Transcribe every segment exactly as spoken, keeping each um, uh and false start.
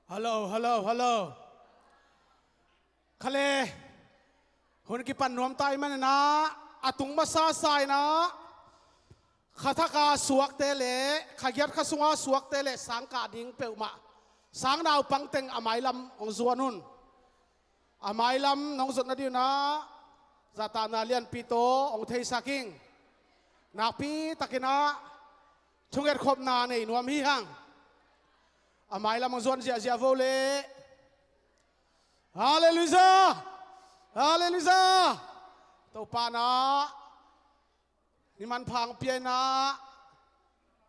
Hello, hello, hello. Khale, hun kipan nuam ta ahih manin ah, a tung masa sa-in ah, kha thak a suakte le kha giat kha sung a suakte le sang kah ding peuhmah, sang naupang teng a mailam hong zuan un. A mailam nong zuat nading un ah, zahtakna lianpi tawh hong theisak ing. Nakpi takin ah thungetkhopna nei nuam hi hang. A mailam hong zuan ziahziah vo leh. Halleluiah! Halleluiah! Topa in ah ni manpha hong pia-in ah,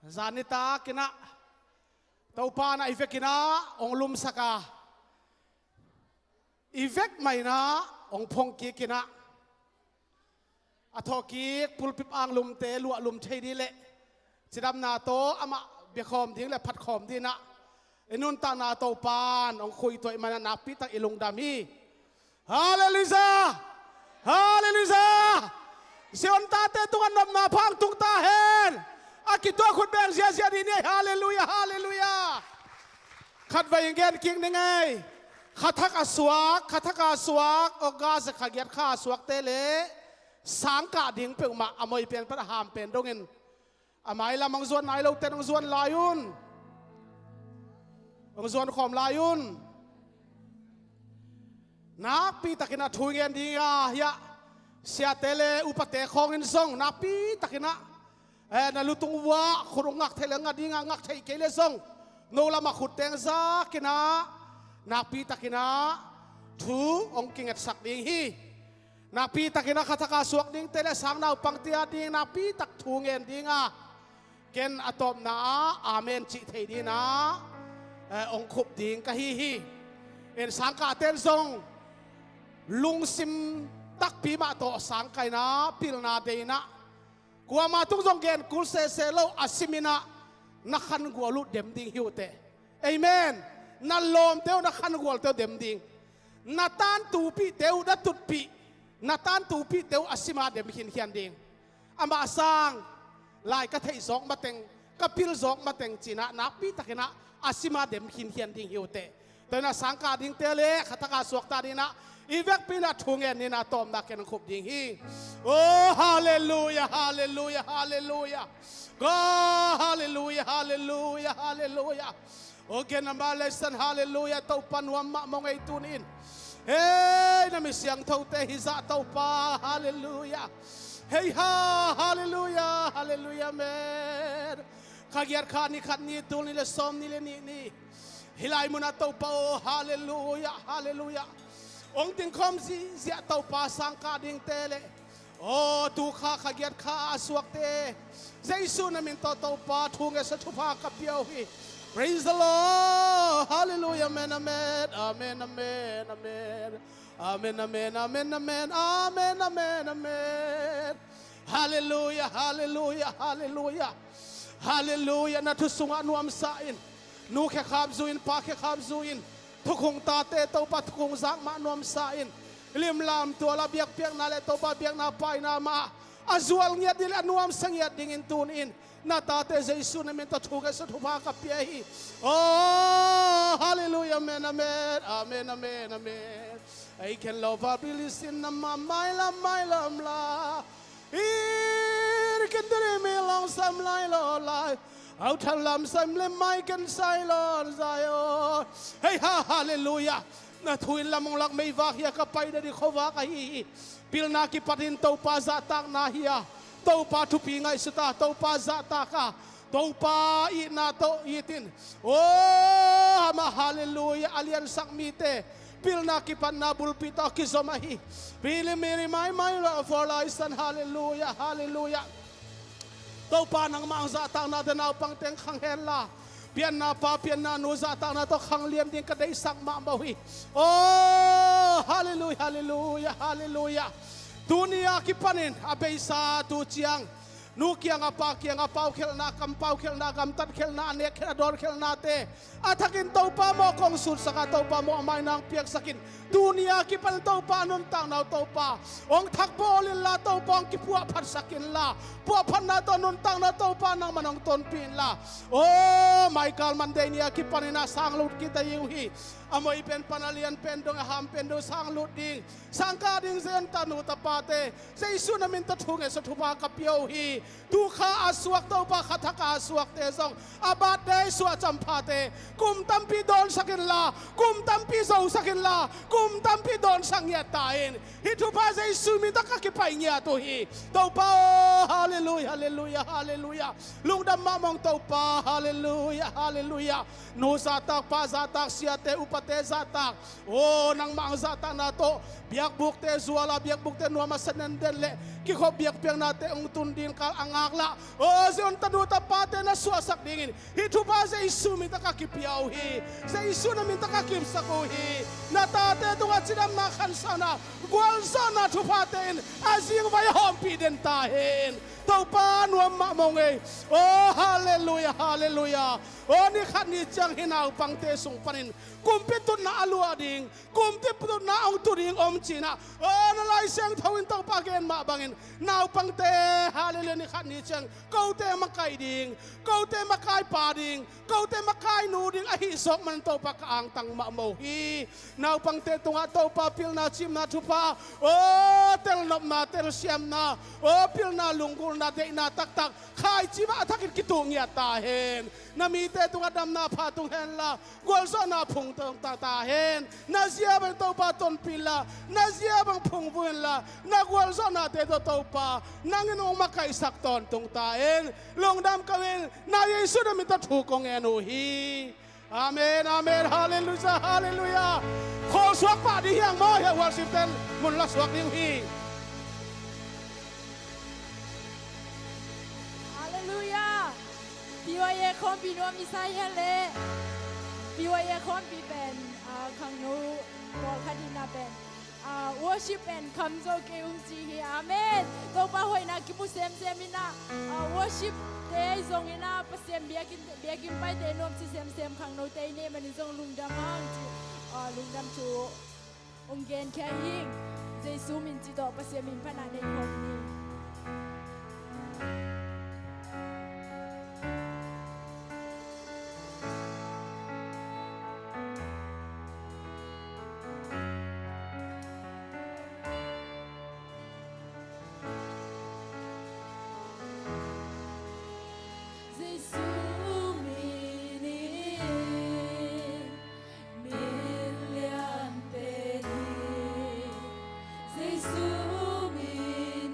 zan nitakin ah Topa in ah i vekin ah hong lumsak a, i vek mah in ah hong phongkikin ah, a thawhkik pulpit anglumte luahlum thei ding le cidamna tawh amah biakhawm ding le phatkhawm dingin ah i nuntakna Topa in hong khuituah ahih manin ah nakpi tak i lungdam hi. Halleluiah! Halleluiah! Zion tate tungah nopna pha hong tung ta hen. A kituak khut beng ziahziah dih ni ei. Halleluiah! Halleluiah! Khatvei hong gen kik ning ei. Kha thak a suak, kha thak a suak, August kha giat kha a suakte le sang kah ding peuhmah, a moi pen pan a ham pen dongin, a mailam hong zuan nai lote in hong zuan lai un. Hong zuan khawm lai un. Nakpi takin ah thu ngen ding a, hiah siate le upate khawngin zong nakpi takin ah, eh, na lutung uah khut hong ngak theih le ngak ding a, ngak theih kei le zong no lamah khut teng zakin ah, nakpi takin ah thu hong kingetsak ding hi. Nakpi takin ah kha thak a suak dingte le sang naupangte a ding nakpi tak thu ngen ding a, ken a tawpna ah amen cih thei dingin ah, eh, hong khup ding ka hi hi. En, sang kahte in zong lungsim takpi mah tawh sang kah in ah, pilna deih in ah, kuama tung zong gen kul sese lo a sim in ah, na khangual uh dem ding hi uh teh. Amen. Na lawmte uh, na khangualte uh dem ding. Na tantupihte uh, na tutpih, na tantupihte uh a sim a dem khinkhian ding. Amah sang, lai ka theih zawk mateng, ka pil zawk mateng ci-in ah nakpi takin ah a sim a dem khinkhian ding hi uh teh. Tua in ah sang kah dingte le kha thak a suakte a dingin ah, i vekpi in ah thu ngen ni in ah, tawpna ken hong khup ding hi. Oh, halleluiah, halleluiah, halleluiah. God, halleluiah, halleluiah, halleluiah. Oh, gen a mah leh san, halleluiah, Topa nuam mahmah ing ei tuni-in. Hei, na mi siangthote hizah Topa, halleluiah. Hei ha, halleluiah, halleluiah, amen. Kha giat kha ni khat ni, tul nih le sawmnih le nih ni. Hih lai munah Topa aw, halleluiah, halleluiah. Hong dingkhawm ziahziah Topa, sang kah dingte le, aw, tu kha kha giat kha a suakte, Jesu na min tawh Topa thu ngetsak thupha ka pia uh hi. Praise the Lord. Halleluiah. Amen, amen. Amen, amen, amen. Amen, amen, amen, amen. Amen, amen, amen. Halleluiah, halleluiah, halleluiah. Halleluiah, na thu sungah nuamsa in. Nu khekhap zu in, pa khekhap zu in. Thukhun tate Topa thukhun zak mah nuamsa in. Limlam tual a biakpiakna le Topa biakna paina mah a zual ngiat ding le a nuamsa ngiat dingin tuni-in na tate Jesu na min tawh thu ngetsak thupha ka pia hi. Oh, halleluiah, amen, amen. Amen, amen, amen. Ei khen lo va bilisin na ma mailam mailam la. Ir ken diri mi long sam lai lo lai. Au than lam sam le mai ken sai lo zai o. Hei ha, halleluiah. Na thu in lam hong lak meivak hi a, ka pai nading khuavak ahi hi. Pilna kipat in Topa zahtakna hi a, Topa thupi ngaihsut a, Topa zahtak a, Topa itna tawh it in. Oh, amah halleluiah a liansak mite pilna kipatna bulpi tawh kizom ahi. Pili miri maimai lo for laisan, halleluiah, halleluiah. Topa nangmah hong zahtakna tawh naupang teng khang hen la, pianna pa pianna nu zahtakna tawh khang liam ding ka deihsak mahmah uh hi. Oh, halleluiah, halleluiah, halleluiah. Tuni a kipanin a beisa tu ciang Nu kiangah, pa kiangah, paukhialhna, kampaukhialhna, gamtatkhialhna, a nekkhialh, a dawnkhialhnate a thakin Topa maw kong sutsak a, Topa maw a mai nang piaksakin, tuni a kipan Topa nuntakna uh Topa hong thakbawl inla, Topa hong kipuahphatsak inla, puahphatna tawh nuntakna Topa nangman hong tonpih inla. Aw, Michael Monday ni a kipanin a sanglut kita hi uh hi. A moi pen pan a lian pen dong, a ham pen dong sanglut ding, sangkah ding Zion tanu tapate, Jesu na min tawh thu ngetsak thupha ka pia uh hi. Tu kha a suak Topa, kha thak a suakte zong, a birthday suah camphate, kum tampi dawnsak inla, kum tampi zosak inla, kum tampi dawnsak ngiat ta in. Hih thupha Jesu min tawh ka kipai ngiat uh hi. Topa aw, halleluia, halleluia, halleluia. Lungdam mahmah ung Topa, halleluia, halleluia. Nu zahtak, pa zahtak, siate upate zahtak, aw, nangmah ang zahtakna tawh biakbukte zuala, biakbukte nuam a sa denden le kikhop biakpiaknate hong tun ding kal a ngaklah, aw, Zion tanu tapate na suahsak dingin hih thupha Jesu min tawh ka kipia uh hi. Jesu na min tawh ka kipsak uh hi. Na tate tungah cidamna, khansakna, gualzawhna thuphate in a zingvai a hawmpih den ta hen. Topa nuam mahmah ung ei. Aw, halleluia, halleluia. Aw, ni khat ni ciang hih naupangte sung panin kumpi tutna a luah ding, kumpi tutna hong tu ding om ci-in ah, aw, na Lai Siangtho in Topa gen mah bangin naupangte, halleluia, ni khat ni ciang kote makai ding, kote makaipa ding, kote makainu ding ahih zawk man Topa ka angtang mahmah uh hi. Naupangte tungah Topa pilna, cimna thupha, aw, telnopna, telsiamna, aw, pilna, lunggulhna, deihna taktak khaici mah a thakin kituh ngiat ta hen. Na mite tungah damna pha tung henla, gualzawhna phung tawntung ta hen. Na zia bang Topa tonpih inla, na zia bang phungvuh inla, na gualzawhnate tawh Topa nang in hong makaihsak tawntung ta hen. Lungdam ko ing, na Jesu na min tawh thu kong ngen uh hi. Amen, amen, halleluia, halleluia. Khawlsuak pah ding hi hang maw, hiah worship ten mun la suak ding uh hi. Halleluia. P Y A khawmpi nuam i sa hi a leh, P Y A khawmpi pen, ah, khangno pawlkhat in ah pen, ah, worship pen kham zo kei ung ci hi. Amen. Topa hoihna kimu semsem in ah, ah, worship te zong in ah, Pasian biakinn, biakinn paite nuam ci semsem, khangnote i neih manin zong lungdam hang ci, ah, lungdam thu hong genkhia hi. Jesu min cih tawh Pasian min phatna nei khawm ni. Jesu min in min lianpen hi. Jesu min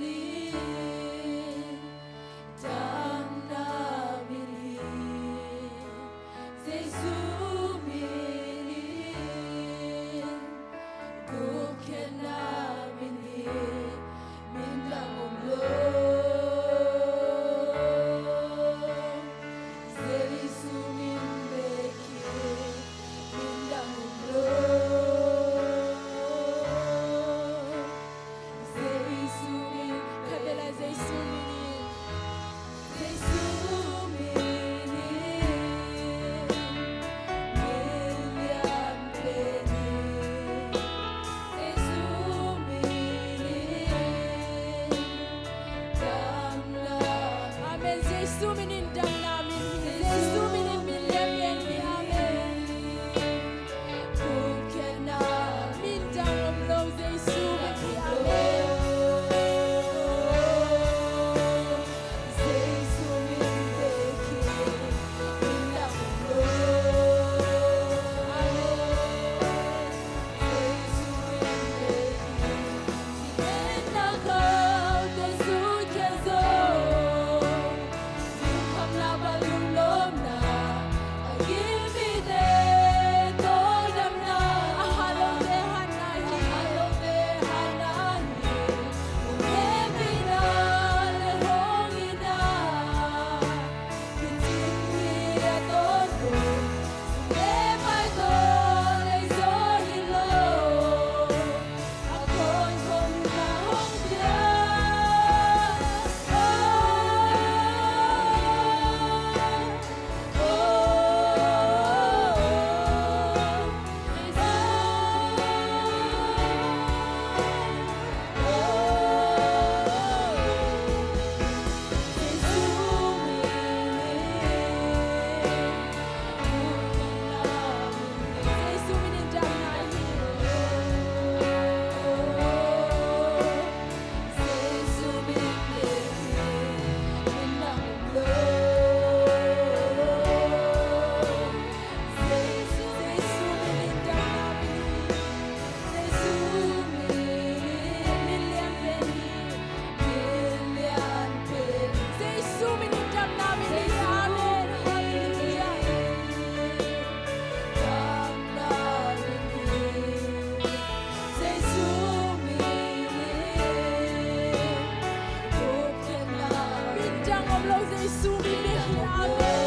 Jesu min bek hi. Amen.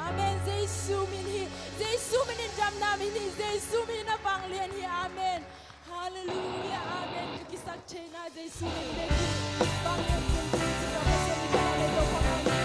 Amen. Jesu min hi. Jesu min in damna min hi. Jesu min in a vanglian hi. Amen. Halleluia. Amen. Ka kisak theihna Jesu min bek hi. Vanglian kun kun ci ka Pasian in ka le to ka ngai.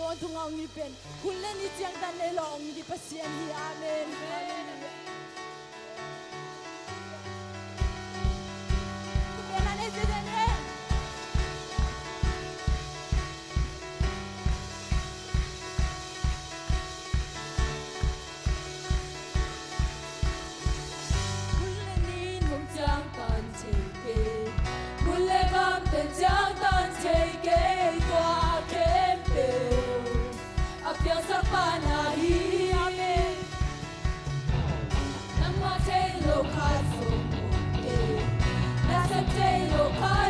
Tawntung a hong hi pen hun le ni ciangtan lei lo hong hi Pasian hi. Amen. Amen. Hun le ni hong ciangtan thei kei, mun le gam pen ciangtan thei kei, tua khempeuh a piangsak pa na hi. Amen. Nangmah thei lo khat zong om kei, na sem thei lo khat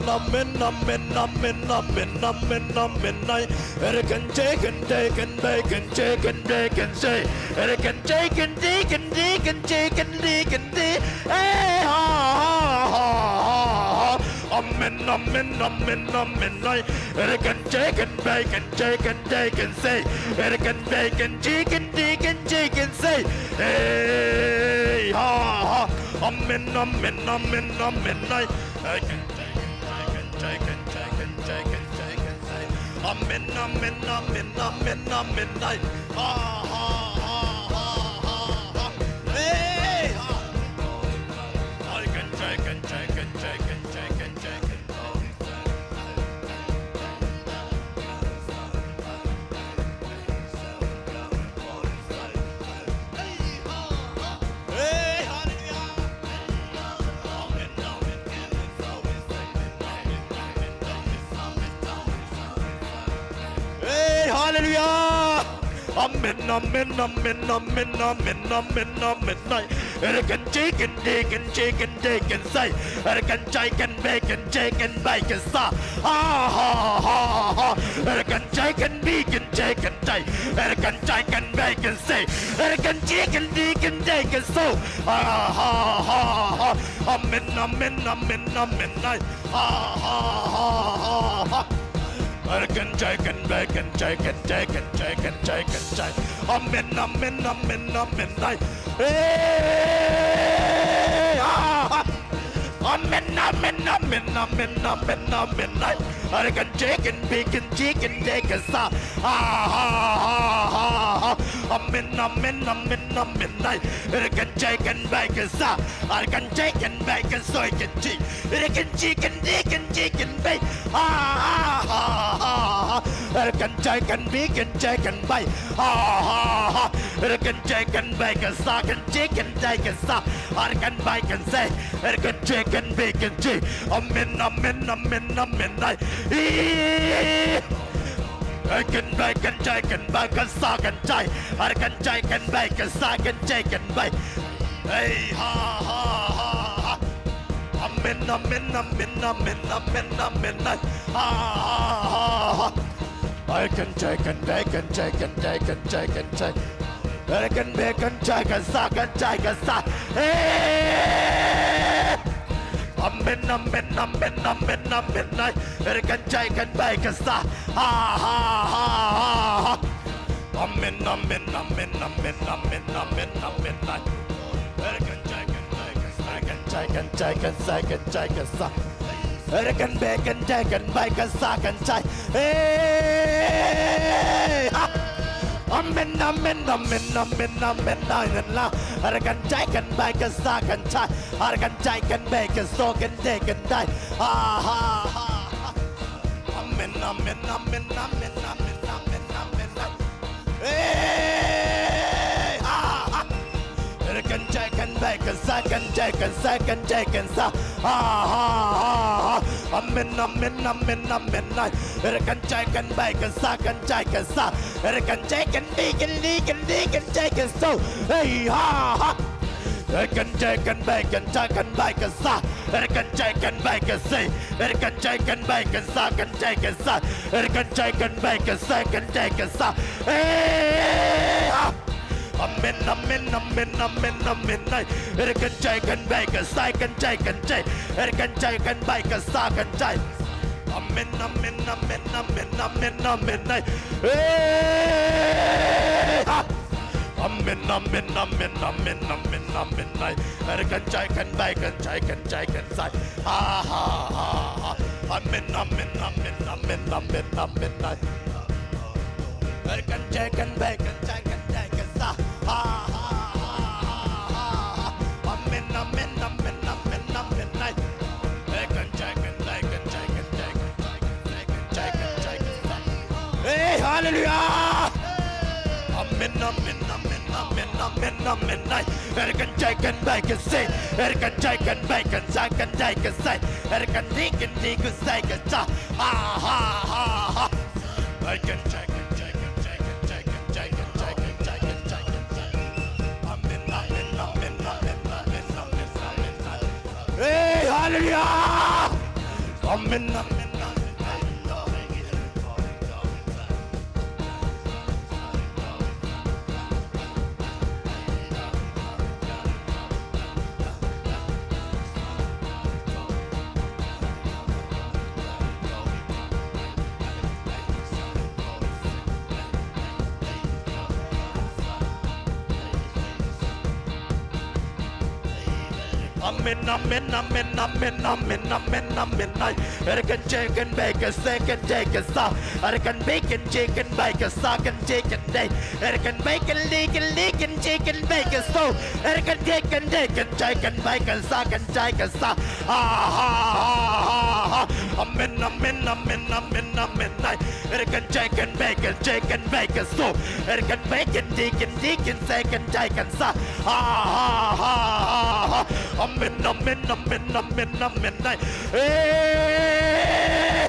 Amen, amen, amen, amen, amen, amen, amen, ai. Ere kan che kan de kan be kan che kan de kan se. Ere kan che kan di kan di kan che kan di kan di. Eh, ha, ha, ha, ha, ha. Amen, amen, amen, amen, ai. Ere kan che kan be kan che kan de kan se. Ere kan be kan che kan di kan che kan se. Eh, ha, ha. Amen, amen, amen, amen, ai. Amen, amen, amen, amen, amen, ai. Ha, ha, ha, ha, ha, ha. Hey, ha. Hey, hallelujah! Amen, amen, amen, amen, amen, amen, amen, ai. Ere kan che kan de kan che kan de kan se. Ere kan che kan be kan che kan be kan sa. Ha, ha, ha, ha. Ere kan che kan bi kan che kan de. Ere kan che kan be kan se. Ere kan che kan di kan de kan so. Ha, ha, ha, ha. Amen, amen, amen, amen, ai. Ha, ha, ha, ha, ha. Ere kan che kan be kan che kan de kan che kan che kan se. Amen, amen, amen, amen, ai. Hey, ha, ha. Amen, amen, amen, amen, amen, amen. Ai, Arakan Jakan Bakan Jakan Jakan Sa. Ha, ha, ha, ha, ha. Amen, amen, amen, amen. Ai, Arakan Jakan Bakan Sa. Arakan Jakan Bakan Soy Kan Ji. Arakan Jakan Jakan Jakan Bay. Ha, ha, ha, ha, ha. Arakan Jakan Bakan Jakan Bay. Ha, ha, ha. Arakan Jakan Bakan Sa Kan Jakan Jakan Sa. Arakan Bakan Say. Arakan Jakan Bakan Ji. Amen, amen, amen, amen. Ai. Ih. Arakan Bakan Jakan Bakan Sa Kan Jai. Arakan Jakan Bakan Sa Kan Jakan Bay. Hey, ha, ha, ha, ha. Amen, amen, amen, amen, amen, amen. Ai. Ha, ha, ha, ha. Arakan Jakan Bakan Jakan Jakan Jakan Jai. Arakan Bakan Jakan Sa Kan Jakan Sa. Hey! Amen, amen, amen, amen, amen. Ai, Arakan Jakan Bakan Sa. Ha, ha, ha, ha, ha. Amen, amen, amen, amen, amen, amen, amen. Ai, Arakan Jakan Bakan Sa Kan Jakan Jakan Sa Kan Jakan Sa. Arakan Bakan Jakan Bakan Sa Kan Jai. Hey! Ha! Amen, amen, amen, amen, amen, amen, la. Arakan Jakan Bakan Sa Kan Jai. Arakan Jakan Bakan So Kan Jakan Jai. Ha, ha, ha, ha. Amen, amen, amen, amen, amen, amen, amen. Hey, ha, ha. Arakan Jakan Bakan Sa Kan Jakan Sa Kan Jakan Sa. Ha, ha, ha, ha. Amen, amen, amen, amen. Ai, Arakan Jakan Bakan Sa Kan Jakan Sa. Arakan Jakan Bakan Bakan Bakan Jakan So. Hey, ha, ha. Arakan Jakan Bakan Jakan Bakan Sa. Arakan Jakan Bakan Say. Arakan Jakan Bakan Sa Kan Jakan Sa. Arakan Jakan Bakan Sa Kan Jakan Sa. Hey, ha. Amen, amen, amen, amen, amen. Ai, Arakan Jakan Bakan Sa Kan Jakan Jai. Arakan Jakan Bakan Sa Kan Jai. Amen, amen, amen, amen, amen, amen. Ai. Hey, ha. Amen, amen, amen, amen, amen, amen. Ai, Arakan Jakan Bakan Jakan Jakan Sa. Ha, ha, ha, ha. Amen, amen, amen, amen, amen, amen. Ai. Arakan Jakan Bakan Jakan Jakan Sa. Ha, ha, ha, ha, ha. Amen, amen, amen, amen, amen. Ai. Arakan Jakan Bakan Jakan Jakan Jakan Jakan Sa. Hey, hallelujah. Amen, amen, amen, amen, amen, amen. Ai. Arakan Jakan Bakan Say. Arakan Jakan Bakan Sa Kan Jakan Say. Arakan Dikan Dikan Say Kan Sa. Ha, ha, ha, ha. Arakan Jakan Jakan Jakan Jakan Jakan Jakan Jakan Jakan. Amen, amen, amen, amen, amen, amen, amen. Hey, hallelujah. Amen, amen, amen, amen, amen. Amen, amen, amen, amen, amen, amen, amen. Ai. Arakan Jakan Bakan Sa Kan Jakan Sa. Arakan Bakan Jakan Bakan Sa Kan Jakan Day. Arakan Bakan Dikan Dikan Jakan Bakan So. Arakan Jakan Jakan Jakan Bakan Sa Kan Jakan Sa. Ha, ha, ha, ha, ha. Amen, amen, amen, amen, amen. Ai. Arakan Jakan Bakan Jakan Bakan So. Arakan Bakan Dikan Dikan Sa Kan Jakan Sa. Ha, ha, ha, ha, ha. Amen, amen, amen, amen, amen. Ai. Hey.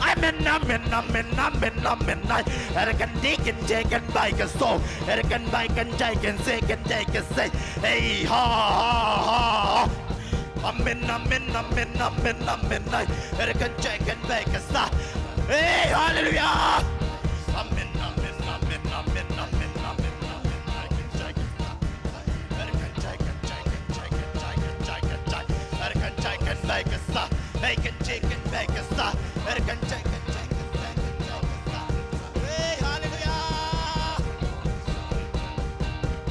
Amen, amen, amen, amen, amen. Ai. Arakan Dikan Jakan Bakan So. Arakan Bakan Jakan Sa Kan Jakan Say. Hey, ha, ha, ha, ha. Amen, amen, amen, amen, amen. Ai. Arakan Jakan Bakan Sa. Hey, hallelujah. Amen, amen, amen, amen, amen, amen, amen. Arakan Jakan Sa. Arakan Jakan Bakan Sa. Arakan Jakan Bakan Sa. Hey, hallelujah.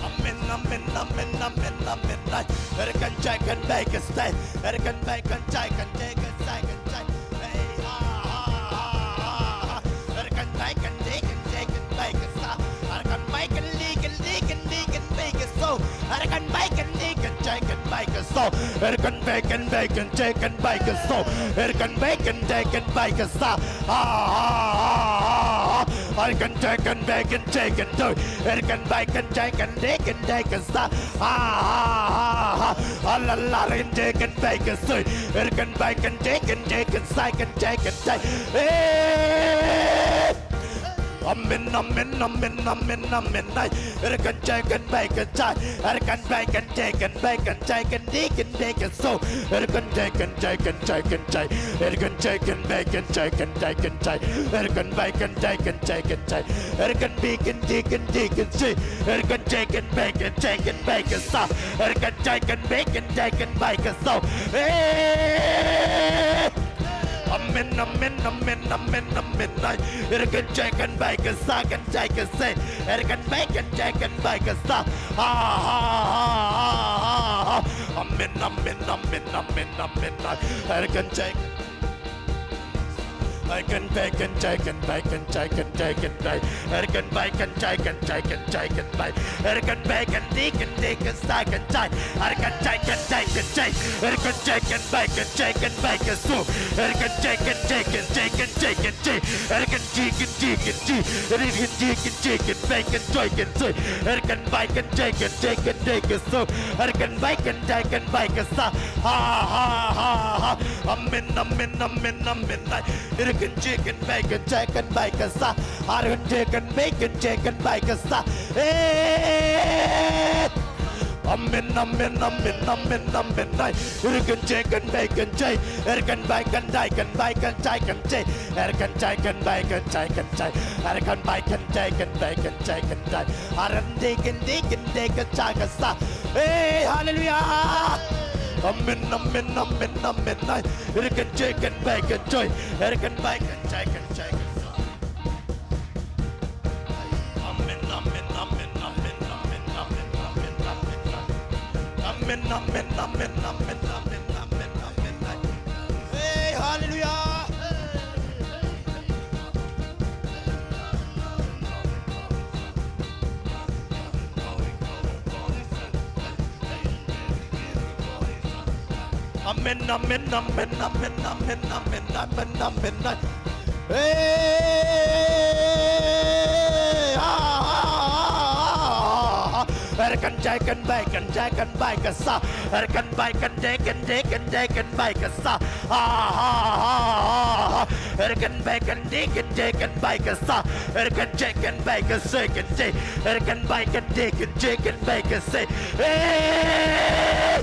Amen, amen, amen, amen, amen. Ai. Erkan, Jakan, Bakan, Stai. Erkan, Bakan, Jakan, Jakan, Sakan, Jai. Hey, ha, ha, ha, ha, ha. Erkan, Bakan, Dekan, Jakan, Bakan, Sa. Erkan, Bakan, Likan, Likan, Likan, Bakan, So. Erkan, Bakan, Likan, Jakan, Bakan, So. Erkan, Bakan, Bakan, Jakan, Bakan, So. Erkan, Bakan, Jakan, Bakan, Sa. Ha, ha, ha, ha, ha. Erkan, Jakan, Bakan, Jakan, Doi. Erkan, Bakan, Jakan, Dekan, Dekan, Sa. Ha, ha, ha, ha. Alalarin, Dekan, Bakan, Soi. Erkan, Bakan, Dekan, Dekan, Saikan, Jakan, Jai. Hey! Amen, amen, amen, amen, amen, ai. Erkan, Jakan, Bakan, Jai. Erkan, Bakan, Dekan, Bakan, Jakan, Dekan, Dekan, So. Erkan, Dekan, Jakan, Jakan, Jai. Erkan, Jakan, Bakan, Jakan, Jakan, Jai. Erkan, Bakan, Jakan, Jakan, Jai. Erkan, Bakan, Dekan, Dekan, Si. Erkan, Jakan, Bakan, Jakan, Bakan, Sa. Erkan, Jakan, Bakan, Jakan, Bakan, So. Hey! Amen, amen, amen, amen, amen, ai. Erkan, Jakan, Bakan, Sakan, Jakan, Se. Erkan, Bakan, Jakan, Bakan, Sa. Ha, ha, ha, ha, ha, ha. Amen, amen, amen, amen, amen, ai. Erkan, Jakan. Erkan, Bakan, Jakan, Bakan, Jakan, Jakan, Bai. Erkan, Bakan, Jakan, Jakan, Jakan, Bai. Erkan, Bakan, Dekan, Dekan, Sakan, Jai. Erkan, Jakan, Jakan, Jai. Erkan, Jakan, Bakan, Jakan, Bakan, So. Erkan, Jakan, Jakan, Jakan, Jakan, Jai. Erkan, Dekan, Dekan, Jai. Erkan, Dekan, Dekan, Bakan, Jakan, Soi. Erkan, Bakan, Jakan, Jakan, Dekan, So. Erkan, Bakan, Jakan, Bakan, Sa. Ha, ha, ha, ha. Amen, amen, amen, amen, ai. Erkan, Jakan, Bakan, Jakan, Bakan, Sa. Erkan, Jakan, Bakan, Jakan, Bakan, Sa. Hey! Amen, amen, amen, amen, amen, ai. Erkan, Jakan, Bakan, Jai. Erkan, Bakan, Jakan, Bakan, Jakan, Jai. Erkan, Jakan, Bakan, Jakan, Jai. Erkan, Bakan, Jakan, Bakan, Jakan, Jai. Erkan, Dekan, Dekan, Dekan, Jakan, Sa. Hey, hallelujah! Amen, amen, amen, amen, ai. Erkan, Jakan, Bakan, Jai. Erkan, Bakan, Jakan, Jakan, Sa. Amen, amen, amen, amen, ai. Amen, amen, amen, amen, ai. Hey, hallelujah! Amen, amen, amen, amen, amen, amen, amen, amen, ai. Hey! Ha, ha, ha, ha, ha. Erkan, Jakan, Bakan, Jakan, Bakan, Sa. Erkan, Bakan, Dekan, Dekan, Dekan, Bakan, Sa. Ha, ha, ha, ha, ha. Erkan, Bakan, Dekan, Dekan, Bakan, Sa. Erkan, Jakan, Bakan, Sekan, Jai. Erkan, Bakan, Dekan, Jakan, Bakan, Sai. Hey!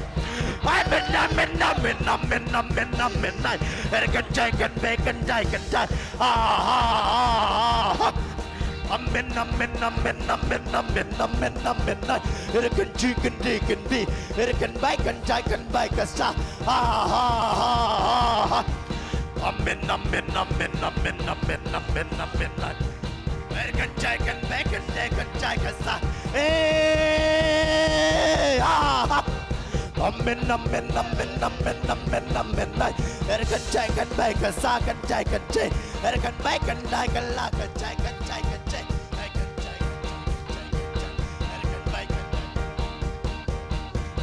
Amen, amen, amen, amen, amen, ai. Erkan, Jakan, Bakan, Jaikan, Jai. Ha, ha, ha, ha, ha. Amen, amen, amen, amen, amen, amen, amen, ai. Erkan, Jikan, Dikan, Di. Erkan, Baikan, Jaikan, Baikan, Sa. Ha, ha, ha, ha, ha. Amen, amen, amen, amen, amen, amen, amen, ai. Erkan, Jaikan, Baikan, Jaikan, Jaikan, Sa. Hey, ha, ha. Amen, amen, amen, amen, amen, amen, ai. Erkan, Jaikan, Baikan, Sakan, Jaikan, Jai. Erkan, Baikan, Daikan, Lakan, Jaikan, Jaikan, Jai. Erkan, Jaikan, Jaikan, Jaikan, Jai. Erkan, Baikan, Jaikan.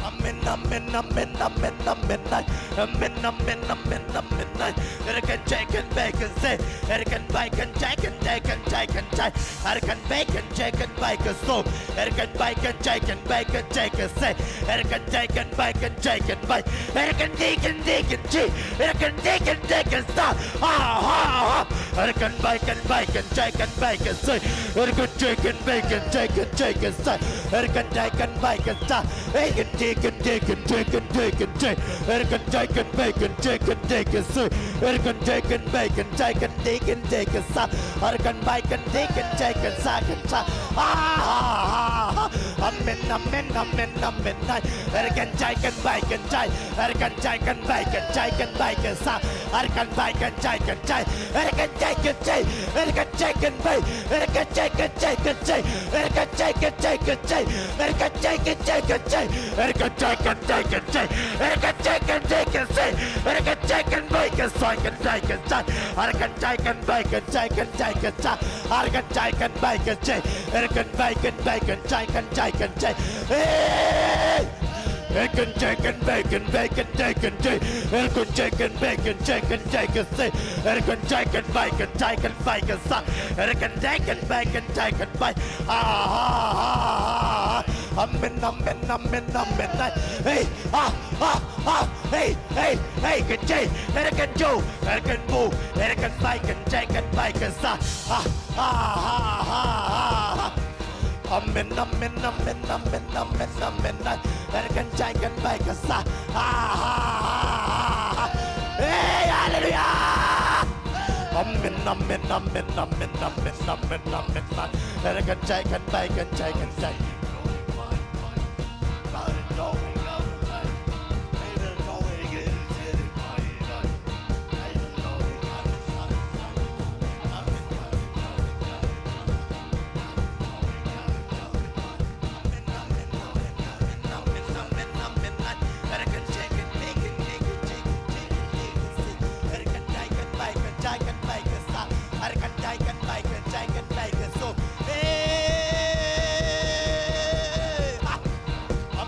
Amen, amen, amen, amen, amen, ai. Amen, amen, amen, amen, ai. Erkan, Jaikan, Baikan, Sai. Erkan, Baikan, Jaikan, Jaikan, Jaikan, Jai. Erkan, Baikan, Jaikan, Baikan, So. Erkan, Baikan, Jaikan, Baikan, Jaikan, Sai. Erkan, Jaikan, Baikan, Jaikan, Bai. Erkan, Dikan, Dikan, Ji. Erkan, Dikan, Dikan, Sa. Ha, ha, ha. Erkan, Baikan, Baikan, Jaikan, Baikan, Sai. Erkan, Jaikan, Baikan, Jaikan, Jaikan, Sai. Erkan, Jaikan, Baikan, Sa. Erkan, Dikan, Dikan, Dikan, Dikan, Jai. Erkan, Jaikan, Baikan, Jaikan, Dikan, Sai. Erkan, Jaikan, Baikan, Jaikan, Dikan, Dikan, Sa. Erkan, Baikan, Dikan, Jaikan, Sakan, Sa. Ah, ah, ah, ah. Amen, amen, amen, amen, ai. Erkan, Jaikan, Baikan, Jai. Erkan, Jaikan, Baikan, Jaikan, Baikan, Sa. Arikan bai kan jai kan jai, arikan jai kan jai, arikan jai kan bai, arikan jai kan jai kan jai, arikan jai kan jai kan jai, arikan jai kan jai kan jai, arikan jai kan jai kan jai, arikan jai kan jai kan jai, arikan jai kan bai kan sai kan jai kan jai, arikan jai kan bai kan jai kan jai kan jai, arikan jai kan bai kan jai, arikan bai kan bai kan jai kan jai kan jai. Hey! Erkan jai kan bai kan bai kan jai kan jai. Erkan jai kan bai kan jai kan jai kan sai. Erkan jai kan bai kan jai kan bai kan sa. Erkan jai kan bai kan jai kan bai. Ah, ah, ah, ah, ah. Amen, amen, amen, amen. Hey, ah, ah, ah. Hey, hey, hey, kan jai. Erkan jo, erkan bu, erkan bai kan jai kan bai kan sa. Ah, ah, ah, ah, ah. Amen, amen, amen, amen, amen, amen. Erkan jai kan bai kan sa. Ah, ah, ah, ah, ah. Hey, hallelujah. Amen, amen, amen, amen, amen, amen, amen. Erkan jai kan bai kan jai kan jai.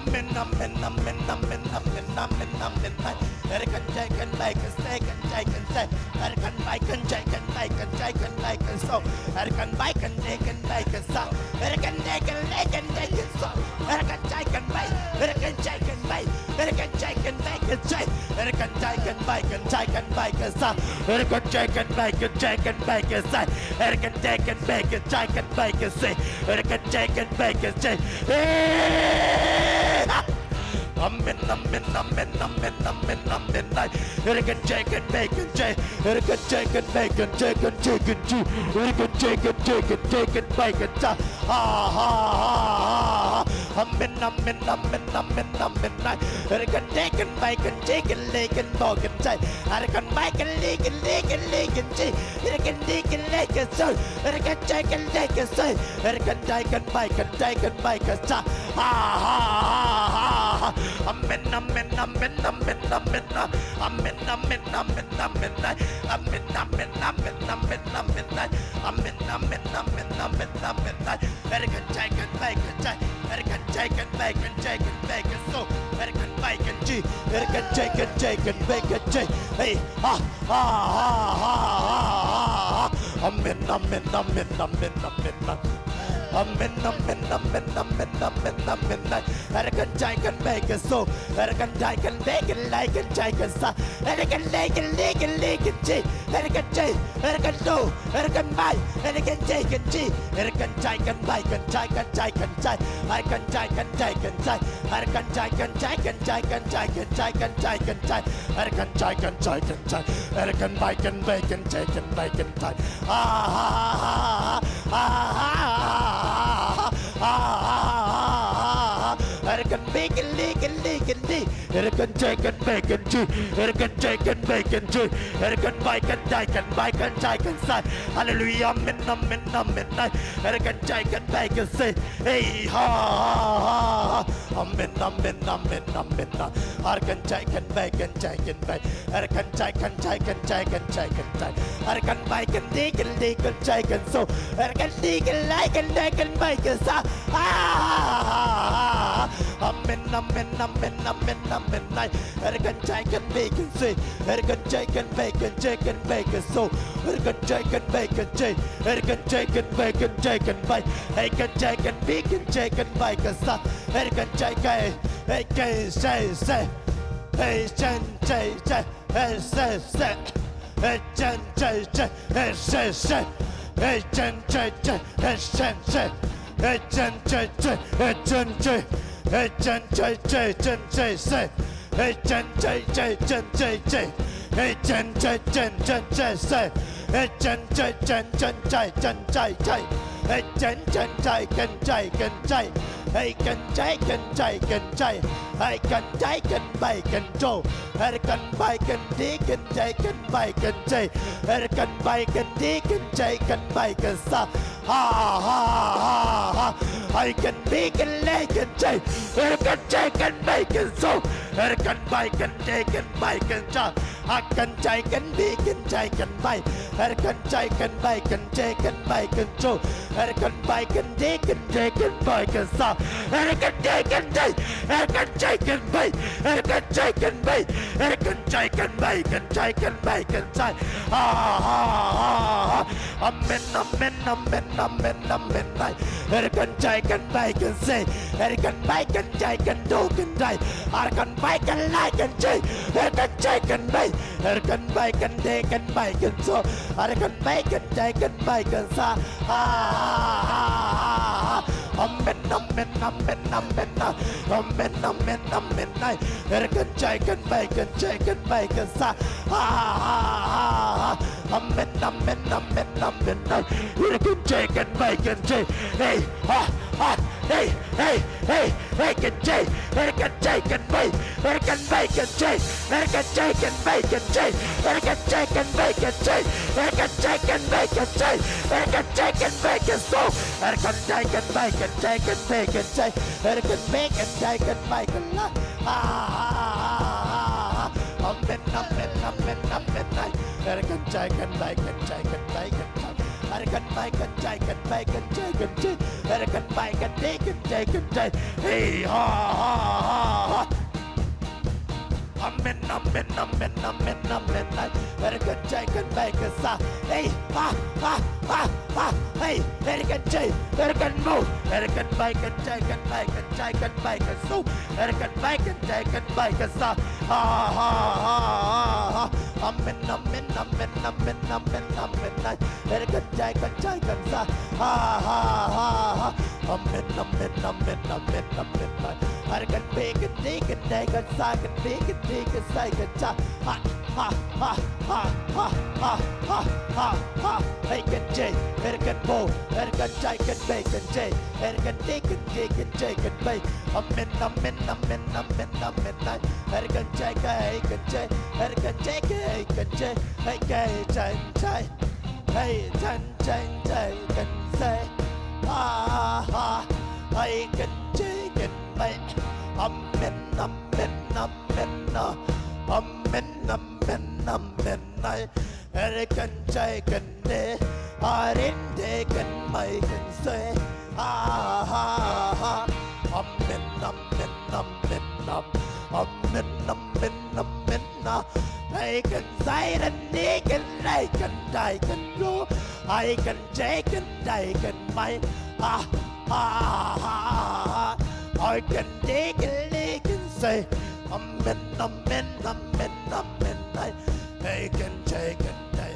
Amen, amen, amen, amen, amen, amen, amen. Erkan jai kan bai kan sai kan jai kan sai. Erkan bai kan jai kan bai kan jai kan bai kan so. Erkan bai kan jai kan bai kan sa. Erkan jai kan jai kan jai kan so. Erkan jai kan bai. Erkan jai kan bai. Erkan jai kan bai kan jai. Erkan jai kan bai kan jai kan bai kan sa. Erkan jai kan bai kan jai kan bai kan sa. Erkan jai kan bai kan jai kan bai kan sa. Erkan jai kan bai kan jai. Hey! Amen, amen, amen, amen, amen, amen. Erkan jai kan bai kan jai. Erkan jai kan bai kan jai kan jai kan jai. Erkan jai kan jai kan jai kan bai kan sa. Ah, ah, ah, ah, ah. Amen, amen, amen, amen, amen. Erkan jai kan bai kan jai kan le kan bo kan jai. Erkan bai kan li kan li kan li kan jai. Erkan li kan le kan so. Erkan jai kan jai kan sai. Erkan jai kan bai kan jai kan bai kan sa. Ah, ah, ah, ah, ah. Amen, amen, amen, amen, amen, ah. Amen, amen, amen, amen, ah. Amen, amen, amen, amen, amen, ah. Amen, amen, amen, amen, amen, ah. Erkan jai kan bai kan jai. Erkan jai kan bai kan jai kan bai kan so. Erkan bai kan ji. Erkan jai kan jai kan bai kan jai. Hey, ah. Ah, ah, ah, ah, ah, ah. Amen, amen, amen, amen, amen, ah. Amen, amen, amen, amen, amen, amen, ah. Erkan jai kan bai kan so. Erkan jai kan bai kan lai kan jai kan sa. Erkan lai kan li kan li kan ji. Erkan jai. Erkan do. Erkan bai. Erkan jai kan ji. Erkan jai kan bai kan jai kan jai kan jai. Erkan jai kan jai kan jai. Erkan jai kan jai kan jai kan jai kan jai kan jai kan jai. Erkan jai kan jai kan jai. Erkan bai kan bai kan jai kan bai kan jai. Ah, ah, ah, ah. Erkan bi kan li kan li kan li. Erkan jai kan bai kan ji. Erkan jai kan bai kan ji. Erkan bai kan jai kan bai kan jai kan sai. Hallelujah. Amen, amen, amen. Erkan jai kan bai kan sai. Hey, ha, ha, ha, ha. Amen, amen, amen, amen, ah. Erkan jai kan bai kan jai kan bai. Erkan jai kan jai kan jai kan jai kan jai. Erkan bai kan di kan di kan jai kan so. Erkan di kan lai kan dai kan bai kan sa. Ah, ah, ah, ah, ah. Amen, amen, amen, amen, amen, ah. Erkan jai kan bai kan si. Erkan jai kan bai kan jai kan bai kan so. Erkan jai kan bai kan jai. Erkan jai kan bai kan jai kan bai. Erkan jai kan bi kan jai kan bai kan sa. Erkan jai kai. Erkan jai se. Erkan jai jai. Erkan jai se. Erkan jai jai. Erkan jai se. Erkan jai jai. Erkan jai se. Erkan jai jai. Erkan jai jai. Erkan jai se. Hey, chen, chai, chai, chen, chai, chai. Hey, chen, chai, chen, chen, chai, sai. Hey, chen, chai, chen, chen, chai, chen, chai, chai. Hey, chen, chen, chai, ken, chai, ken, chai. Hey, kan cai, kan cai, kan cai. Hey, kan cai, kan bai, kan co. Hey, kan bai, kan di, kan cai, kan bai, kan cai. Hey, kan bai, kan di, kan cai, kan bai, kan sa. Ha, ha, ha, ha. Hey, kan bi, kan le, kan cai. Hey, kan cai, kan bai, kan so. Hey, kan bai, kan di, kan bai, kan ca. Ha, kan cai, kan bi, kan cai, kan bai. Her kan cai, kan bai, kan ce, kan bai, kan co. Her kan bai, kan di, kan ce, kan bai, kan sa. Her kan cai, kan cai. Her kan cai, kan bai. Her kan cai, kan bai. Her kan cai, kan bai, kan cai, kan bai, kan cai. Ha, ha, ha, ha. Amen, amen, amen, amen, amen, ai. Her kan cai, kan bai, kan se. Her kan bai, kan cai, kan do, kan dai. Her kan bai, kan lai, kan ce. Her kan cai, kan bai. Her kan bai, kan de, kan bai, kan so. Her kan bai, kan cai, kan bai, kan sa. Ha, ha, ha, ha, ha. Amen, amen, amen, amen, ah. Amen, amen, amen, ai. Her kan cai, kan bai, kan ce, kan bai, kan sa. Ha, ha, ha, ha, ha. Amen, amen, amen, amen, ai. Her kan cai, kan bai, kan ce. Hey, ha, ha, hey, hey, hey. Hey, kan cai, hey, kan cai, kan bai, hey, kan bai, kan cai, hey, kan cai, kan bai, kan cai, hey, kan cai, kan bai, kan cai, hey, kan cai, kan bai, kan cai, hey, kan cai, kan bai, kan so, hey, kan cai, kan bai, kan cai, kan bai, kan cai, hey, kan bai, kan cai, kan bai, kan la. Ah, ah, ah, ah, ah. Amen, amen, amen, amen, ai. Hey, kan cai, kan bai, kan cai, kan bai, kan cai. Hey, kan bai, kan cai, kan bai, kan cai, kan cai. Hey, kan bai, kan de, kan de, kan de. Hey, ha, ha, ha, ha. Amen, amen, amen, amen, amen, ai. Hey, kan cai, kan bai, kan sa. Hey, ha, ha, ha, ha. Hey, hey, kan cai, hey, kan mo. Hey, kan bai, kan cai, kan bai, kan cai, kan bai, kan so. Hey, kan bai, kan cai, kan bai, kan sa. Ha, ha, ha, ha, ha. Amen, amen, amen, amen, amen, amen, ai. Her kan cai, kan cai, kan sa. Ha, ha, ha, ha. Amen, amen, amen, amen, amen, ai. Her kan bi, kan di, kan dai, kan sa, kan bi, kan di, kan sai, kan ca. Ha, ha, ha, ha. Hey, kan cai, her kan bo, her kan cai, kan bai, kan cai. Her kan di, kan di, kan cai, kan bai. Amen, amen, amen, amen, amen, ai. Her kan cai, kan cai, kan cai. Her kan cai, kan cai, kan cai. Hey, kan cai, cai, cai. Hey, cai, cai, cai, kan cai. Ha, ha. Hey, kan cai, kan bai. Amen, amen, amen, ah. Amen, amen, amen, ai. Her kan cai, kan de. Her kan de, kan bai, kan se. Ha, ha, ha. Amen, amen, amen, am-, amen, amen, amen, ah. Hey, kan sai, kan ni, kan lai, kan dai, kan do. Hey, kan ce, kan dai, kan mai. Ah, ah, ah, ah, ah. Hey, kan de, kan li, kan se. Amen, amen, amen, amen, ai. Hey, kan ce, kan dai.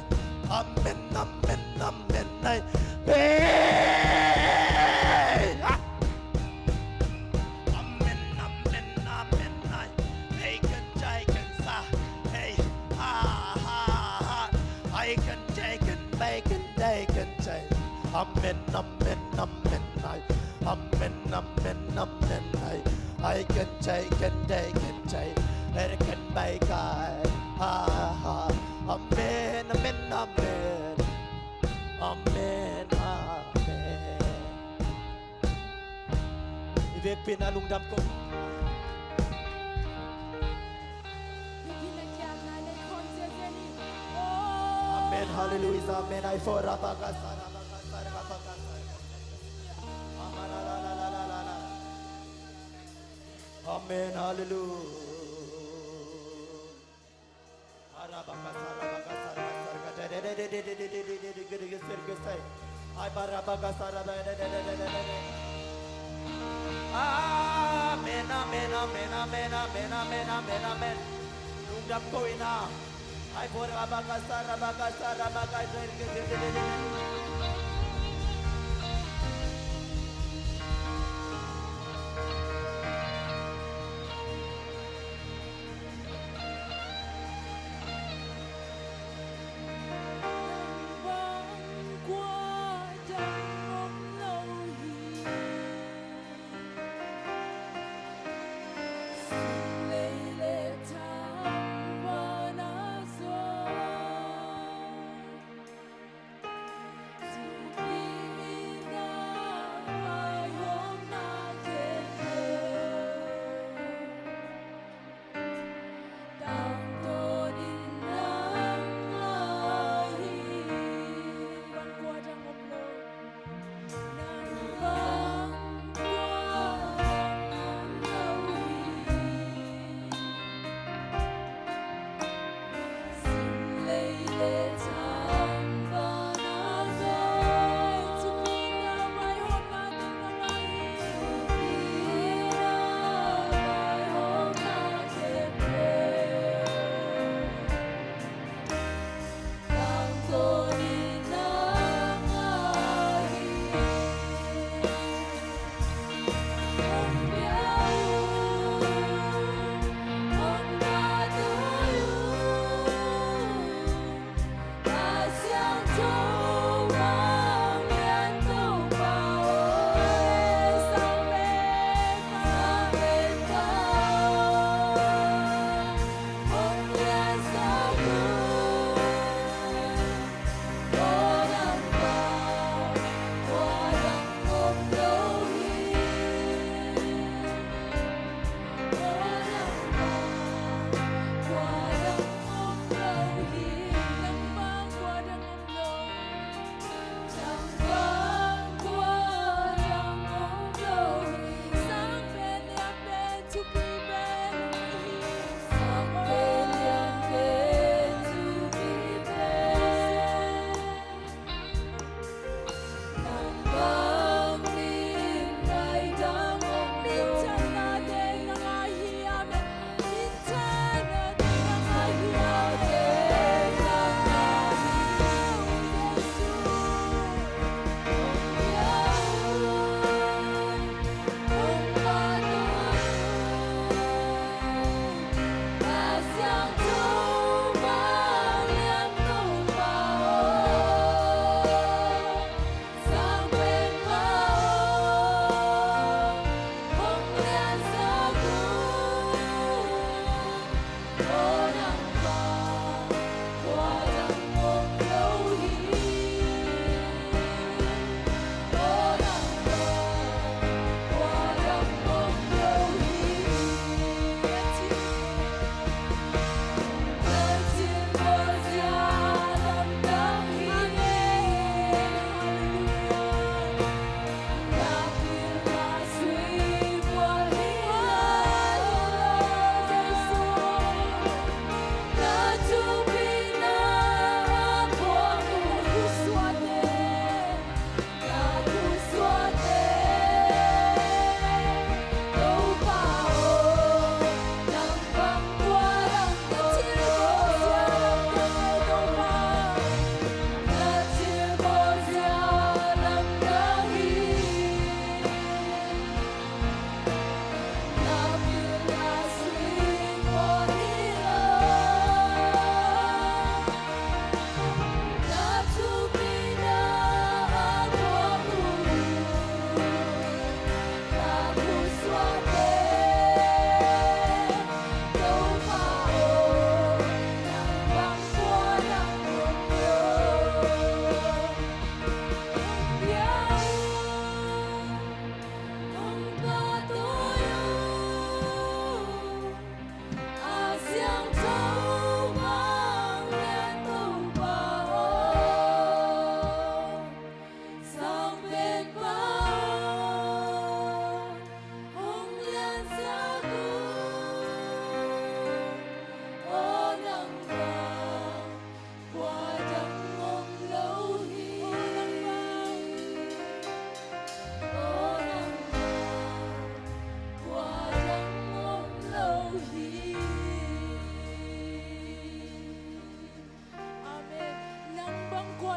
Amen, amen, amen, ai. Hey! Ah! Amen, amen, amen, ai. Hey, kan cai, kan sa. Hey, ha, ha, ha. Hey, kan cai, kan bai, kan dai, kan cai. Amen, amen, amen, ai. Amen, amen, amen, ai. Hey, kan cai, kan dai, kan cai. Hey, kan bai, kan. Ha, ha. Amen, amen, amen. Amen, amen. I vekpi in ah lungdam ko. Amen, hallelujah, amen. Ai, for rabakasa, rabakasa, rabakasa. Amen, hallelujah. Amen, amen, amen, amen, amen, amen, amen, amen. Lungdam ko in ah. Ai, for rabakasa, rabakasa, rabakasa.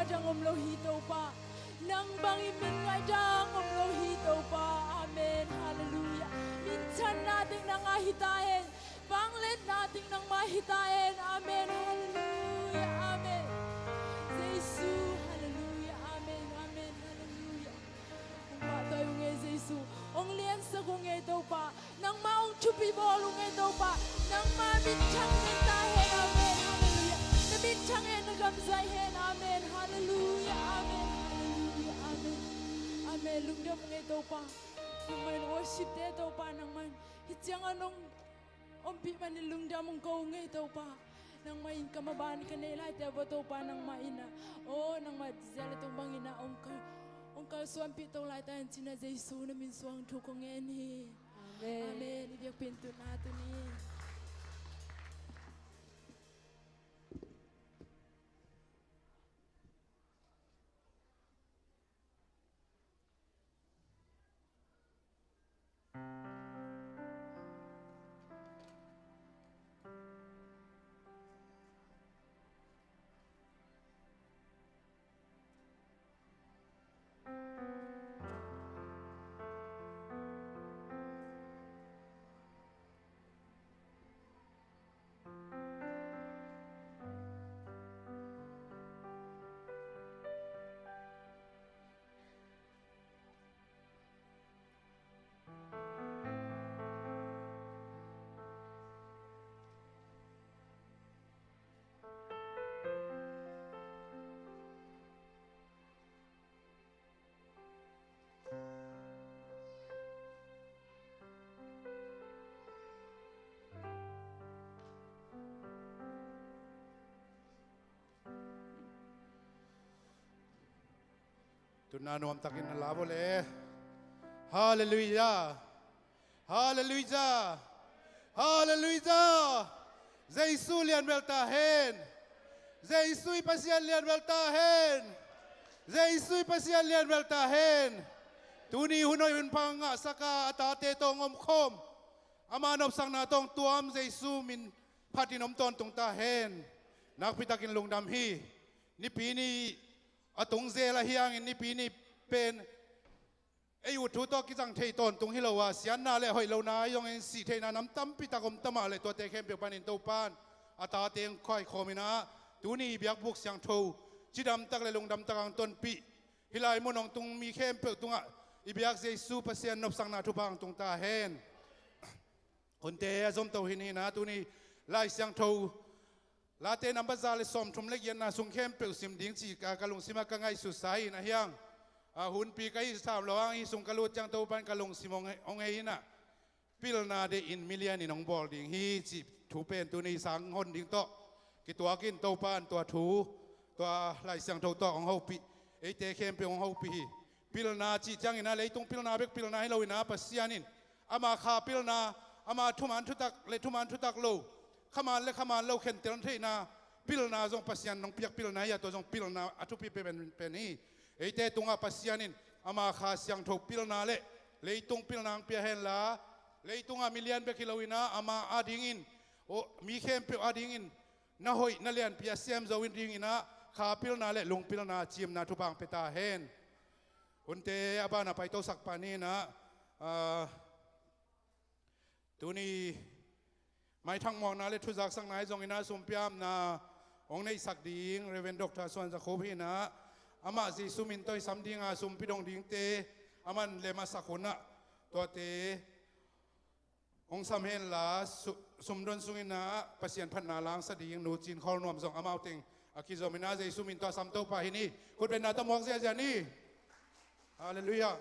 ngaidang om lo hi Topa. Nang bangin min ngaidang om lo hi Topa. Amen. Halleluiah. Minthanna teng nang a hi ta hen. Vangliatna teng nangmah hi ta hen. Amen. Halleluiah. Amen. Jesu. Halleluiah. Amen. Amen. Halleluiah. Hong pahtawi ung e Jesu. Hong liansak ung e Topa. Nangmah hong thupi bawl ung e Topa. Nangmah minthang hen ta hen. Amen. Halleluiah. Na minthang hen, na gamzai hen. Amen. Halleluiah. Amen. Halleluiah. Amen. Amen. Lungdam ung e Topa. Nangmah in worship te Topa, nangmah in hih ciang a nong ompih manin lungdam ung ko ung e Topa. Nangmah in ka maban ka neih laite a vo Topa, nangmah in ah, aw, nangmah zia le tung bangin ah hong kal, hong kalsuanpih to lai ta hen ci-in ah Jesu na min suang thu kong ngen hi. Amen. Amen. I biakpiak tuni. Tun na nuamtakin na la vua le. Halleluiah. Halleluiah. Halleluiah. Jesu lianbel ta hen. Jesu i Pasian lianbel ta hen. Jesu i Pasian lianbel ta hen. Tuni hun hoih hun pha ngahsak a, a tate tawh hong omkhawm, ama nopsakna tawh hong tuam Jesu min phatin om tawntung ta hen. Nakpitakin lungdam hi. Nipi ni a tung zel ahi hangin nipi ni pen ei ut thu tawh kizang thei tawntung hi lo a, siatna le hoih lohna ahi zongin sih theihna nam tampi tak om ta mah leh tuate khempeuh panin Topa'n a tate hong kaikhawm in ah, tuni i biakbuk siangtho cidamtak le lungdamtak a hong tonpih, hih lai mun hong tung mi khempeuh tungah i biak Jesu Pasian nopsakna thupha hong tung ta hen. Hunte a zomto hi ni in ah, tuni Lai Siangtho Late nambat za le sawmthum le giatna sung khempeuh sim ding cih ka, ka lungsim ah ka ngaihsutsa hi in ah, hiang a hunpi ka hih sam lo hang, hih sung ka lut ciang Topa'n ka lungsim hong, hong hei in ah, pilna deih in milian in hong bawl ding hi cih thu pen tuni sang hon ding tawh kituak in Topa'n tua thu, tua Lai Siangtho tawh hong hopih, eite khempeuh hong hopih hi. Pilna cih ciangin ah leitung pilna bek pilna hi lo in ah, Pasian in ama kha pilna, ama thuman thutak le thuman thutak lo, khaman le khaman lo khentel theihna pilna zong Pasian hong piak pilna hi a, tua zong pilna a thupi pen, pen hi. Eite tungah Pasian in ama kha siangtho pilna le leitung pilna hong pia hen la, leitungah milian bek hi lo in ah, ama adingin, aw, mi khempeuh adingin na hoih na lianpi a sem zo in ding in ah, kha pilna le lung pilna cimna thupha hong pia ta hen. Hunte a banah paitosak pah ni in ah, ah, tuni maithang muakna le thuzaksakna ahi zongin ah, sumpiamna hong neihsak ding Reverend Doctor Suan Za Khup hi in ah, amah Jesu min tawh i sam ding a sumpi dong dingte aman lem a sak hun ah, tuate hong sam hen la, su-, sumdon sung in ah Pasian phatna langsa ding Nu Cin Khawl Nuam zong amau teng a kizom in ah, Jesu min tawh a sam to pah hi ni. Khutbetna tawh muak ziahziah ni. Halleluiah.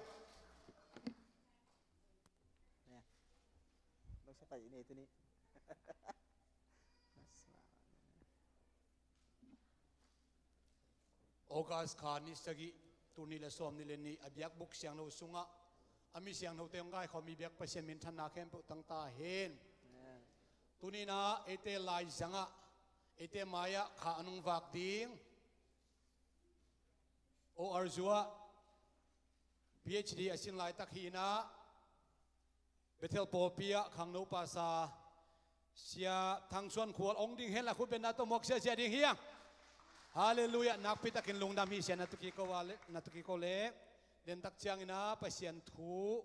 August kha ni sagih, tul nih le sawmnih le nih a biakbuk siangtho sungah a mi siangthote hong kaikhawm i biak Pasian minthanna khempeuh tang ta hen. Tuni in ah eite laizangah, eite mai-ah kha a nung vak ding, O R zu ah P H D a sin laitak hi in ah, Bethel pawlpi ah khangno pasa Sia Thang Suan Khual hong ding hen la, khutbetna tawh muak ziahziah ding hi hang. Halleluiah. Nakpi takin lungdam hi sia, na tukiko le, na tukiko le. Dentak ciangin ah Pasian thu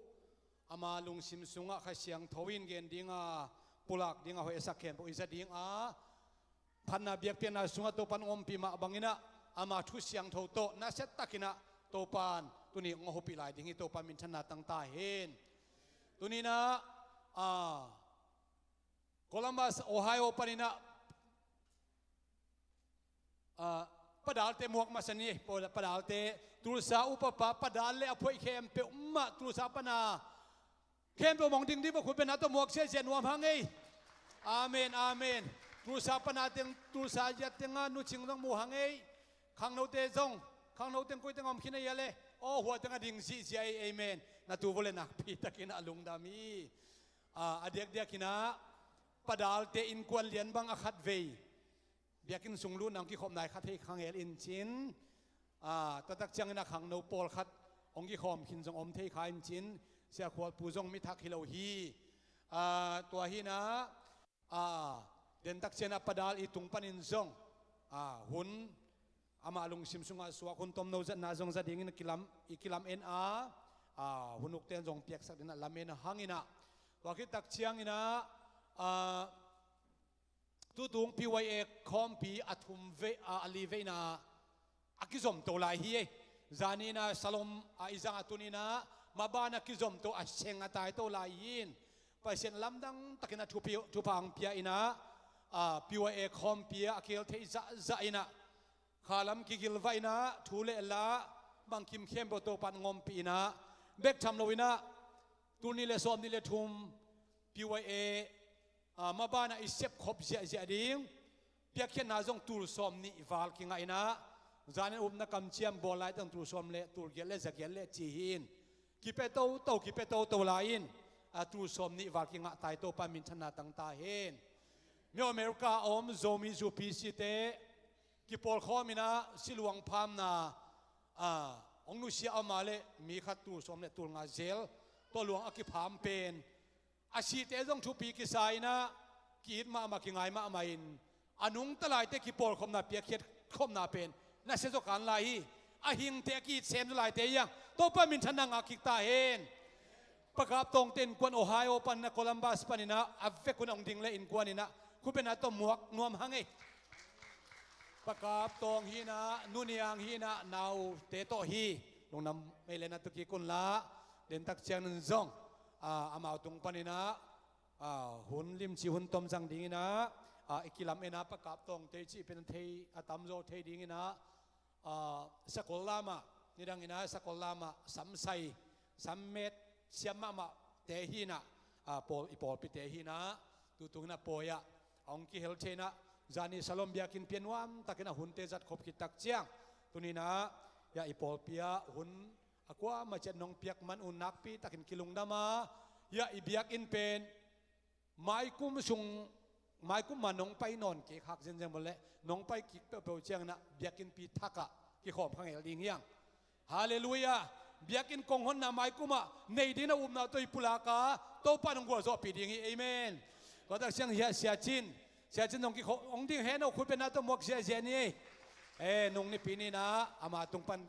ama lungsim sungah Kha Siangtho in gen dinga, pulak dinga hoih a sak khempeuh i za dinga, phatna biakpiakna sungah Topan hong ompih mah bangin ah ama thu siangtho tawh nasia takin ah Topan tuni hong hopih lai ding hi. Topan minthanna tang ta hen. Tuni in ah, ah, Columbus, Ohio panin ah, ah, Pa Dalte muak masa ni. Pa Dalte, Tulsa upapa Pa Dal le a phuaih khempeuh mah Tulsa pana khempeuh mong ding ding va khut bengna tawh muak siasia nuam hang ei. Amen, amen. Tulsa pana teng, Tulsa zia tengah Nu Cing zong mu hang ei. Khangnote zong, khangno teng koi teng om khin a hia le, aw, hua tengah ding zihziah ei. Amen. Na tu vua le nakpi takin ah lungdam hi. Ah, a diakdiakin ah Pa Dalte innkuan lian bang a khatvei biakinn sung lutna hong kikhop nai kha thei kha ngel in cin. Ah, taktak ciangin ah khangno pawlkhat hong kikhawm khin zong om thei kha in cin. Sia Khualpu zong mi thak hi lo hi. Ah, tua hi in ah, ah, dentak ciangin ah Pa Dal i tung panin zong, ah, hun amah lungsim sungah suak, hun tomno zatna zong za dingin kilam, i kilam en a, ah, hun ukte in zong piaksak dingin ah lam en a hang in ah. Tua khit tak ciangin ah, ah, tutung P Y A khawmpi a thum vei, ah, a li veina a kizomto lai hi ei. Zani in ah Salom, ah, i zang a, tuni in ah Maban a kizomto, a seng a taito lai hi in. Pasian lamdang takin ah thupi, thupha hong pia in ah, ah, P Y A khawmpi ah a kihel theih zahzah in ah, khalam kigilvah in ah, thu le la bangkim khempeuh Topan hong ompih in ah, bek tham lo in ah, tul nih le sawm nih le thum P Y A, ah, Maban ah i sepkhop ziahziah ding piakkhiatna zong tul sawm nih val kingah in ah, zan in upna kamciam bawl lai teng tul sawm le tul giat le za giat le ci hi in. Kipia toto, kipia toto lai in, ah, tul sawm nih val kingah tai. Topa minthanna tang ta hen. Mi America a om Zomi zu P C te kipawlkhawm in ah siluang phamna, ah, hong nusia a om a leh mi khat tul sawm le tul nga zel tawh luang a kipham pen, a site zong thupi kisa in ah, ki-it mahmah, kingai mahmah in, a nungta laite kipawlkhopna, piakkhiat khopna pen nasia zaw kan lai hi. A hingte, a ki-it sem zaw laite hi hang. Topa minthanna ngah kik ta hen. Pa Kap Tawngte innkuan Ohio panin ah, Columbus panin ah a vekun hong ding le innkuan in ah khut bengna tawh muak nuam hang ei. Pa Kap Tawng hi in ah, Nu Niang hi in ah, naute tawh hi. Lungdam ei le, na tukik un la. Dentak ciangin zong, ah, amau tung panin ah, ah, hun limci, hun tom zang dingin ah, ah, i kilam en a, Pa Kap Tawngte i cih pen thei, a tamzaw thei dingin ah, ah, sakol lamah, nidangin ah sakol lamah samsai, sammet siam mahmahte hi in ah, ah, pawl, i pawlpite hi in ah, tutung in ah pawi ah a hong kihel thei in ah, zani Salom biakinn pia nuam takin ah hunte zat khop khit tak ciang, tuni in ah, ya, i pawlpi ah hun a kuamah ciat nong piak man un nakpi takin kilungdam a, ya, i biakinn pen maikum sung, maikum ma nong pai nawn kik hak zenzen maw leh, nong pai kik peuhpeuh ciangin ah biakinnpi thak ah kikhawm kha ngel ding hi hang. Halleluiah. Biakinn kong honna maikum ah nei dingin ah upna tawh i pulak a, Topa in hong gualzawhpih ding hi. Amen. Tua tak ciang hi a, Sia Cin, Sia Cin zong kikho-, hong ding hen aw, khut bengna tawh muak ziahziah ni ei. Eh, nung nipi ni in ah ama tung pan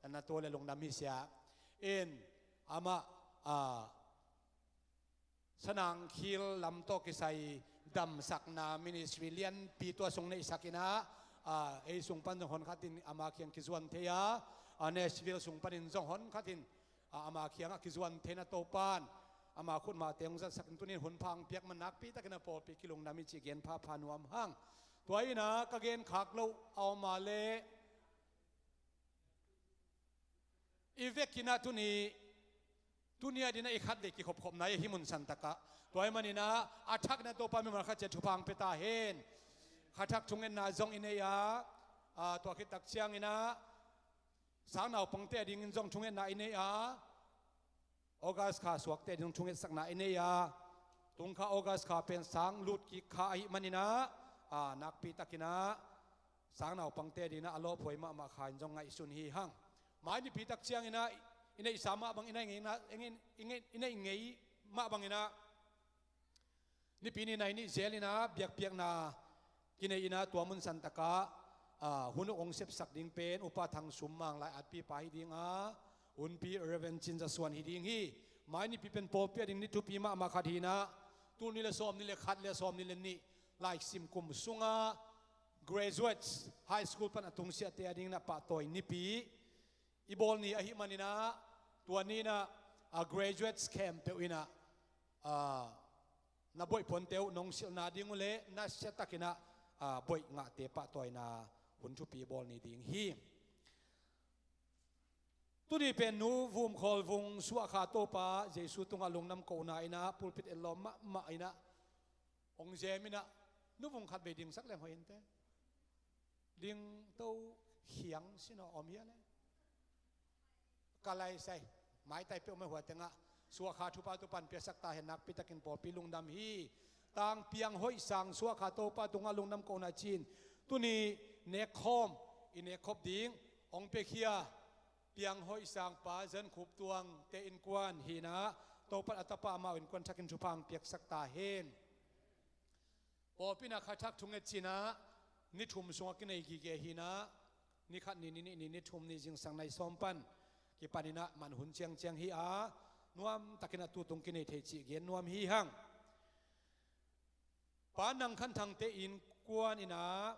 na tua le lungdam hi sia. In, amah, ah, Sanang Khil lam tawh kisai damsakna ministry lianpi tua sung neihsak in ah, ah, ei sung pan zong honkhat in ama kiang kizuan thei a, ah, Nashville sung panin zong honkhat in, ah, ama kiangah kizuan thei in ah, Topan ama khutmahte hong zatsak in, tuni in hun pha hong piak man nakpi takin ah pawlpi kilungdam hi cih gen phapha nuam hang. Tua in ah ka gen khak loh a om a leh, i vekin ah tuni, tuni a dingin ah i khatvei kikhopkhopna hi a, hih mun santak ah. Tua ahih manin ah a thak in ah Topa mimal khat ciat thupha hong pia ta hen. Kha thak thungetna zong i nei a, ah, tua khit tak ciangin ah sang naupangte a dingin zong thungetna i nei a, August kha suakte a ding thungetsakna i nei a, tung kha August kha pen sang lut kik kha ahih manin ah, ah, nakpi takin ah sang naupangte a dingin ah a lawphuai mahmah kha in zong ngaihsun hi hang. Mai nipi tak ciangin ah i neihsa mah bangin ah, i neih ngei na, i neih, i neih, i neih ngei mah bangin ah, nipi ni nai nih zel in ah biakpiakna kinei in ah, tua mun santak ah Hun uk hong sepsak ding pen Upa Thang Sum Mang, lai atpipa hi ding a, hunpi Reverend Cin Za Suan hi ding hi. Mai nipi pen pawlpi a ding ni thupi mahmah khat hi-in ah, tul nih le sawmnih le khat le sawmnih le nih laiksim kum sunga graduates, high school pan a tungsiahte a dingin ah pahtawi nipi i bawl ni ahih manin ah, tua ni-in ah, a graduates khempeuh in ah, a, na boih puante uh nong silhna ding uh leh nasia takin ah, a, boih ngahte pahtawina hun thupi bawl ni ding hi. Tuni pen Nu Vum Khawl Vung Suahkha Topa Jesu tungah lungdam kohna in ah, pulpit etlawm mahmah in ah, hong zem in ah, Nu Vung khat vei dingsak leng hoih inteh. Ding to khiang sin aw, om hia le. Ka laisai, maitai peuhmah hua tengah, Suahkha thupha Topa'n piaksak ta hen, nakpi takin pawlpi lungdam hi. Tangpiang hoih sang Suahkha Topa tungah lungdam kohna ci-in, tuni nekkhawm, i nekkhop ding hong piakhia Piang hoih sang Pa Zan Khup Tuangte innkuan hi-in ah, Topa'n a tapa amau innkuan thakin thupha hong piaksak ta hen. Pawlpi in ah kha thak thunget ci-in ah, ni thum sungah kinei gige hi-in ah, ni khat ni, ni nih ni, ni thum ni, zingsang nai sawm pan kipan in ah man hun ciangciang hi a, nuam takin ah tutung kinei thei cih gen nuam hi hang. Pa Nang Khan Thangte innkuan in ah,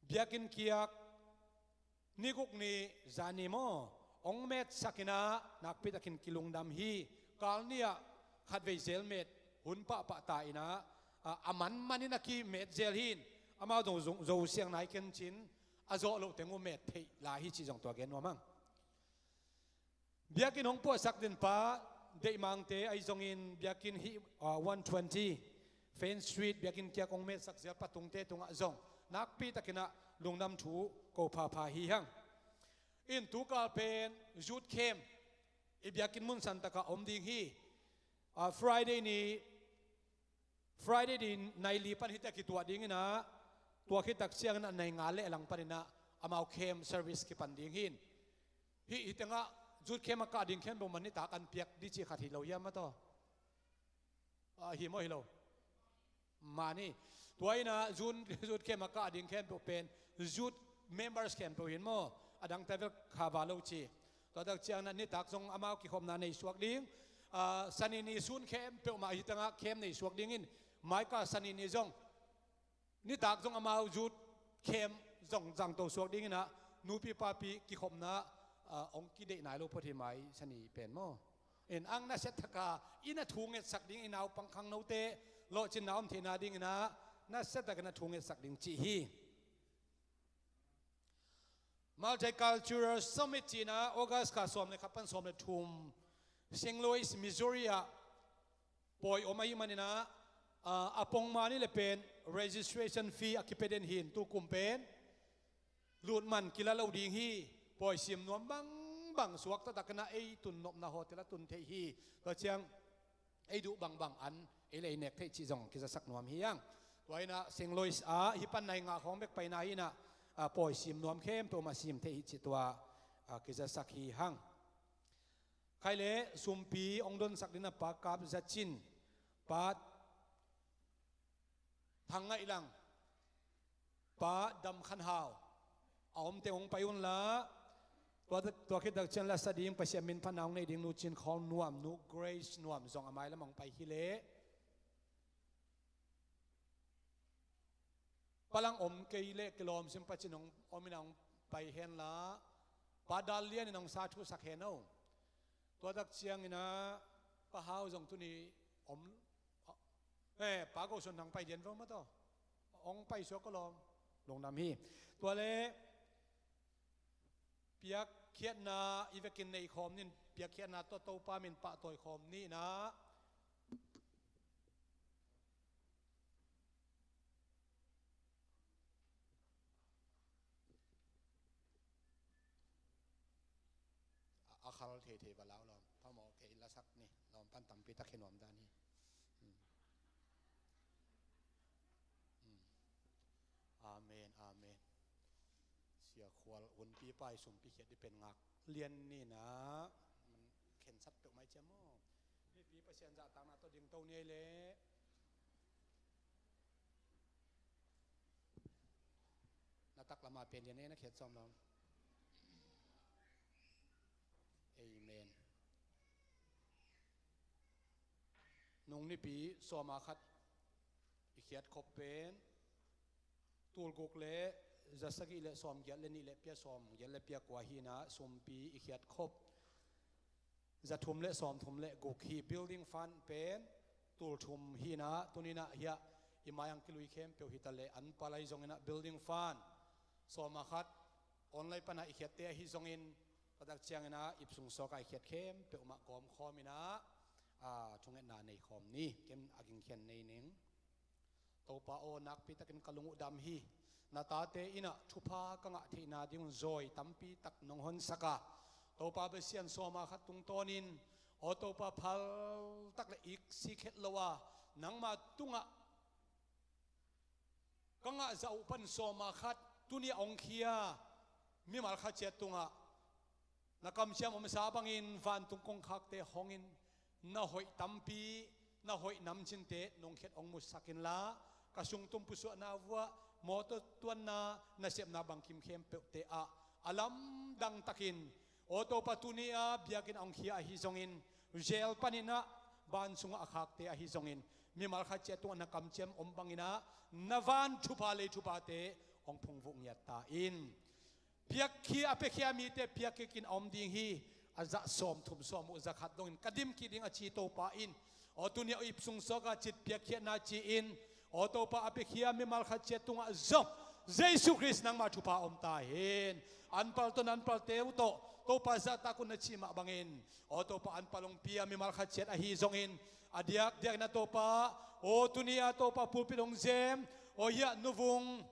biakinn kiak ni guk ni zani maw, hong metsak in ah, nakpi takin kilungdam hi. Kal ni-ah khatvei zel met hun pahpah ta in ah, a, a manman in a kimet zel hi-in, amau zong, zong, zo siang nai ken cin, a zawh loh teng uh met theih lai hi cih zong tua gen nuam hang. Biakinn hong puahsak den Pa Deih Mangte ahi zongin, biakinn hih, ah, one twenty Fain Street biakinn kiak hong metsak zel Pa Tungte tungah zong nakpi takin ah lungdam thu ko phapha hi hang. In tukal pen youth camp i biakinn mun santakah om ding hi. Ah, Friday ni, Friday ni nai li pan hite kituah ding in ah, tua khit tak ciangin ah nai nga leh lang panin ah amau camp service kipan ding hi. Hih, hih tengah youth camp a kah ding khempeuh man nitak an piak ding cih khat hi lo hiam maw taw? Ah, hi maw hi lo? Mani. Tua in ah youth, youth camp a kah ding khempeuh pen youth members khempeuh hi-in maw, a dangte bel kha va lo ci. Tua tak ciangin ah nitak zong amau kikhopna nei suak ding. Ah, Sani ni sun khempeuh mah hih tengah camp nei suak ding in, mai kal Sani ni zong nitak zong amau youth camp zong zangto suak ding in ah, nupi papi kikhopna, ah, hong kideih nai lo phot hi, mai Sani pen maw. In ang nasia taka i na thungetsak ding, i naupang khangnote lawhcinna om theihna ding in ah, nasia takin na thungetsak ding cih hi. Multicultural Summit ci-in ah August kha sawm le khat pan sawm le thum Saint Louis, Missouri ah pawi om ahih manin ah, ah, a pongman hi leh pen registration fee a kipia den hi-in, tukum pen lutman kila lo ding hi. Pawi sim nuam bangbang, suakta takin ah ei tun nopna hotel ah tun theih hi. Tua ciang ei duh bangbang an ei lei nek theih cih zong kizasak nuam hi hang. Tua in ah Saint Louis ah hih pan nai nga khawng bek paina hi-in ah, ah, pawi sim nuam khempeuh mah sim theih hi cih tua, ah, kizasak hi hang. Khai le sumpi hong donsak ding in ah Pa Kap Za Cin, Pa Thang Ngaih Lang, Pa Dam Khan Hau, a om teng hong pai un la. Tua, tua khit tak ciang la sa ding Pasian min phatna hong nei ding Nu Cin Khawl Nuam, Nu Grace Nuam zong a mailam hong pai hi leh. Palang om kei leh kilawm sim Pa Cin hong om in ah hong pai hen la, Pa Dal Lian in hong sa thusak hen aw. Tua tak ciangin ah Pa Hau zong tuni om, eh, Pa Go Suan Thang pai dian vo maw taw. Hong pai suak ko lawm. Lungdam hi. Tua le piakkhiatna i vekin nei khawm ni in, piakkhiatna tawh Topa min pahtawi khawm ni in ah. A, a khal theithei va lau lawm. Phamawh kei lasak ni. Lawm pan tampi tak hi nuam dan hi. Hmm. Hmm. Amen, amen. Sia Khual, hunpi pa i sumpi khiat ding pen ngak lian ni in ah, man khensat peuhmah i ciam maw. Mipi Pasian zahtakna tawh dingto ni ei leh. Na taklam Mah pen lian ei na khiat sawm lo. Amen. Nung nipi sawma khat i khiat khop pen tulguk le zasagih le sawmgiat le nih le pia sawmgiat le pia kua hi-in ah sumpi i khiat khop zathum le sawmthum le guk hi. Building fund pen tulthum hi-in ah tuni-in ah hiah i mai-ah kilui khempeuh hi ta leh an pal ahi zongin ah building fund sawma khat online pan ah i khiatte ahi zongin, tua tak ciangin ah ipsung sawka i khiat khempeuh mah gawmkhawm in ah, a, thungetna nei khawm ni. Ken a gingkhian nei ning. Topa aw, nakpi takin ka lung uh dam hi. Na tate in ah thupha ka ngah theihna dingun zawi tampi tak nong honsak a, Topa Pasian, sawma khat tungtawnin, aw Topa, phal tak le iksi khet lo a, nangma tungah ka ngah zah uh pan sawma khat tuni-ah hong khia mimal khat ciat tungah na kamciam omsa bangin vantung kongkhakte hongin, na hoih tampi, na hoih namcinte nong khiat hong musak inla, ka sungtum pusuahna vuah, mawtaw tuanna, nasepna bangkim khempeuhte ah a lamdang takin, aw Topa, tuni-a biakinn a hong khia ahi zongin, jail panin ah ban sungah a khakte ahi zongin, mimal khat ciat tungah na kamciam om bangin ah na van thupha lei thuphate hong phungvuh ngiat ta in. Piakkhia, a piakhia mite piakkhiakin a om ding hi. A zah sawmthum sawm uh za khat dongin ka dim kik ding a ci Topa in, aw tuni-a ipsung sawka cit piakkhiatna ci-in, aw Topa, a piakhia mimal khat ciat tungah zong Jesu Khrist nangma thupha om ta hen. An pal tawh, an palte uh tawh Topa zahtak un na cih mah bangin, aw Topa, an pal hong pia mimal khat ciat ahi zongin, a diakdiakin ah Topa, aw tuni-a Topa pulpit hong zem, aw hiah nuvung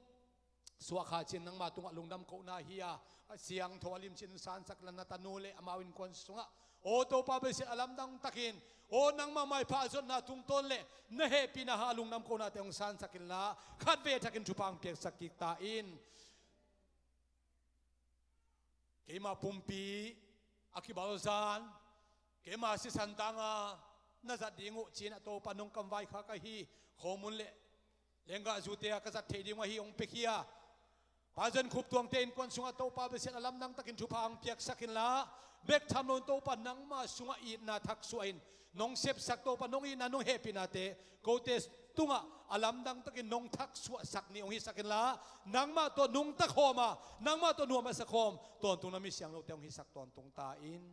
suah kha cin nangma tungah lungdam kohna hi a, a siangtho a limcin sansak la na tanu le amau innkuan sungah, aw Topa Pasian, a lamdang takin, aw nangma maipha a zotna tungtawn le na hehpihna hang a lungdam kohnate hong sansak inla, khatvei a thakin thupha hong piaksak kik ta in. Keima pumpi a kibalzan, keima sisan tanga na zat ding uh ci-in ah Topa nong kamvaikhak ahi khomun le lenggahzute a ka zat theih ding uh ahi hong piakhia Pa Zon Khup Tuangte innkuan sungah Topa Pasian, a lamdang takin thupha hong piaksak inla, bek tham loin Topa nangma sungah itna thaksuah in, nong sepsak Topa, nong itna nong hehpihnate kote tungah a lamdang takin nong thaksuahsak ni hong hisak inla, nangmah tawh nungta khawm a, nangmah tawh nuam a sa khawm tawntung na mi siangthote hong hisak tawntung ta in.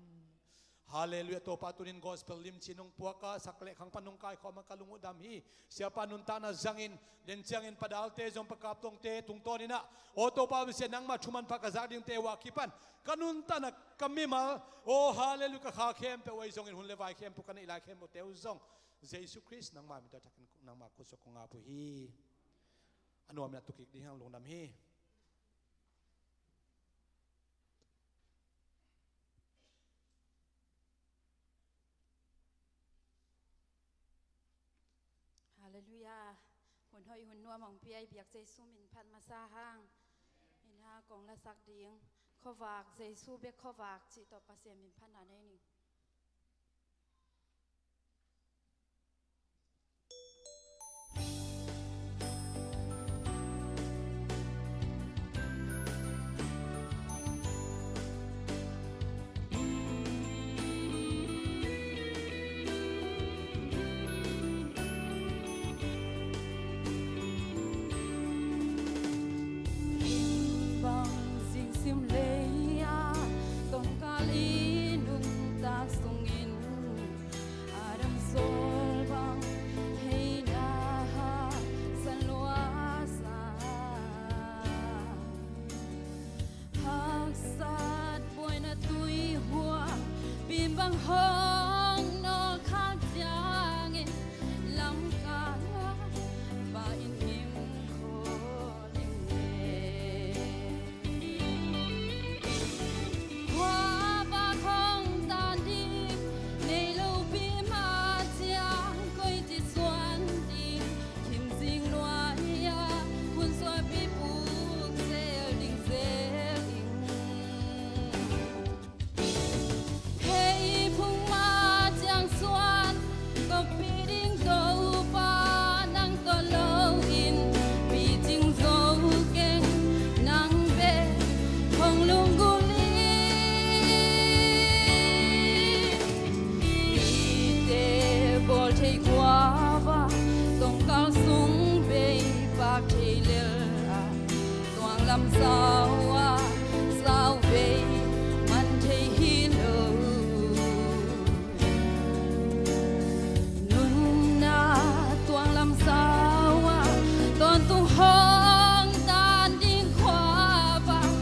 Halleluiah. Topa, tunin gospel limci nong puak a, sak le khang pan nong kaikhawm a, ka lung uh dam hi. Siapa nuntakna zangin, den ciangin Pa Dalte zong, Pa Kap Tongte tungtawnin ah, aw Topa Pasian, nangma thu manpha ka zak dingte uh a kipan ka nuntakna, ka mimal, aw halleluiah, ka kha khempeuh uh ahi zongin hun le vai khempeuh ka neih lai khempeuhte uh zong Jesu Khrist nangma min tawh thakin nangma khut sungah kong ap uh hi. A nuamin a tu kik ding hang lungdam hi. Halleluiah. Hun hoih hun nuam hong pia i biak Jesu min phat masa hang. Ina kong lasak ding khuavak, Jesu bek khuavak cih tawh Pasian min phatna nei ning. Bang zing sim lei a tongkal i nungta Lamsau ah sauvei man thei hi lo. Nunna tuang lamsau ah tawntung hong tan ding khuavak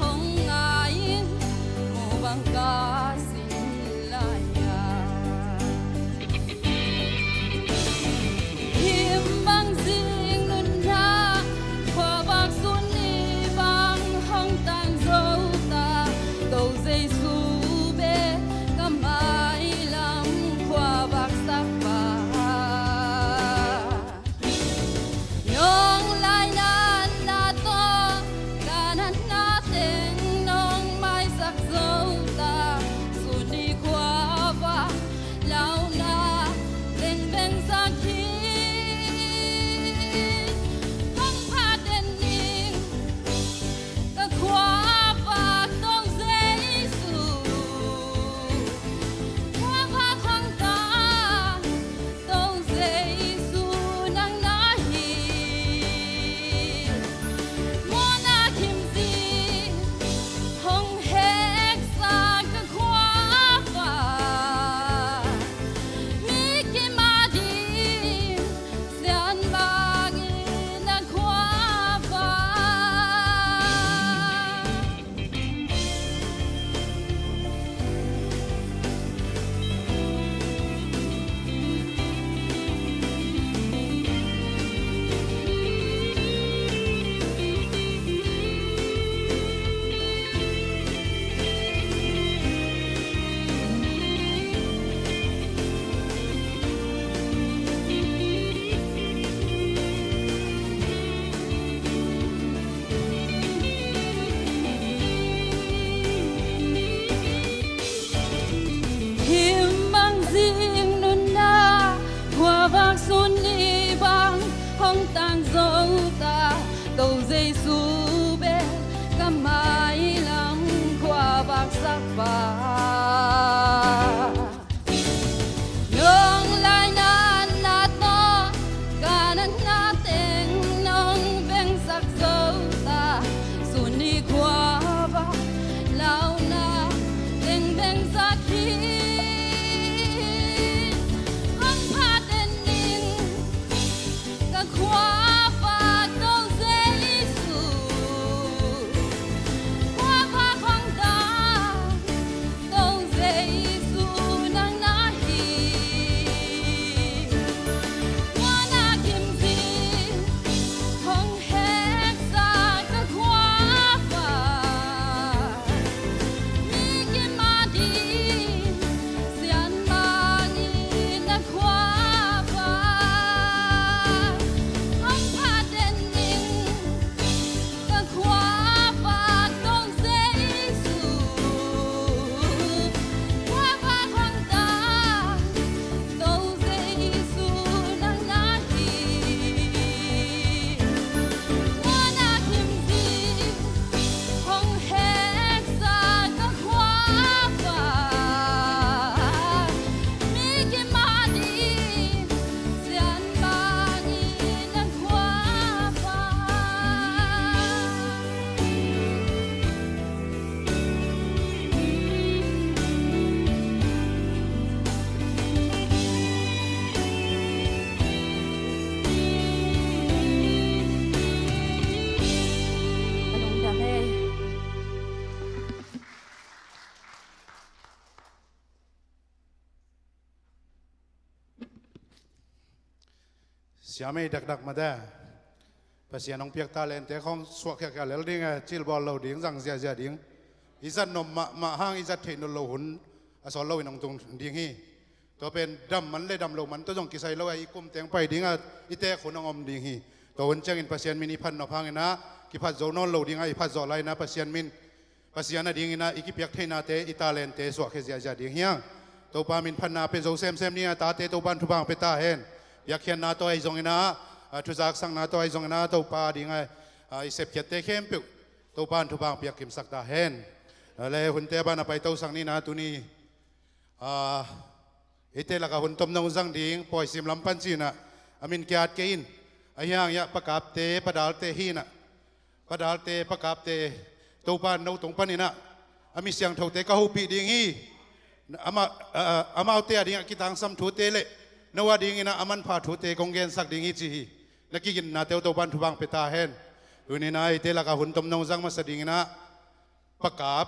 hong ngai in, mawh bang ka sin lai-a. Him bang zing nunna khuavak sun ni bang hong tang zo ta, To Jesu bek ka mailam khuavak sakpa. Nong lainatna tawh ka natna teng nong maisak zo ta, sun ni khuavak launa teng bengsak hi. Hong phat den ning ka khuavak To Jesu, khuavak hong tang To Jesu nang na hi. Mawhna khimzi hong heksa ka khuavak, mi kim ading sian bangin na khuavak. Him bang zing nunna khuavak sun ni bang hong tang zo ta, To Jesu bek ka mailam khuavak sakpa. Nong lainatna tawh ka natna teng nong bengsak zo ta, sun ni khuavak launa teng bengsak hi. Hong phat den ning ka khuavak To Jesu, khuavak hong tang To Jesu nang na hi. Mawhna khimzi hong heksa ka khuavak, mi kim ading sian bangin na khuavak. Hong phat den ning ka khuavak To Jesu, khuavak hong tang To Jesu nang na hi. Mawhna khimzi hong heksa ka khuavak, mi kim ading sian bangin na khuavak. Siamei dakdak mate, Pasian hong piak talente khawng suah khiakhia lel ding e, cilbawl lo ding, zang ziahziah ding. I zat nop mahmah hang i zat theih nop lo hun a sawl loin hong tung ding hi. Tua pen dam man le dam lo man tawh zong kisai lo a, i kum teng pai ding a, i teek hun hong om ding hi. Tua hun ciangin Pasian min i phat nop hangin ah kiphat zo nawn lo ding a, i phat zawh lai-in ah Pasian min, Pasian a dingin ah i kipiak theihnate, i talente suahkhia ziahziah ding hi hang. Topa min phatna pia zo semsem ni a, tate Topa in thupha hong pia ta hen. Piakkhiatna tawh ahi zongin ah, a, thuzaksakna tawh ahi zongin ah, Topa a ding a, a, i sepkhiatte khempeuh Topa in thupha hong piak kimsak ta hen. A, le hunte a ban a paito sak ni a, tuni, a, eite lakah hun tomno zang ding Pawisim lam pan ci-in ah, a min kiat kei in, ahi hang ah Pa Kapte, Pa Dalte hi-in ah, Pa Dalte, Pa Kapte, Topa in no tung paninah a mi siangthote ka hopih ding hi. Ama, a, amaute a dingah kitangsam thute le no a dinginah a manpha thute kong gensak ding hi ci hi. Na kiginnate uh Topa in thupha pia ta hen. Tuninah eite lakah hun tomno zang masa dinginah Pa Kap,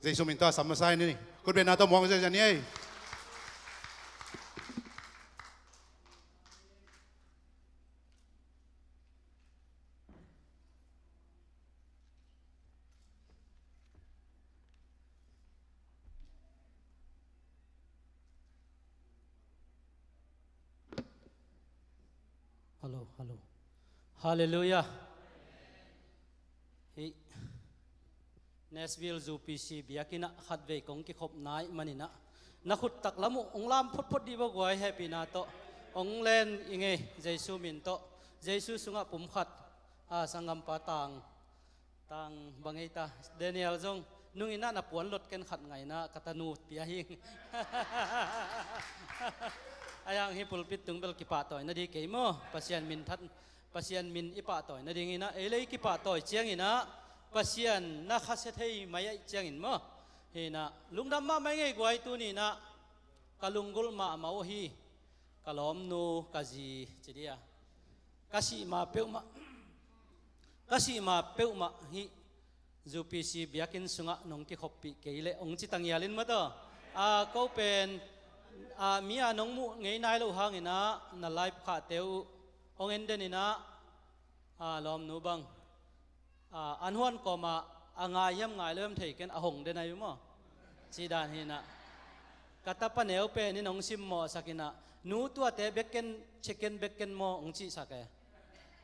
Jesu min tawh a sam masa hi ni. Khutbetna tawh muang ziazia ni ei. Hallo, hallo. Halleluiah. Hih Nashville U P C biakinnah khatvei kong kikhop nai maninah na khut taklam uh hong lam photphot dih vo guai, hehpihna tawh hong len i ngei. Jesu min tawh, Jesu sungah pumkhat, a, sanggampa Tang, Tang bang ei ta, Daniel zong nunginah na puan lot ken khat ngainah ka tanu pia hing. A yang hi pulpit tung bel kipahtawi nading kei maw? Pasian min that, Pasian min i pahtawi nadinginah ei le i kipahtawi cianginah Pasian na khasia thei mai aih ciangin maw? Hinah lungdam mahmah i ngei guai. Tuninah ka lunggulh mahmah uh hi. Ka lawmnu, ka zi ci dia, ka sih ma peuhmah, ka sih ma peuhmah hih U P C biakinn sungah nong kikhoppih kei leh hong ci tangialin mataw. A, ko pen, a, mi a nong muh ngei nai loh hanginah na live khahte uh hong en deninah, a, lawmnu bang, a, an huan kawmah a ngai hiam ngai lo hiam thei ken, a hong den ahi uh maw? Cih dan hinah ka tapa neu pen in hong simmawhsakinah, nu, tuate bek ken, chicken bek ken maw, hong cihsak e.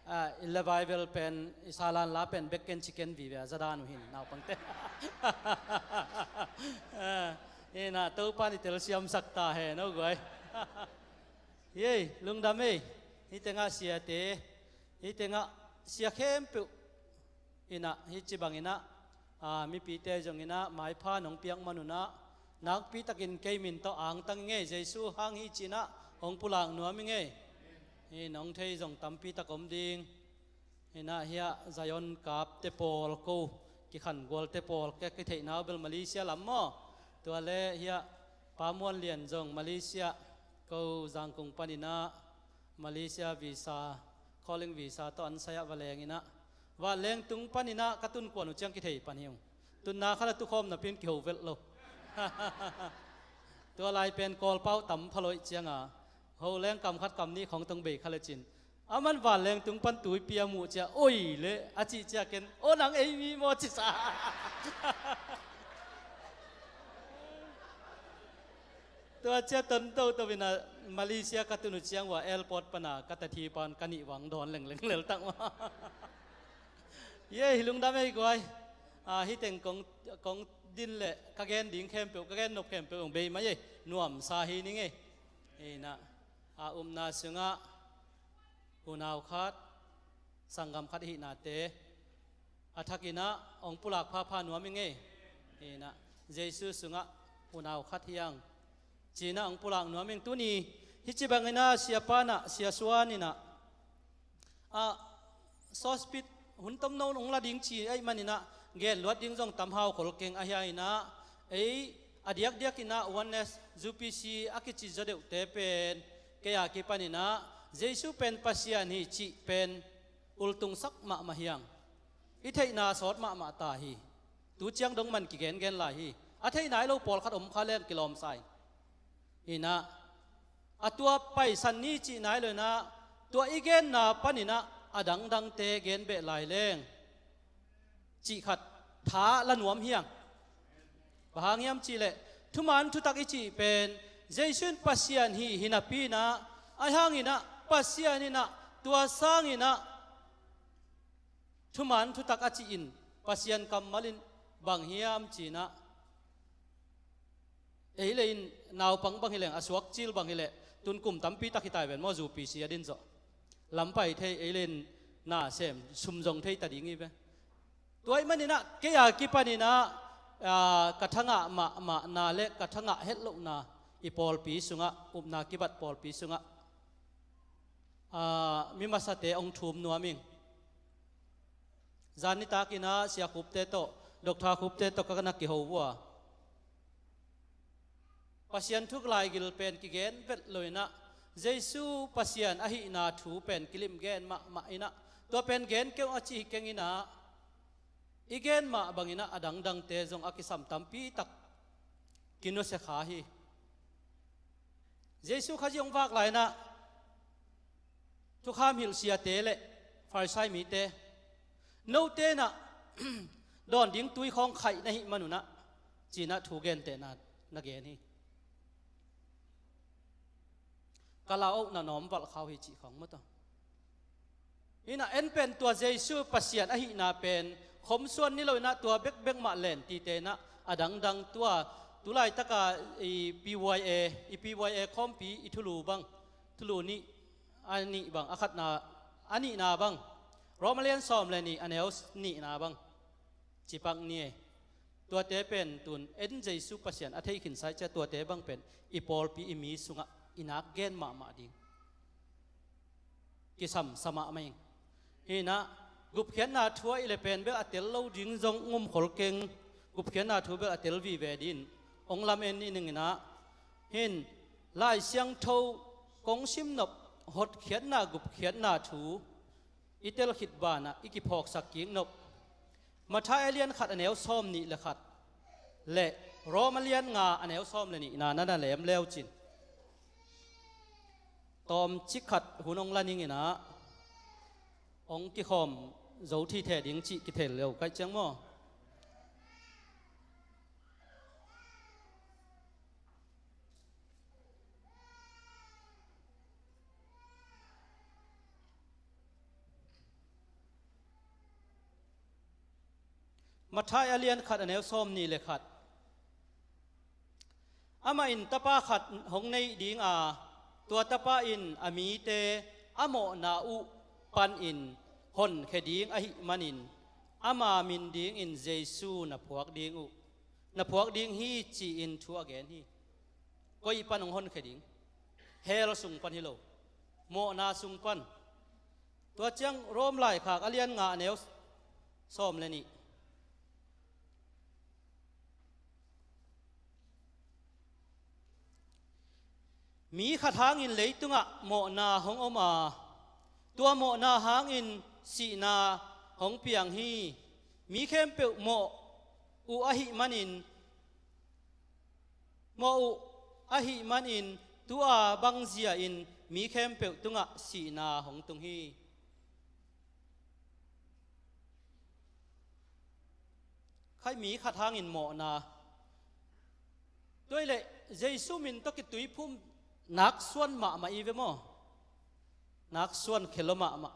A, i le Bible pen, i salan la pen bek ken chicken vive a za dan uh hin naupangte. A, hinah Topa in i telsiamsak ta hen o guai. Ei, lungdam ei. Hih tengah siate, hih tengah sia khempeuh inah hih ci banginah, a, mipite zonginah maipha nong piak manunah nakpitakin kei min tawh angtang i ngei. Jesu hang hi cinah hong pulak nuam i ngei. Hih nong thei zong tampitak om ding. Hinah hiah Zion kapte pawl, ko kikhan gualte pawl, ka kitheihna uh bel Malaysia lam maw? Tua le hiah Pa Muan Lian zong Malaysia, ko Zangkung paninah Malaysia visa, calling visa tawh an sai-ah va lenginah, va leng tung paninah ka tun kuan uh ciang kithei pan hi ung. Tunna khan a tukhawm napi-in kiho velh lo. Tua lai pen Kawlpau tam pha lo ih cianga ho leng kam khat kam nih khawng tong bei kha lecin, aman vanleng tung pan tuipi a muh ciah, oi le a cih ciah ken, aw nang ei mi maw cisa. Tua ciah ton toto inah Malaysia ka tun uh ciang ua airport pana ka tathi pan ka nih vang dawn lengleng leltak ma. Ye hi lungdam ei guai. A, hih teng kong, kong din le ka gen ding khempeuh, ka gen nop khempeuh hong bei mai ei. Nuamsa hi ning ei. Hinah a upna sungah unau khat, sanggam khat ihihnate a thakinah hong pulak phapha nuam i ngei. Hinah Jesu sungah unau khat hiang cinah hong pulak nuam ing. Tuni hih ci banginah siapa inah, Sia Suan inah, a, sawspit hun tomno hong la ding ci aih maninah gen luat ding zong tam hau khol keng ahi a inah, ei a diakdiak inah Oneness U P C a kici zaw deuhte pen kei a kipaninah Jesu pen Pasian hi cih pen ultungsak mahmah hiang. I theihna sawt mahmah ta hi. Tu ciang dong man kigengen lai hi. A theih nai lo pawlkhat om kha leng kilawmsa in. Hinah a tua paisan ni cih nai lo inah, tua i genna paninah a dangdangte gen beh lai leng cih khat tha la nuam hiang. Bang hang hiam cihleh thuman thutak i cih pen Jesu in Pasian hi, hi napi inah, ahi hanginah Pasian inah tua sanginah thuman thutak a cih in Pasian kammal in bang hiam cinah, ei le in naupang bang hileng, a suak cil bang hileh, tun kum tampi tak hi tai ven maw, U P C a din zawh. Lampai thei, ei le in na sem, sum zong thei ta ding hi ve. Tua ih maninah kei a kipaninah, a, ka thangah mahmahna le ka thangah hetlohna i pawlpi sungah, upna kibat pawlpi sungah, a, mi masate hong thum nuam ing. Zan nitak in ah Sia Khupte tawh, Doctor Khupte tawh ka na kiho uh a, Pasian thu laigil pen kigen vet lo in ah, Jesu Pasian ahihna thu pen kilim gen mahmah in ah, tua pen gen kei un a ci hi keng in ah, i gen mah bangin ah a dangdangte zong a kisam tampi tak kinusia kha hi. Jesu Khazih hong vak lai in ah, thukham hilh siate le Farisai mite, note in ah dawn ding tui khawng khaih na hih man un ah, ci in ah thu gentehna na gen hi. Ka lau-ohna nawm valh kha uh hi cih khawng maw taw. In ah en pen tua Jesu Pasian ahihna pen khomsuan ni lo in ah, tua bekbek mah len tite in ah a dangdang tua, tu laitaka i P Y A, i P Y A khawmpi i thulu bang, thulu nih, a nih bang, a khatna, a nihna bang, Rom a lian sawm le nih a neu nihna bang, cipak ni e. Tuate pen tun en Jesu Pasian a thei khinsa i cia, tuate bang pen i pawlpi, i mi sungah i nak gen mahmah ding kisam sa mahmah ing. Hi in ah, gupkhiatna thu ah i le pen bel a tel lo ding zong um khol keng, gupkhiatna thu bel a tel vive ding hong lam en ni ning in ah, hin Lai Siangtho kong sim nop, hotkhiatna, gupkhiatna thu i tel khit banah i kiphawksak kik nop, Matthai a lian khat a neu sawm nih le khat le Rom a lian nga a neu sawm le nihna na na lem leu cin, tawmcik khat hun hong la ning in ah, hong kikhawm zo thithe ding cih kithei lo kaih ciang maw. Matthai a lian khat a neu sawm nih le khat. Amah in tapa khat hong neih ding a, tua tapa in a mite a mawhna uh panin honkhia ding ahih manin, ama min dingin Jesu na phuak ding uh, na phuak ding hi, ci-in thu a gen hi. Koi pan hong honkhia ding? Hell sung pan hi lo, mawhna sung pan. Tua ciang Rom laikhak a lian nga a neu sawm le nih. Mi khat hangin leitungah mawhna hong om a, tua mawhna hangin sihna hong piang hi. Mi khempeuh mawh uh ahih manin, mawh uh ahih manin, tua bangzia in mi khempeuh tungah sihna hong tung hi. Khai mi khat hangin mawhna. Tua hi leh Jesu min tawh kituiphum naksuan mahmah i ve maw? Naksuan khia lo mahmah.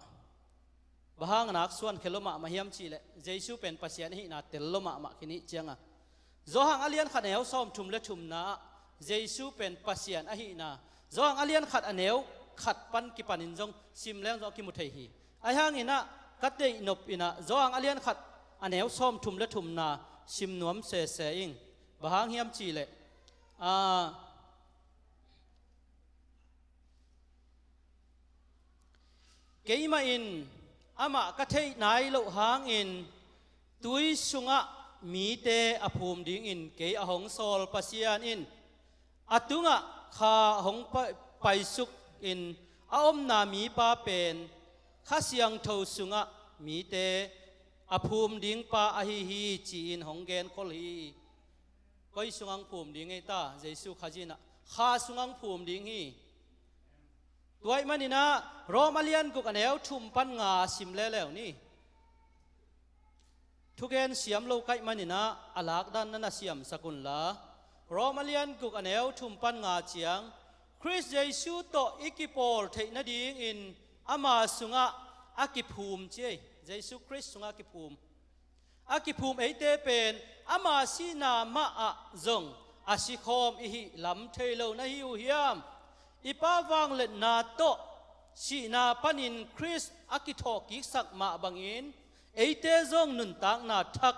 Bang hang naksuan khia lo mahmah hiam cih leh, Jesu pen Pasian ahihna tel lo mahmah khin i hih ciang a. Johan a lian khat a neu sawm thum le thumna ah Jesu pen Pasian ahihna, Johan a lian khat a neu khat pan kipanin zong sim leng zong a kimu thei hi. Ahi hangin ah ka deih nop in ah Johan a lian khat a neu sawm thum le thumna sim nuam sese ing. Bang hang hiam cih leh, a, keimah in amah ka theih nai loh hangin tui sungah mite a phum dingin kei a hong sawl Pasian in a tungah kha hong pai-, paisuk in a omna mipa pen Kha Siangtho sungah mite a phum ding pa ahi hi, ci-in hong genkhol hi. Koi sungah hong phum ding ei ta? Jesu Khazih in ah kha sungah hong phum ding hi. Tua ahih manin ah Rom a lian guk a neu thum pan nga sim leuleu ni. Thugen siam lo ka hih manin ah a lakdan na na siamsak unla, Rom a lian guk a neu thum pan nga ciang, Khrist Jesu tawh i kipawl theih nadingin ama sungah a kiphum ci ei. Jesu Khrist sungah a kiphum. A kiphum eite pen ama sihna mah ah zong a sikhawm i hih lam thei lo na hi uh hiam? I Pa vangliatna tawh sihna panin Khrist a kithawhkiksak mah bangin eite zong nuntakna thak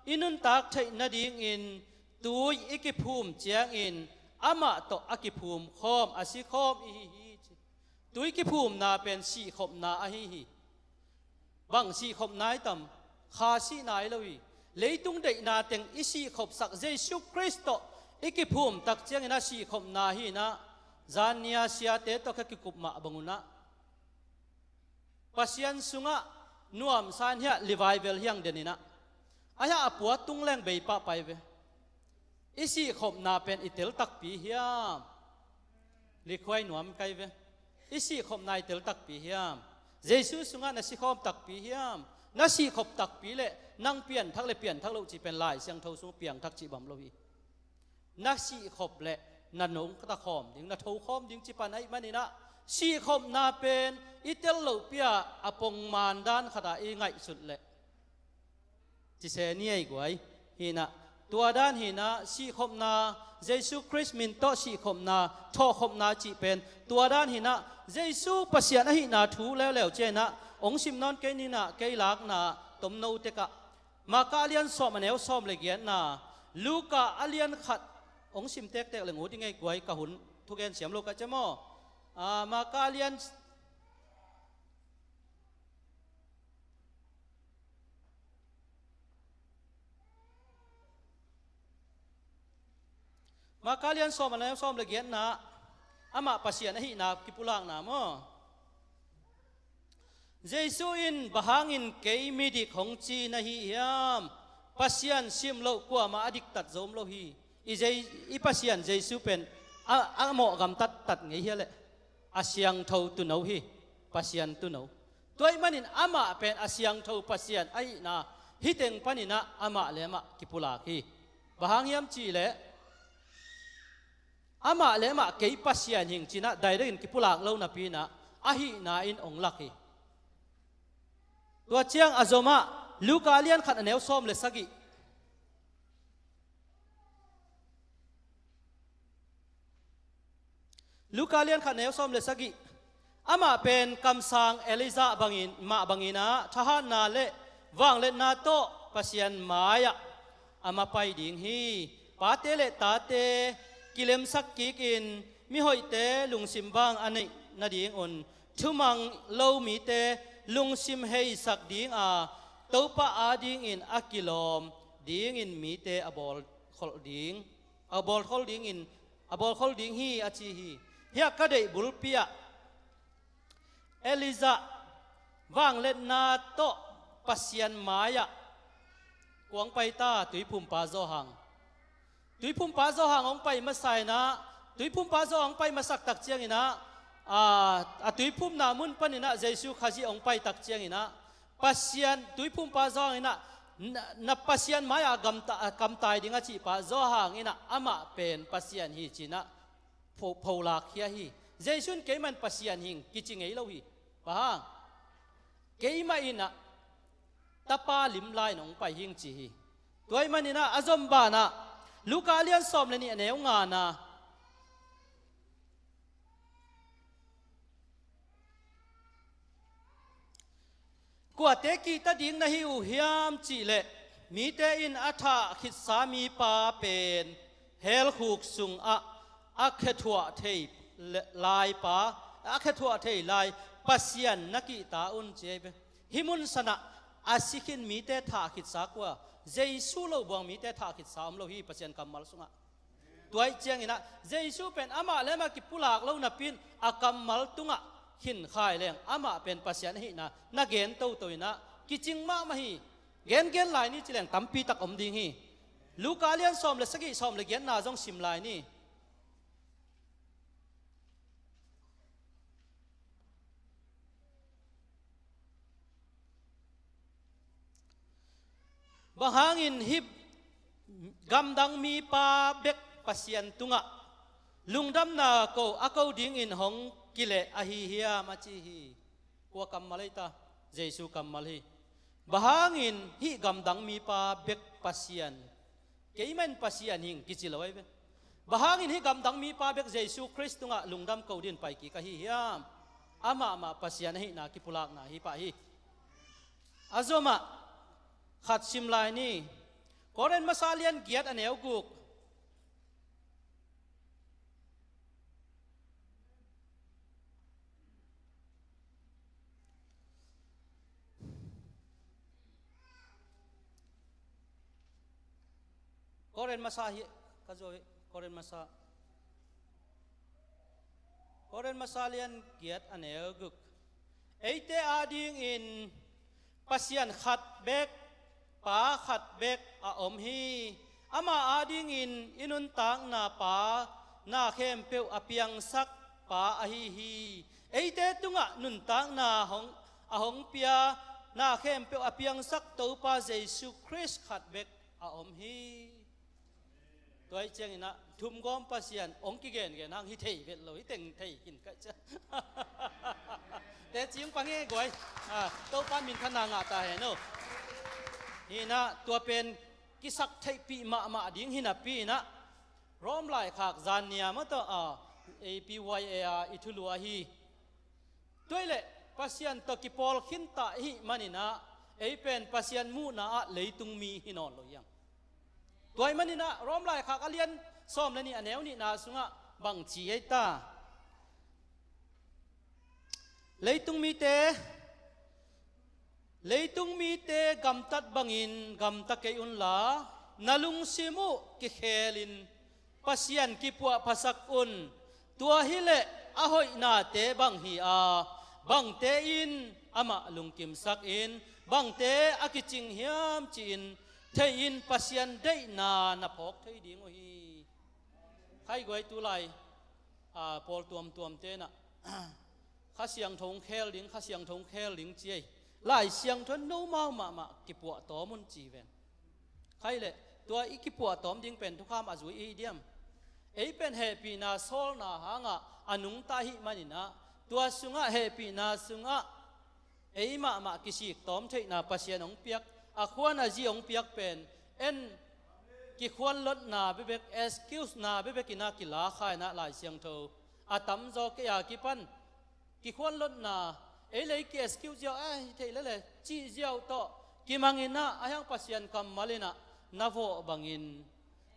i nuntak theih nadingin tui i kiphum ciangin amah tawh a kiphum khawm, a sikhawm i hi hi ci. Tui kiphumna pen sihkhopna ahi hi. Bang sihkhopna i tam? Kha sihna hi lo hi. Leitung deihna teng i sihkhopsak Jesu Khrist tawh i kiphum tak ciangin a sihkhopna hi inah, zan ni-a siate tawh ka kikup mah bangun ah, Pasian sungah nuamsa in hiah revival hiang den inah, a hiah a pua tung leng bei pah pai ve. I sihkhopna pen i tel takpi hiam? Likhuai nuam kai ve. I sihkhopna i tel takpi hiam? Jesu sungah na sikhawm takpi hiam? Na sihkhop takpi leh nang pianthak le pianthak loh cih pen Lai Siangtho sung piangthak cih bang lo hi. Na sihkhop leh na nungta khawm ding, na tho khawm ding cih pan ahih manin ah, sihkhopna pen i tel loh pi-a a pongman dan khatah i ngaihsut leh cise ni ei guai. Hi inah, tua dan hi inah, sihkhopna, Jesu Khrist min tawh sihkhopna, thawhkhopna cih pen tua dan hi inah, Jesu Pasian ahihna thu leuleu ciang inah hong sim nawn kei ni inah, kei lakna tomno tekah, Marka a lian sawm a neu sawm le giatna, Luka a lian khat hong sim tektek leng ut i ngei guai, ka hun thugen siam lo ka ci maw? Ah, Marka a lian Marka lian sawm a neu sawm le giatna, amah Pasian ahihna kipulakna maw? Jesu in, "Bang hangin kei midik hong ci na hi hiam? Pasian sim loh kuamah a diktat zo om lo hi. I, Jei-, i Pasian Jesu pen a, a mawh gamtat tat ngei hia leh, a siangtho tuuno hi, Pasian tuuno. Tua ahih manin amah pen a siangtho Pasian ahihna hih teng panin ah amah le amah kipulak hi. Bang hang hiam cih leh, amah le amah kei Pasian hing ci-in ah direct in kipulak lo napi-in ah, ahihna in hong lak hi." Tua ciang a zomah, Luka lian khat a neu sawm le sagih. Luka lian khat neu sawm le sagih. Amah pen kamsang Elijah bangin, mah bangin ah, thahatna le vangliatna tawh Pasian mai-ah a mapai ding hi. Pate le tate kilemsak kikin, mihoihte lungsim vang a neih nadingun, thumang lo mite lungsim heisak ding a, Topa adingin a kilawm dingin mite a bawlkholh ding, a bawlkholh dingin, a bawlkholh ding hi, a ci hi. Hiah ka deih bulpi ah Elijah vangliatna tawh Pasian mai-ah kua hong pai ta? Tuiphumpa Johan. Tuiphumpa Johan hong pai masa-in ah, Tuiphumpa Johan hong pai masak tak ciangin ah, a, a tuiphumna mun panin ah Jesu Khazih hong pai tak ciangin ah, Pasian, Tuiphumpa Johan in ah, na, na Pasian mai-ah gamta-, a kamtai ding a cihpa Johan in ah, amah pen Pasian hi ci-in ah pho-, pholak khia hi. Jesu in, "Keimah in Pasian hing," kici ngei lo hi. Bang hang? "Keimah in ah Tapa lim la-in hong pai hing," ci hi. Tua ahih manin ah a zom banah, Luka lian sawm le nih a neu ngana, "Kuate kihta ding na hi uh hiam cih leh, mite in a thah khitsa mipa pen hell khuk sungah a khethuah thei le-, laipa, a khethuah thei lai Pasian na kihta un," ci hi ve. Hih mun sanah a si khin mite thah khitsa kua? Jesu lo buang mite thah khitsa om lo hi, Pasian kammal sungah. Tua ahih ciangin ah, Jesu pen amah le amah kipulak lo napi-in a kammal tungah khin kha-in leng, amah pen Pasian ahihna na gen toto in ah, kicing mahmah hi. Gengen lai ni ci leng tampi tak om ding hi. Luka lian sawm le sagih, sawm le giatna zong sim lai ni. "Bang hangin hih gamdang mipa bek Pasian tungah lungdamna ko a ko dingin hong kileh ahi hiam?" a ci hi. Kua kammal ei ta? Jesu kammal hi. "Bang hangin hih gamdang mipa bek Pasian, keimah in Pasian hing," kici lo ahi ve. "Bang hangin hih gamdang mipa bek Jesu Khrist tungah lungdam ko dingin pai kik ahi hiam? Amah mah Pasian ahihna kipulakna hi pah hi." A zomah khat sim lai ni. Korin masa lian giat a neu guk. Korin masa hi, ka zo hi, Korin masa. Korin masa lian giat a neu guk. Eite adingin Pasian khat bek, Pa khat bek a om hi. Ama adingin i nuntakna Pa na khempeuh a piangsak Pa ahi hi. Eite tungah nuntakna hong, a hong pia, na khempeuh a piangsak Topa Jesu Khrist khat bek a om hi. Tua hi ciangin ah thumgawm Pasian hong kigengen hang hi thei vet lo, hi teng thei khin ka ci a. Teci hong pang hi guai. Ah, Topa minthanna ngah ta hen aw. Hi in ah tua pen kisaktheihpih mahmah ding hi napi in ah Rom laikhak zan nia mah tawh, ah, A P Y A ah i thulu ahi. Tua hi leh Pasian tawh kipawl khinta i hih manin ah ei pen Pasian muhna ah leitung mi hi nawn lo hi hang. Tua hi manin ah Rom laikhak a lian sawm le nih a neu nihna sungah bang ci ei ta? Leitung mite, leitung mite gamtat bangin gamta kei unla, na lungsim uh kikhelin Pasian kipuahphasak un. Tua hi leh a hoihnate bang hi a, bangte in amah lungkimsak in, bangte a kicing hiam ci-in thei in Pasian deihna na phawk thei ding uh hi. Khai guai tu lai, a, pawl tuamtuam tenah Kha Siangtho hong khel ding, Kha Siangtho hong khel ding ci ei. Lai Siangtho in nomau mahmah kipuah tawm un ci ven. Khai leh tua i kipuah tawm ding pen thukham a zui i hi diam? Ei pen hehpihna sawlna hangah a nungta ahih manin ah tua sungah hehpihna sungah ei mahmah kisik tawm theihna Pasian hong piak, a khuan a zi hong piak pen en kikhuan lotna bebek, excuse na bebek in ah kila kha in ah Lai Siangtho a tamzaw kei a kipan kikhuan lotna, ei lei ki excuse ziau a hi thei lele cih ziau tawh kimang in ah a hiang Pasian kammal in ah na vawh bangin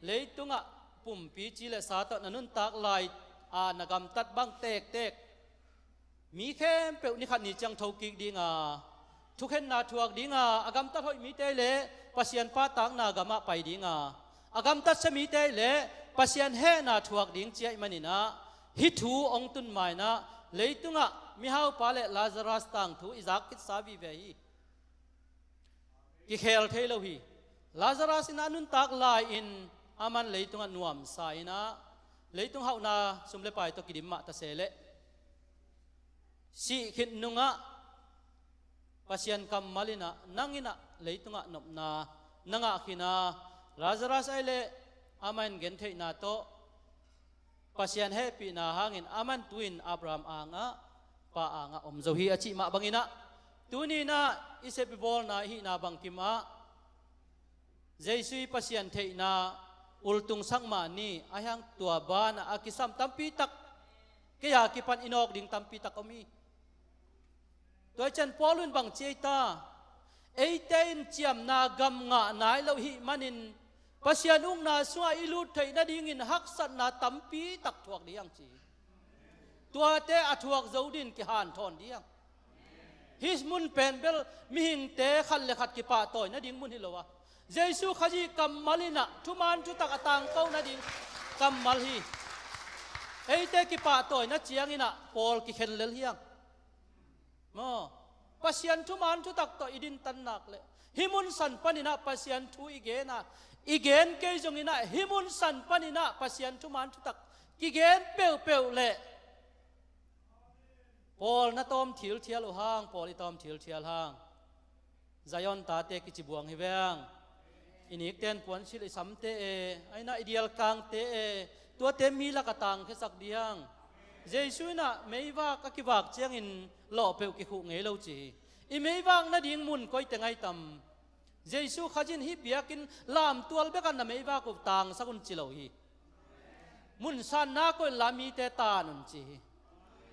leitungah pumpi ci le sa tawh na nuntak lai a na gamtat bang tektek mi khempeuh ni khat ni ciang thokik ding a, thukhenna thuak ding a, a gamtat hoih mite le Pasian pahtakna gamah pai ding a, a gamtat sia mite le Pasian hehna thuak ding ci ahih manin ah hih thu hong tun ma in ah leitungah mihaupa le Lazarus tangthu i zak khitsa vive hi. Kikhel thei lo hi. Lazarus in a nuntak lai-in aman leitungah nuamsa in ah leitung hauhna sum le pai tawh kidim mah ta se leh sih khit nungah Pasian kammal in ah nang in ah leitungah nopna na ngah khin a, Lazarus ahih leh amah in gentheihna tawh Pasian hehpihna hangin aman tu-in Abraham angah, pa angah om zo hi a cih mah bangin ah tuni in ah i sep i bawlna i hihna bangkim ah Jesu i Pasian theihna ultungsak mah ni a hiang tua banah a kisam tampi tak kei a kipan i nawk ding tampi tak om hi. Tua hi cian Paul in bang ci ei ta? Eite in ciamna gam ngah nai lo hih manin Pasian ukna sungah i lut theih nadingin haksatna tampi tak thuak ding ci hi. Tuate a thuak zo din kihanthawn ding. Hih mun pen bel mihingte khat le khat kipahtawi nading mun hi lo a, Jesu Khazih kammal in ah thuman thutak a tangko nading kammal hi. Eite kipahtawina ciangin ah Paul kikhen lel hi hang. Maw, Pasian thuman thutak tawh i dintan nak leh hih mun san panin ah Pasian thu i gen a, i gen kei zongin ah hih mun san panin ah Pasian thuman thutak kigen peuhpeuh leh Paul na tawm thilthial uh hang, Paul i tawm thilthial hang. Zion tate kici buang hi veng. I nikten puansilh i samte e, aina i dialkangte e, tuate mi lak a tangkhiasak ding. Jesu in ah meivak a kivak ciangin lawhpeuh kikhuh ngei lo ci hi. I meivak nading mun koite ngai tam? Jesu Khazih in hih biakinn lamtual bek ah na meivak uh tangsak un ci lo hi. Mun sanna koih inla mite tan un ci hi.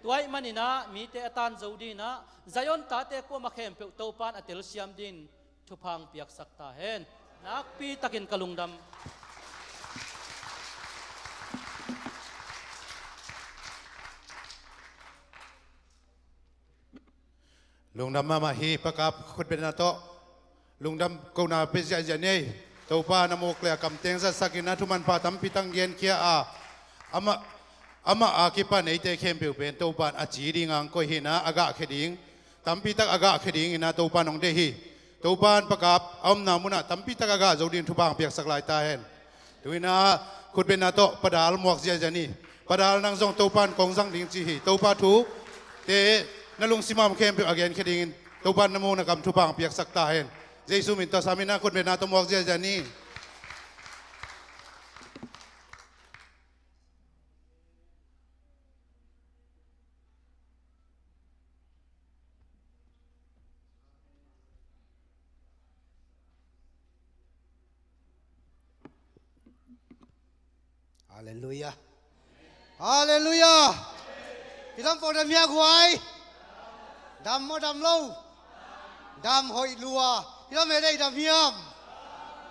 Tua ahih manin ah mite a tan zo dingin ah Zion tate kuamah khempeuh Topa in a telsiam dingin thupha hong piaksak ta hen. Nakpi takin ka lungdam. Lungdam mahmah hi, pakap khutbetna tawh lungdam kohna pia ziahziah ni ei. Topa na muk le a kamteng zatsakin a thumanpha tampi tak genkhia a, amah, amah a kipan eite khempeuh pen Topa in a ci ding ang koih hi in a, a gahkhia ding tampi tak a gahkhia dingin a Topa in hong deih hi. Topa in Pa Kap a omna munah tampi tak a gah zo ding thupha hong piaksak lai ta hen. Tu-in a khutbetna tawh Pa Dal muak ziahziah ni. Pa Dal, nang zong Topa in kong zang ding ci hi. Topa thute na lungsim a om khempeuh a genkhia dingin Topa in na muk na kam thupha hong piaksak ta hen. Jesu min tawh sam in a khutbetna tawh muak ziahziah ni. Halleluiah. Halleluiah. Hih lam pawl dam hiam guai? Dam maw dam lo? Dam hoih lua. Hih lam e dei dam hiam?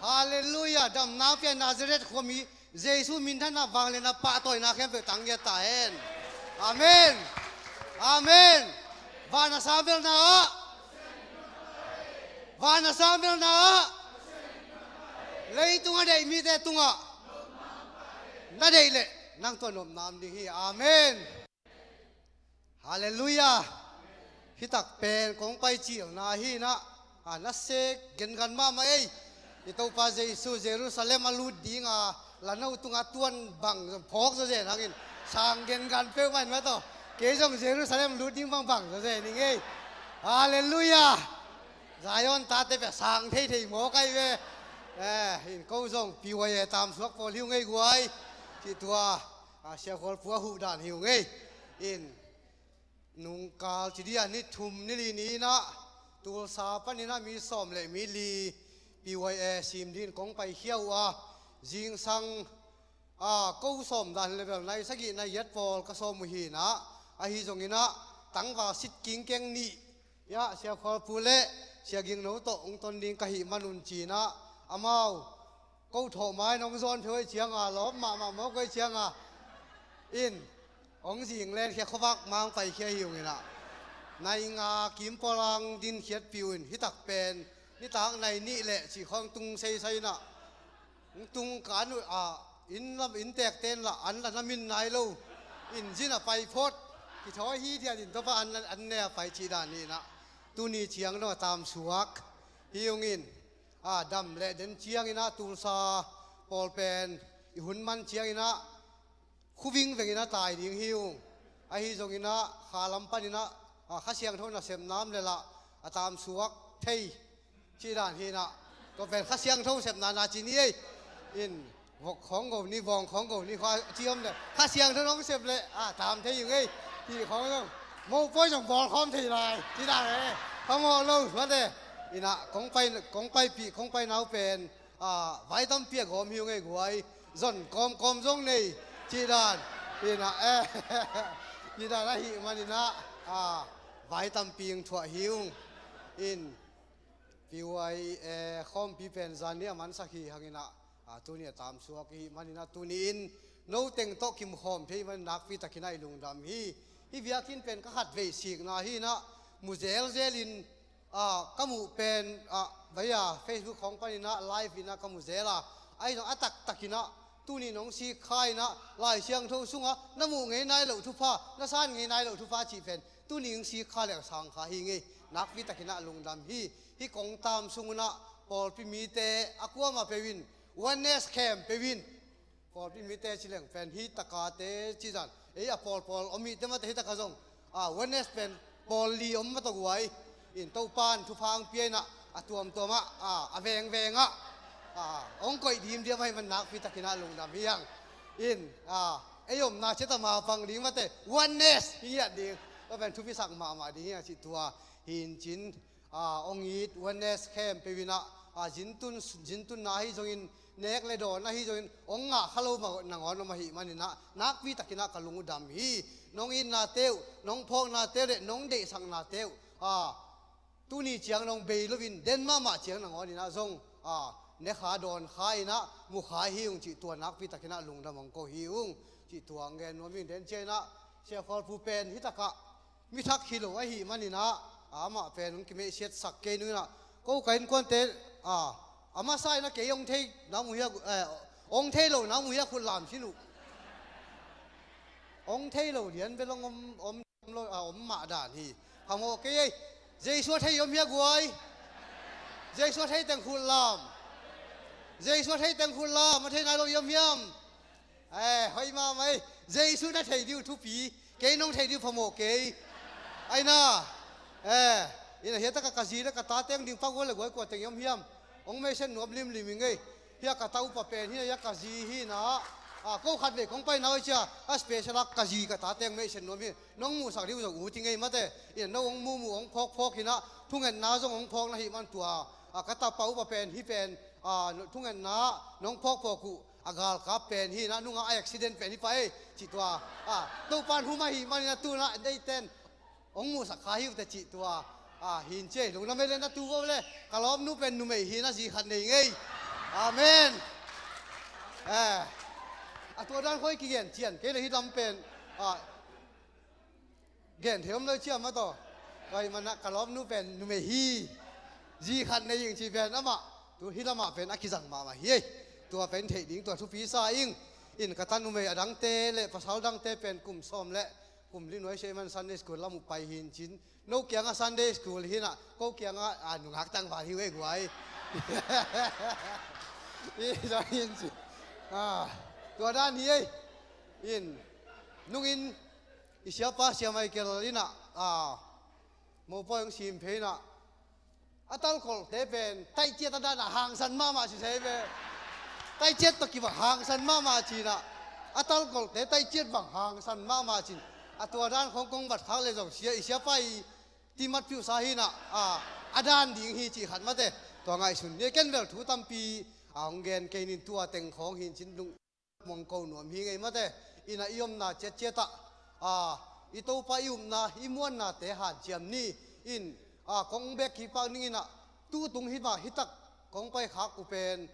Halleluiah. Damna pia Nazareth khuami Jesu minthanna, vangliatna, pahtawina khempeuh tang ngiat ta hen. Amen. Amen. Van a sang belna ah, van a sang belna ah, leitung a deih mite tungah na deih leh nang tua nopna om ding hi. Amen. Halleluiah. Hih tak pen kong pai cilna hi in a, a na sek gengan mahmah ei. I Topa Jesu Jerusalem a lut ding a, lano tungah tuan bang phawk zawzen hangin sang gengan peuhmah in mah tawh, kei zong Jerusalem lut ding bang bang zawzen ing ei. Halleluiah. Zion tate pia sang theithei mawk ahi ve. Eh, in ko zong P Y A tamsuak pawl hi ung ei guai. Cih tua, a, Sia Khual Pu a huh dan hi ung ei. In nungkal ci dih a ni thum ni li ni in a, Tulsa panin a mi sawm le mi li P Y A sim dingin kong paikhia uh a, zingsang, a, ko sawm dan level nai sagih nai giat pawl ka sawm uh hi in a, ahi zongin a, tangval sit kingkeng nih, ya, Sia Khual Pu le Sia Ging No tawh hong ton ding ka hih manun ci in a, amau ko thawh ma in hong zawn phei uh ei ciang a, lawp mahmah mawk uh ei ciang a, in hong zing lenkhia khuavak mang paikhia hi ung in a, nai nga kim pawl ang dinkhiatpih uh in, hih tak pen nitak nai nih le cih khawng tung seisai in a, hong tung kan uh a, inn lam inntekte in lah an la na min nai lo, in zin a pai phot, kithawi hithiat in Topa an, an ne a pai cih dan hi in a, tuni ciang dong a tamsuak hi ung in, a, dam le den ciangin a, Tulsa pawl pen i hun man ciangin a, khu vingvengin a tai ding hi ung. Ahi zongin a, kha lam panin a, a, Kha Siangtho nasepna om le lah a tamsuak thei cih dan hi in a, tua pen Kha Siangtho sepna na ci ni ei. In vok khawng go ni, vawng khawng go ni, kha ci om le Kha Siangtho nong sep le, a, tam thei ung ei. Ti khawng zong mopawi zong bawl khawm thei lai cih dan e. Kha ngawh lo mate. In a, kong pai, kong paipih, kong pai nau pen, a, vai tampi a gawm hi ung ei guai. Zon kawmkawm zong nei cih dan hi in a, eh, cih dan ahih manin a, a, vai tampi hong thuah hi ung. In P Y A khawmpi pen zan ni a mansak hi hangin a, a, tuni a tamsuak i hih manin a, tuni in no teng tawh kimkhawm thei manin nakpi takin a i lungdam hi. Hih biakinn pen ka khatvei sikna hi in a, mu zelzel in, a, ka muh pen, a, vai a, Facebook khawng panin a live in a ka mu zel a, ahi zong a taktakin a, tuni nong sik kha in a, Lai Siangtho sungah na muh ngei nai loh thupha, na san ngei nai loh thupha cih pen tuni hong sik kha le sang kha hi ung ei. Nakpi takin a lungdam hi. Hih kong tam sung un a, pawlpi mite a kuamah peuh in, oneness khempeuh in, pawlpi mite ci leng pen hih taka te ci zan, ei a pawlpawl om hihte mate hih taka zong, a, oneness pen pawl li om mah tawh guai. In Topa in thupha hong pia in a, a tuamtuam ah, a, a vengveng ah, a, hong koih dimdiam ahih man nakpi takin a lungdam hi hang. In, a, ei omna ciat a mapang ding mate, oneness hi ngiat ding. Tua pen thupisak mahmah ding hi hang cih tua hi in cin, a, hong it oneness khempeuh in a, a, zintun, zintunna ahi zongin, nek le dawn ahi zongin, hong ngah kha lo mah nangawn om ahih manin a, nakpi takin a ka lung uh dam hi. Nong itnate uh, nong phawknate uh le nong deihsaknate uh, a, tuni ciang nong bei loin den mahmah ciang nangawn in a zong, a, ne kha dawn kha in a, mu kha hi ung cih tua nakpi takin a lungdam hong ko hi ung cih tua hong gen nuam ing. Den ciang in a, Sia Khual Pu pen hih takah mi thak hi lo ahih manin a, amah pen hong kimeihsiatsak kei nung in a, ko ka innkuante, a, A masa in a kei hong thei na mu hiak, eh, hong thei lo na mu hiak khut lam sin uh. Hong thei lo lian bel hong om, om, om lo, a om mah dan hi. Phamawh kei ei. Jesu a thei om hiak guai. Jesu a thei teng khut lam. Jesu a thei teng khut lam. A thei nai lo i om hiam? Eh, hoi mahmah ei. Jesu na thei diu thupi. Kei nong thei diu phamawh kei. Aina. Eh, ina hiataka ka zi le ka ta teng ding pang le guai kua teng i om hiam? Hong meisen nuam limlim i ngei. Hia ka ta upa pen hi, hia ka zi hi na. A, ko khat vei kong pai na oi cia. A special a ka zi ka ta teng meisen nuam hi. Nong musak diu zong ut i ngei mate. Ina no hong mumu hong phawkphawk hi na. Thungetna zong hong phawk na hi man tua. A, ka tapa upa pen hi pen. A, thungetna nong phawkphawk uh. A galkap pen hi na, nunga a accident pen hi pa ei, cih tua. A, Topan hum ahi manin a tu na, deiten hong musak kha hi uh te cih tua. A, hin cia, lungdam ei le na tu vo le, ka lawmnu pen numei hi na zi khat nei ngei. Amen. Eh, a tua dan khoi kigen cian, kei le hi lam pen. A, Gen thei om lo ciam a taw. Tua hi mana ka lawmnu pen numei hi. Zi khat nei ing ci pen amah. Tu hi lamah pen a kizang mahmah hi ei. Tua pen theih ding tua thupi sa ing. In ka ta numei a dangte le pasal dangte pen kum sawm le kum li nuai se man Sunday school lam uh pai hin cin. No kianga Sunday school hi na, ko kianga, a, nungak tangval hi uh ei guai. I zang hin cin. A, tua dan hi ei. In, nungin, i siapa Sia Michael ina, a, mopawi hong sim phei ina, a talkolhte pen taiciat a dana hangsan mahmah ci sei ve. Taiciat tawh kibang hangsan mahmah cina, a talkolhte taiciat bang hangsan mahmah cin. A tua dan khong kong bat khak le zong sia, i siapa i timat piuhsa hi ina, a, a dan ding hi cih khat mate. Tua ngaihsun ni ken vel thu tampi, a, hong gen kei nin tua teng khong hin cin lung mong ko nuam hi ngei mate. Ina i omna ciatciatah, a, i Topa i upna i muannate hanciam ni. In, a, kong bek kipak ning ina tutung hi mah hitak kong pai khak uh pen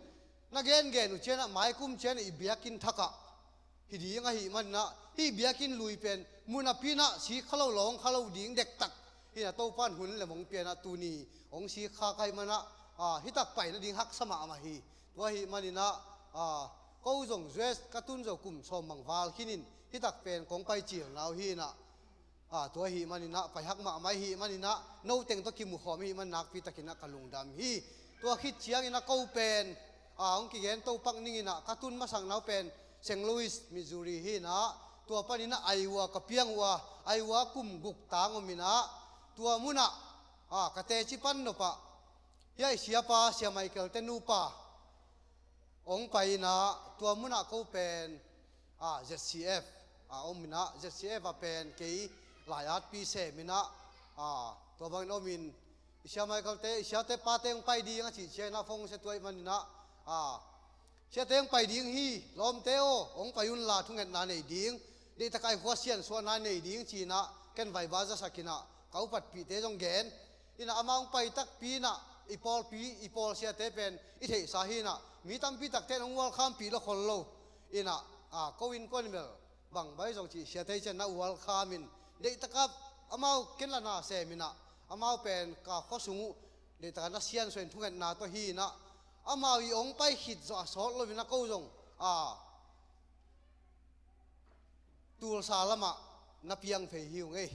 na gengen uh cianah maikum cianah i biakinn thakah hi ding ahi manina, hi biakinn lui pen munapinah sik kha lo lawng kha lo ding dektak. Hina Topan hun le mong pianah tuni hong sik kha kai manah, a, hitak pai nading haksa mahmah hi. Tua ahi maninah, a, ko zong U S ka tun zo kum sawm mang val khinin hitak pen kong pai cilna uh hinah, a, tua ahi maninah pai hak mahmah ahi maninah no teng tawh kimukhawm ahi man nakpi takinah ka lungdam hi. Tua khit cianginah ko pen, a, hong kigen Topak ninginah ka tun masakna uh pen Saint Louis, Missouri hinah tua paninah Iowa ka piang uh a, Iowa kum guk tang ominah tua munah, a, ka teci pan nopah hiai siapa Sia Michael te nupa hong pai inah tua munah ko pen, a, Z C F a om inah Z C F a pen kei lai-atpi sem inah, a, tua bangin omin i Sia Michael te, i siate pate hong pai ding a cih ciang inah phone sia tuai maninah, a, siate hong pai ding hi, lawmte aw, hong pai unla thungetna nei ding, deihtakai khua siansuahna nei ding cinah ken vaiba zasak inah ka upatpihte zong gen. Inah amah hong pai takpi inah i pawlpi, i pawl siate pen i theihsa hinah mi tampi takte in hong welcome pih lo khol lo. Inah, a, ko innkuan bel bang bai zong cih siate i cian na welcome in deihtaka amau ken la na sem inah amau pen ka khuasung uh deihtaka na siansuah in thungetna tawh hinah amau i hong pai khit zawh a sawt lo inah ko zong, a, Tulsa lamah na piang phei hi uh ngei.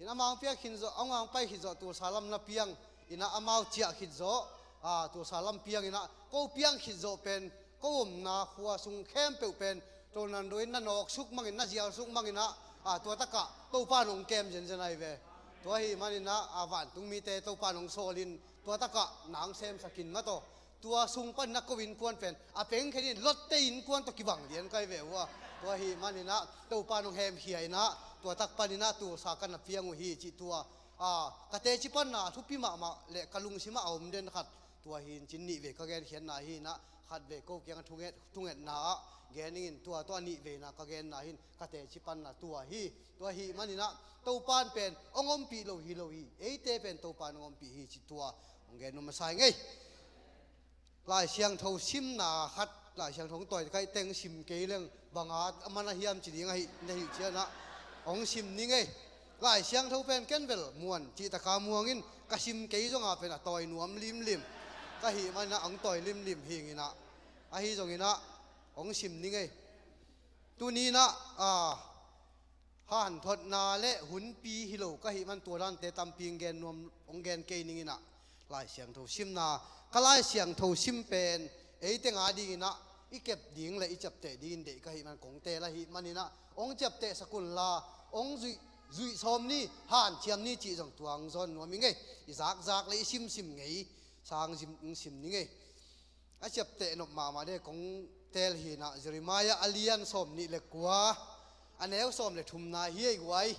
In amau piak khin zawh, amau pai khit zawh Tulsa lam na piang inah amau ciah khit zawh, a, Tulsa lam piang inah ko piang khit zawh pen ko omna khua sung khempeuh pen tolnan do in na nawk suk mangin na zial suk manginah, a, tua takah Topa nong kem zenzen ai ve. Tua ahi maninah, a, vantung mite Topa nong sawlin tua takah nang semsakin mataw. Tua sung paninah ko innkuan pen a pengkhenin Lotte innkuan tawh kibang lian kai ve uh a. Tua ahi maninah Topa nong hemkhia inah tua tak paninah Tulsa ka na piang uh hi cih tua, a, ka teci panna a thupi mahmah le ka lungsimah a om den khat tua hi in cin nih vei ka genkhiatna hinah khat vei ko kiangah thunget, thungetna ah gen ingin tua tawh a nih veina ka genna hin ka teci panna tua hi. Tua ahi maninah Topan pen hong ompih lo hi lo hi, eite pen Topan hong ompih hi cih tua hong gen nuam a sai ngei. Lai Siangtho simna khat, Lai Siangtho hong tawi kaih teng sim kei leng banga a man a hiam ci ding ahi na hih cianah hong sim ni ngei. Lai Siangtho pen ken bel muan cihtaka muangin ka sim kei zonga pen a tawi nuam limlim. ka hih manin ah hong tawi limlim hi ing in ah, ahi zongin ah hong sim ning ei. Tuni in ah, a, hanthotna le hunpi hi lo ka hih man tua dante tampi hong gen nuam, hong gen kei ning in ah, Lai Siangtho simna, ka Lai Siangtho sim pen ei teng a dingin ah i kep ding le i ciapteh dingin deih ka hih man kong teel ahih manin ah hong ciaptehsak un la, hong zuih, zuih sawm ni, hanciam ni cih zong tua hong zawn nuam ing ei. I zakzak le i simsim ngei sang zim hong sim ning ei. A ciapteh nop mahmah ding kong teel hi in ah, Jeremiah a lian sawm nih le kua, a neu sawm le thumna hi ei guai.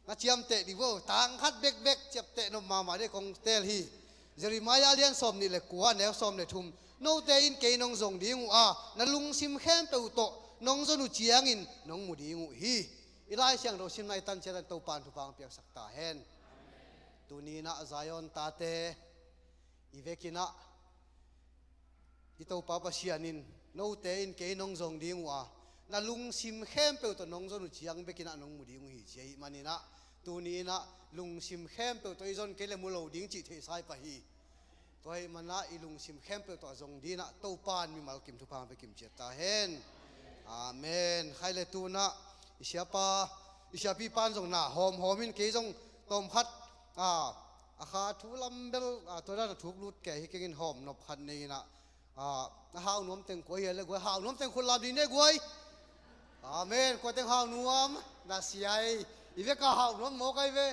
Na ciamteh dih vo, tang khat bekbek ciapteh nop mahmah ding kong teel hi. Jeremiah a lian sawm nih le kua, a neu sawm le thum. Note in kei nong zong ding uh a, na lungsim khempeuh tawh nong zon uh ciangin nong mu ding uh hi. I Lai Siangtho simna i tan ciat in Topa in thupha hong piaksak ta hen. Tuni in ah Zion tate, i vekin ah i Topa Pasian in, note in kei nong zong ding uh a, na lungsim khempeuh tawh nong zon uh ciang bekin ah nong mu ding uh hi ci ahih manin ah, tuni in ah lungsim khempeuh tawh i zon kei le mu lo ding cih theihsa i pah hi. Tua ahih manin ah i lungsim khempeuh tawh a zong dingin ah Topa in mimal kim thupha hong pia kim ciat ta hen. Amen. Khai le tu in ah i siapa, i siapipa in zong na hawmhawm in, kei zong tawmkhat, a, a kha thu lam bel, a, tua dan a thuk lut kei hi keng in hawm nop khat nei in ah, a, a hau nuam teng kua hi a le guai, hau nuam teng khut lam dih ne guai. Amen. Kua teng hau nuam, na sia ei. I vek a hau nuam mawk ai ve.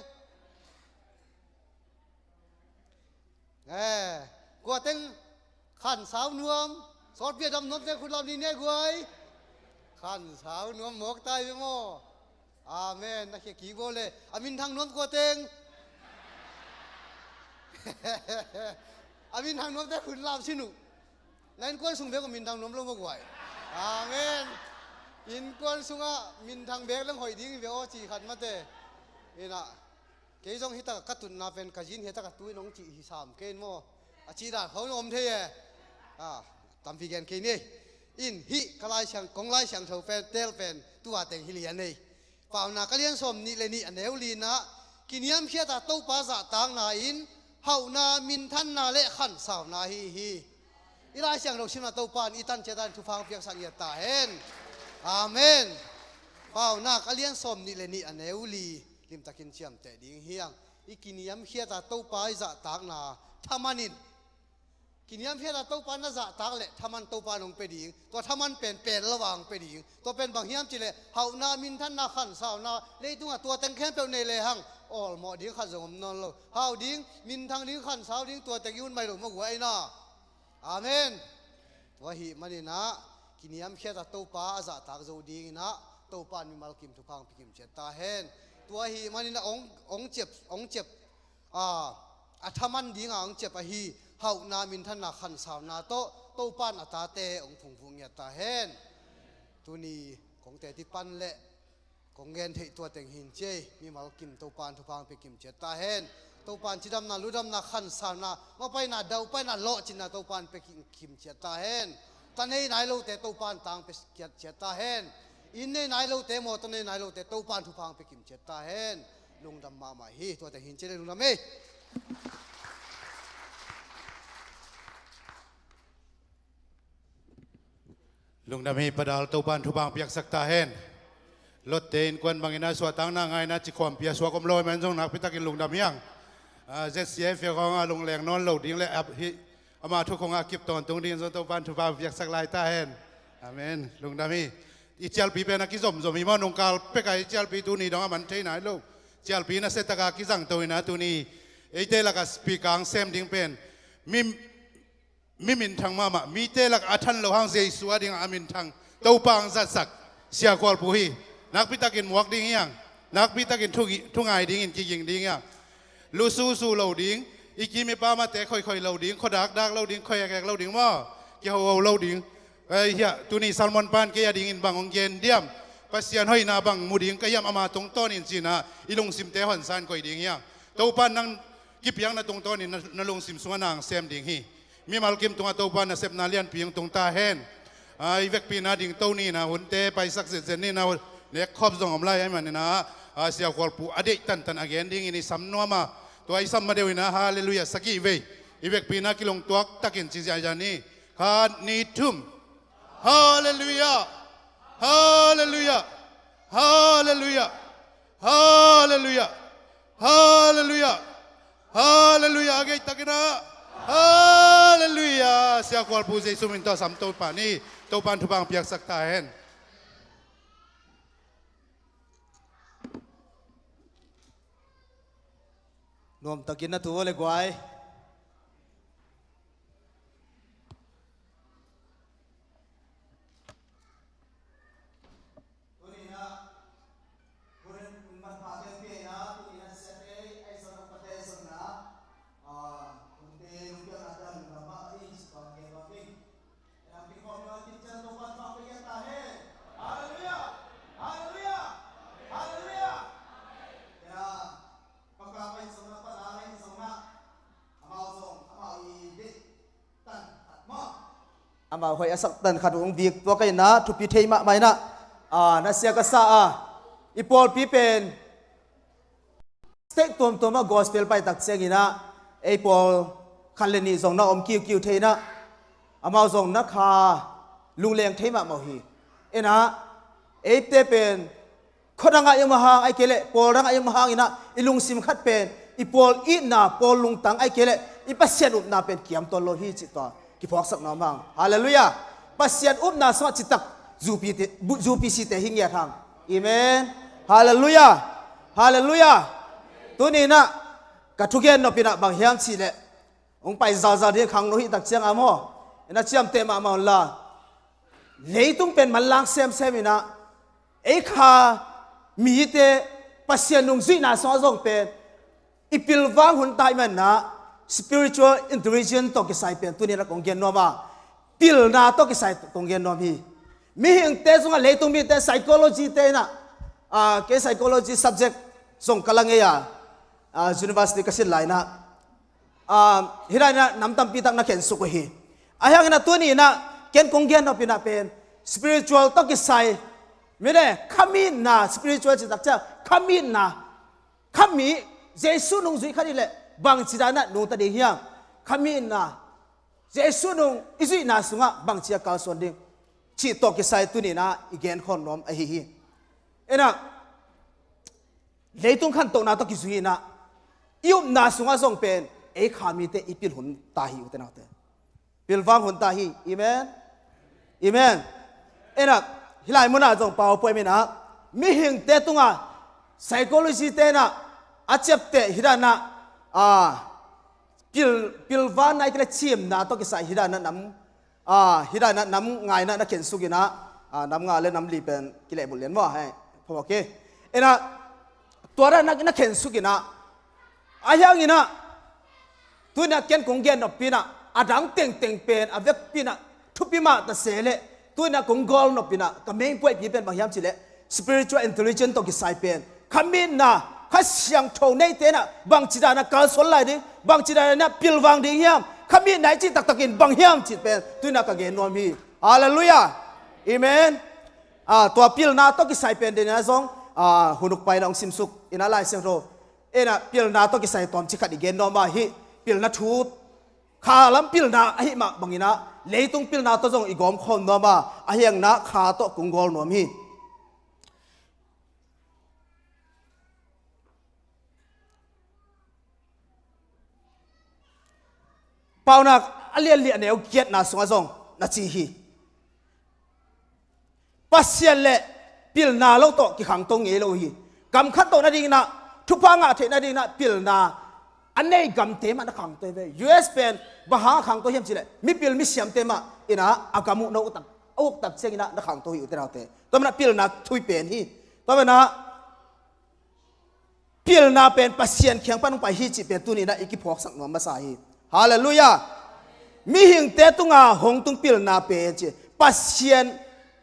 Eh, kua teng khansau nuam, sawtpi a dam nuam teng khut lam dih ne guai. Khansau nuam mawk ta ai ve maw. Amen. Na khia kik bo le. A minthang nuam kua teng. A minthang nuam teng khut lam sin uh. Na innkuan sung bek uh minthang nuam lo maw guai. Amen. Innkuan sungah minthang bek leng hoih ding hi ve aw ci khat mate. In ah, kei zong hi takah ka tutna pen ka zin hi takah tu in hong cih hi sam kei in maw. A cih dan khawng om thei e. A, tampi gen kei ni. In hih ka Lai Siang, kong Lai Siangtho pen, teel pen, tua teng hi lian ei. Paunak a lian sawm nih le nih a neu li in ah, kiniamkhiat a Topa zahtakna in hauhna, minthanna le khansauna hi hi. I Lai Siangtho simna Topa in i tan ciat in thupha hong piaksak ngiat ta hen. Amen. Paunak a lian sawm nih le nih a neu li limtakin ciamteh ding hi hang. I kiniamkhiat a Topa i zahtakna thaman in. Kiniamkhiat a Topa na zahtak leh thaman Topa in hong pia ding. Tua thaman pen pelh lo a hong pia ding. Tua pen bang hiam cih leh hauhna, minthanna, khansauna, leitungah tua teng khempeuh nei lehang awlmawh ding khat zong om nawn lo. Hau ding, minthang ding, khansau ding, tua teng i hun mai lo maw guai na. Amen. Tua ahih manin ah kiniamkhiat a Topa a zahtak zo dingin ah Topa in mimal kim thupha hong pia kim ciat ta hen. Tua ahih manin ah hong, hong ciap, hong ciap, a, a thaman ding a hong ciap ahi hauhna, minthanna, khansauna tawh Topa in a tate hong phungvuh ngiat ta hen. Tuni kong teci pan le kong gen theih tua teng hi in ci ei. Mimal kim Topa in thupha hong pia kim ciat ta hen. Topa in cidamna, ludamna, khansauna, mapaina, daupaina, lawhcinna Topa in pia kim, kim ciat ta hen. Ta nei nai lote Topa in tang pia kiat ciat ta hen. Inn nei nai lote, mawtaw nei nai lote Topa in thupha hong pia kim ciat ta hen. Lungdam mahmah hi. Tua teng hi in ci ei, lungdam hi. Lungdam hi, Pa Dal, Topa in thupha hong piaksak ta hen. Lotte innkuan bangin a suahtakna ngaihna cikhawmpi a suak om lo ahih manin zong nakpi takin lungdam hi hang. A, Z C F a khawng a lungleng nawn lo ding le ap hi, ama thukhun a kip tawntung dingin zong Topa in thupha hong piaksak lai ta hen. Amen. Lungdam hi. I cialpi pen a kizomzom hi maw, nungkal pek a i cialpi tuni dong a man thei nai lo. Cialpi nasia tak a kizangto in ah tuni eite lak a speaker hong sem ding pen mi mi minthang mahmah, mite lak a than lo hang Jesu a ding a minthang Topa hong zatsak Sia Khual Pu hi. Nakpi takin muak ding hi hang. Nakpi takin thu, thungai dingin kiging ding hi hang. Lususu lo ding, i kim i pam a te khoikhoi lo ding, khuadakdak lo ding, khoi ekhek lo ding maw. Kihoho lo ding. Ei, hiah, tuni sermon pa in kei a dingin bang hong gen diam? Pasian hoihna bang mu ding ka hiam ama tungtawnin ci-in ah i lungsimte honsa in koih ding hi hang. Topa in nang kipiakna tungtawnin na, na lungsim sungah na hong sem ding hi. Mimal kim tungah Topa nasepna lianpi hong tung ta hen. A, i vekpi in a dingto ni in ah, hunte paisak zenzen ni in ah, nekkhop zong om lai ahih manin ah, a, Sia Khual Pu a deih tantan a gen dingin i sam nuam a. Tua i sam ma deuh in ah, Halleluiah sagih vei. I vekpi-in ah kilungtuak takin ci ziahziah ni. Khat, nih, thum. Halleluiah. Halleluiah. Halleluiah. Halleluiah. Halleluiah. Halleluiah. A gei takin ah. Halleluiah. Siakhualpu Jesu min tawh sam Topa ni. Topa in thupha piaksak ta hen. Nuamtakin na tu le guai. Tuni-in ah, hun manpha te pia-in ah, tuni-in ah siate, ahi zong a pate zong in ah, ah, hunte lungkiat a tel lam ah i ci tuan gen bang ding. Amau hoih a sak tan khat hong vik tua ka in ah, thupi thei mahmah in ah, ah, na sia ka sa a, i pawlpi pen state tuamtuam ah gospel pai tak ciangin ah, ei pawl khat le nih zong na om kiukiu thei in ah, amau zong na kha lungleng thei mahmah uh hi. In ah, eite pen khua dang ah i om a hang, ahih kei leh pawl dang ah i om a hang in ah, i lungsim khat pen i pawl itna, pawl lungtang, ahih kei leh i Pasian upna pen kiam tuan lo hi cih tua kiphawksak nuam hang. Halleluiah. Pasian upna sungah citak zupi te, bu-, zupi site hi ngiat hang. Amen. Halleluiah. Halleluiah. Tuni-in ah ka thugen nop in ah bang hiam cih leh, hong pai zalzal ding khangno hih tak ciang a maw, in ah ciamteh mahmah un la. Leitung pen manlang semsem in ah, ei kha mite Pasian nungzuihna sungah zong pen i pilvang hun ta ahih manin ah, spiritual intelligence tawh kisai pen tuni-in ah kong gen nuam a, pilna tawh kisai kong gen nuam hi. Mihingte sungah, leitung mite psychology te in ah, ah, kei psychology subject zong ka la ngei a, ah, university ka sin lai in ah, ah, hih lai in ah nam tampi tak na khensuk uh hi. Ahi hangin ah tuni-in ah ken kong gen nop in ah pen spiritual tawh kisai, mite khamitna, spiritual cih tak ciang khamitna, khami Jesu nungzui khat i hih leh bangci dan in ah nungta ding hiam? Khamitna, Jesu nung i zuihna sungah bangci a kalsuan ding cih tawh kisai tuni-in ah i genkhawm nuam ahi hi. In ah, leitung khantohna tawh kizui in ah, i upna sungah zong pen ei kha mite i pil hun ta hi, ute naute. Pilvang hun ta hi. Amen. Amen. In ah, hih lai munah zong PowerPoint in ah, mihingte tungah psychology te in ah a ciapteh hih dan in ah, ah, pil, pilvang na i kile cimna tawh kisai hih dan in ah nam, ah, hih dan in ah nam nga in ah na khensuk in ah, ah, nam nga le nam li pen kilehbulh lian maw, hei, phamawh kei. In ah, tua dan in ah na khensuk in ah, ahi hangin ah, tuni-in ah ken kong gen nop pi-in ah, a dang tengteng pen a vekpi-in ah thupi mah ta se leh, tuni-in ah kong gawl nop pi-in ah ka main point pi pen bang hiam cih leh, spiritual intelligence tawh kisai pen khamitna, Kha Siangtho neite in ah bangci dan in ah kalsuan lai ding, bangci dan in ah pilvang ding hiam, khamitna i cih taktak in bang hiam cih pen tuni-in ah ka gen nuam hi. Halleluiah. Amen. Ah, tua pilna tawh kisai pen den in ah zong, ah, hun uk pai in ah hong simsuk in ah Lai Siangtho in ah pilna tawh kisai tawmcik khat i gen nuam a, hih pilna thu, kha lam pilna ahih mah bangin ah leitung pilna tawh zong i gawmkhawm nuam a, ahi hangin ah kha tawh kong gawl nuam hi. Paunak a lian li a neu giatna sungah zong na ci hi. Pasian le pilna lo tawh kikhangto ngei lo hi. Gam khantoh nadingin ah, thupha ngah theih nadingin ah pilna a nei gamte mah na khangto hi ve. U S pen bang hang a khangto hiam cih leh, mipil misiamte mah in ah a gam uh na uk tak, a uk tak ciangin ah na khangto hi, ute naute. Tua manin ah pilna thu pen hi. Tua manin ah pilna pen Pasian kiang pan hong pai hi cih pen tuni-in ah i kiphawksak nuam masa hi. Halleluiah. Mihingte tunga hong tung pilna pen ci, Pasian,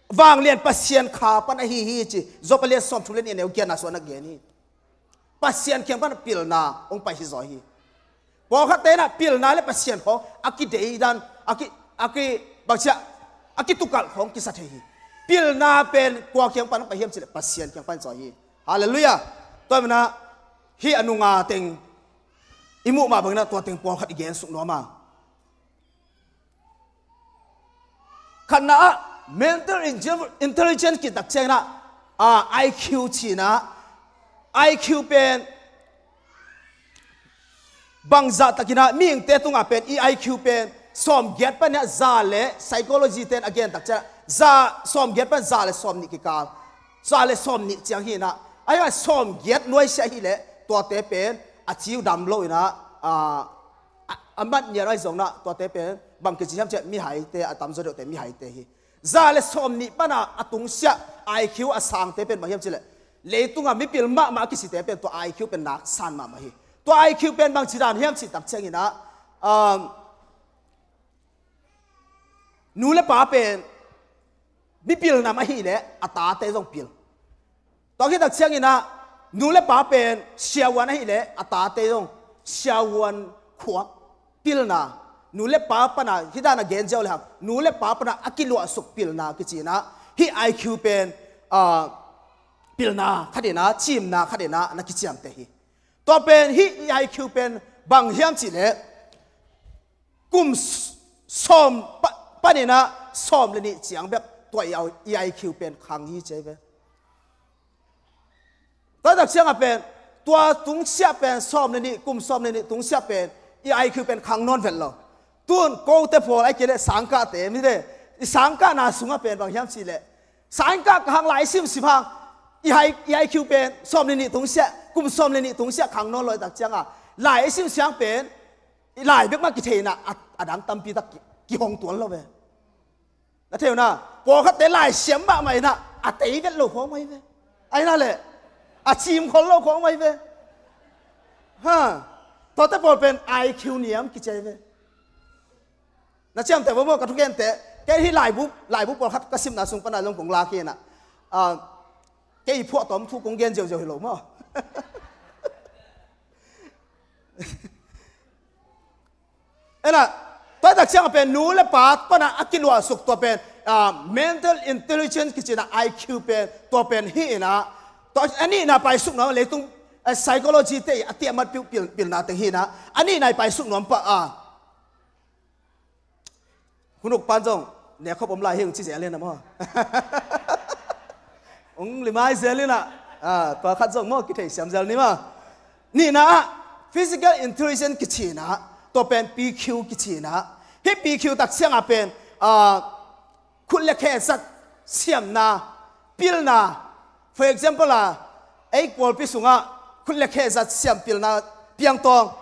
vanglian Pasian kha pan ahi hi ci, Job a lian sawmthum le nih a neu giatna sungah na gen hi. Pasian kiang pan pilna hong pai hi zaw hi. Pawlkhatte in ah pilna le Pasian khawng a kideidan, a ki, a ki, bangci a, a kitukalh khawng kisa thei hi. Pilna pen kua kiang pan hong pai hiam cih leh Pasian kiang pan zaw hi. Halleluiah. Tua manin ah hih a nunga teng i muh mah bangin ah tua teng pawlkhat i gen suk nuam a. Khatna ah mental intelligence kitak ciangin ah, ah, I Q cihna, I Q pen bangzah takin ah mihingte tungah pen i I Q pen sawmgiat panin ah za le psychology ten a gen tak ciang za sawmgiat pan za le sawmnih kikal, za le sawmnih ciang hi in ah, ahi a sawmgiat nuaisiah hi leh tuate pen a ci uh dam lo in ah, ah, a, a mat nial ahi zong nah tuate pen bang kici hiam cih leh mihaite a tamzaw deuhte mihaite hi. Za le sawmnih pana a tungsiah I Q a sangte pen bang hiam cih leh leitunga mipil mahmah a kisite pen tua I Q pen nak san mahmah hi. Tua I Q pen bang ci dan hiam cih tak ciangin ah, um, nu le pa pen mipil nam ahih leh a tate zong pil. Tua khit tak ciangin ah nu le pa pen siavuan ahih leh a tate zong siavuan khuak pilna, nu le pa pana hih dan a gen ziau le hang nu le pa pana a kiluahsuk pilna kici in ah hih I Q pen, ah, pilna khat in ah cimna khat in ah na kiciamteh hi. Tua pen hih I Q pen bang hiam cih leh kum s-, sawm pa-, panin ah sawm le nih ciang bek tua i au-, i I Q pen khang hi ci ahi ve. Tua tak ciangah pen tua tungsiah pen sawm le nih, kum sawm le nih tungsiah pen i I Q pen khang nawn vet lo. Tun kote pawl ai kei leh sangkahte mite i sangkahna sungah pen bang hiam cih leh sangkah ka hang lai simsim hang i I, i I Q pen sawm le nih tungsiah, kum sawm le nih tungsiah khang nawn lo i tak ciangah lai i simsiang pen i lai bek mah kitheihna a, a dang tampi tak ki, kihong tuan lo ve. Na thei uh na, pawlkhatte lai siam mahmah in ah a tei vet lo khawng mah hi ve. Ahi na leh a cim khol lo khawng mah hi ve. Ha, tuate pawl pen I Q niam kici ahi ve. Na ciamteh vo maw, ka thugente, kei hih laibu, laibu pawlkhat ka simna sung pana zong kong lak hi in ah, ah, kei phuahtawm thu kong gen ziauziau hi lo maw. Ena, tua tak ciangah pen nu le pa pana a kiluahsuk tua pen, ah, mental intelligence kici in ah I Q pen tua pen hi in ah, tua a nihna paisuk nuam leitung, eh, psychology te a tiamat piu pil, pilna teng hi in ah, a nihna i paisuk nuam pah a. Hun uk pan zong nekhop om lai hi ung ci zel in ah maw. Ung limai zel in ah, ah, tua khat zong maw kithei siam zel ni maw. Nihna ah physical intelligence kici in ah, tua pen P Q kici in ah. Hih P Q tak ciangah pen, ah, khut le khe zat siamna, pilna. For example ah, ei pawlpi sungah khut le khe zat siam pilna piangtawng,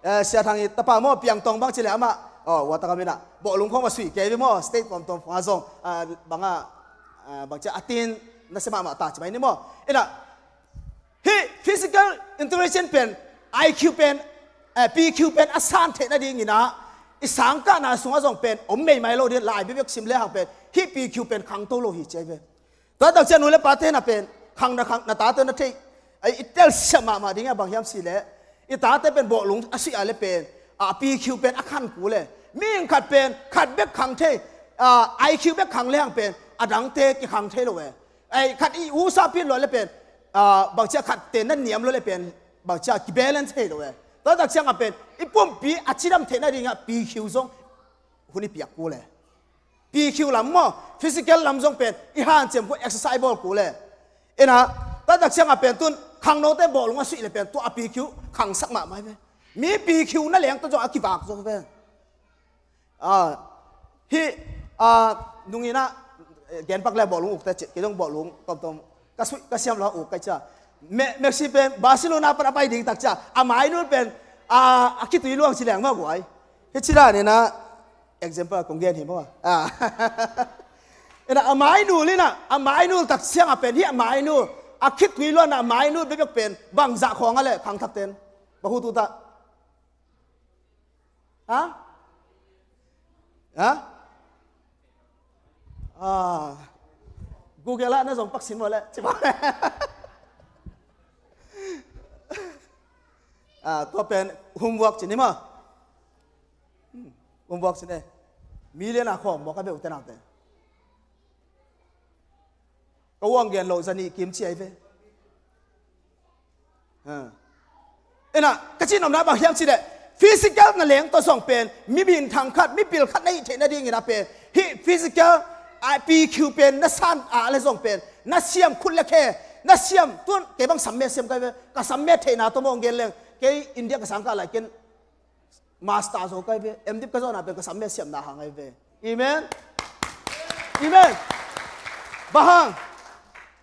eh, Sia Thang i tapa maw piangtawng bang ci leh amah, oh, watakam in ah bawhlung khawng va sui kei ve maw, state tuamtuam khawng ah zong, ah, bangah, ah, bang ci a tin nasia mahmah ta ci mai ni maw. In ah, hih physical intelligence pen, I Q pen, eh, P Q pen a san theih nadingin ah i sangkahna sungah zong pen om meimai lo ding, lai bekbek sim le hang pen hih P Q pen khangto lo hi ci ahi ve. Tua tak ciang nu le pate na pen khang na khang na tate na theih, eh, i telsiam mahmah ding a bang hiam cih leh i tate pen bawhlung a suih a le pen, ah, P Q pen a khan kul e. Mihing khat pen khat bek khang thei, ah, I Q bek khang le hang pen a dangte kikhang thei lo e. Ai, khat i usa pit lua le pen, ah, bangcia khat te na niam lua le pen, bangcia kibalance thei lo e. Tua tak ciangah pen i pumpi a cidam theih nadingah P Q zong hun i piak kul e. P Q lam maw, physical lam zong pen i hanciam kul, exercise bawl kul e. Ina, tua tak ciangah pen tun khangnote bawhlung a suih le pen tua a P Q khangsak mahmah hi ve. Mi P Q na leng tua zong a kivak zo ve. Ah, hih, ah, nungin ah, eh, genpak le bawhlung ukte cih, kei zong bawhlung tomtom ka suih, ka siam lo a uk kai cia. Me-, Messi pen Barcelona pan a pai ding tak cia, a mainul pen, ah, a khitui luang ci leng mah guai. Hih ci dan in ah example kong gen hi maw. Ah. In ah a mainul in ah, a mainul tak ciangah pen hih a mainul, a khitui luang a mainul bekbek pen bangzah khawng a le khangthak ten. Bahu tu ta. Ha? Ha? Ah. Google ah na zong paksin maw le. Ci maw le. Ah, tua pen homework ci ni maw. Hmm. Homework ci ni. Million a khawng maw ka beuh te nau te. Ka uang gen lo zanih kim ci ai ve. Ha. Ena, ka cih nopna bang hiam cih leh, Physical na leng tawh zong pen, mi minthang khat, mipil khat na hih theih nadingin a pen, hih physical, a, P Q pen na san a le zong pen, na siam khut le khe, na siam tun, kei bang sam met siam kai ve, ka sam met theihna tawh mawng gen leng, kei India ka sang ka lai ken, master zo kai ve, M.Div ka zawhna pen ka sam met siamna hang ai ve. Amen. Amen. Bang hang,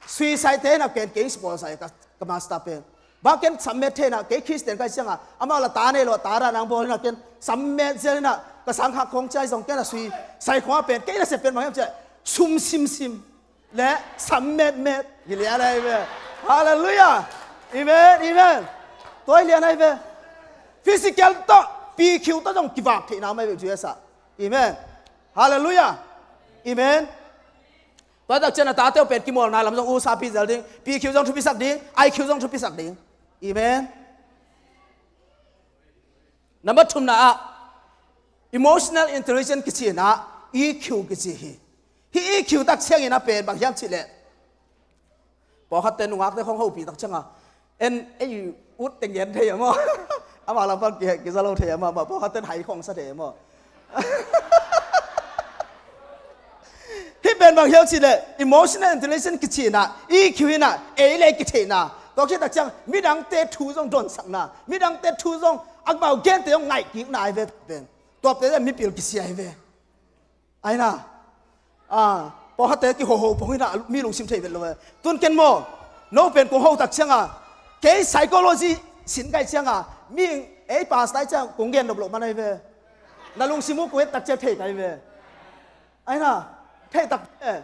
suicide te na ken kei sponsor ka, ka master pen. Bang ken sam met thei na kei Christian kai siang a, amau la ta nei lo, ta ra nang bawl na ken sam met zel na, ka sang khak khong chai zong ken a suicide khong a pen, kei na se pen bang hiam chia, sum sim sim. Le sam met met hi lian ai ve. Hallelujah. Amen, amen. Tua hi lian ai ve. Physical tawh, P Q tawh zong kivak theihna mai ve Jesu. Amen. Hallelujah. Amen. Tua tak ciang a tate uh pen kimawlna lam zong usapi zel ding, P Q zong thupisak ding, I Q zong thupisak ding. Amen. Number thumna ah, emotional intelligence kici in ah, E Q kici hi. Hih E Q tak ciangin a pen bang hiam cih leh, pawlkhatte nungakte khong hopih tak ciang a, en ei ut teng gen thei a maw? Ama lam pan ki, kiza lo thei a maw? Pawlkhatte hai khong sa thei a maw? Hih pen bang hiam cih leh emotional intelligence kici in ah, E Q in ah, ei le kitheihna. Tua khit tak ciang midangte thu zong donsakna, midangte thu zong amau gente zong ngaihkikna ai ve pen. Tuate mipil kisia ai ve. Ai na. Ah, pawlkhatte kihoho pong in ah mi lungsim thei vet lo e. Tun ken maw, no pen kong ho tak ciang a, kei psychology sin kai ciang a, mi ei pastor ai ciang kong gen nop lo man ai ve. Na lungsim uh kong et tak ciang thei kai ve. Ai na, thei tak e.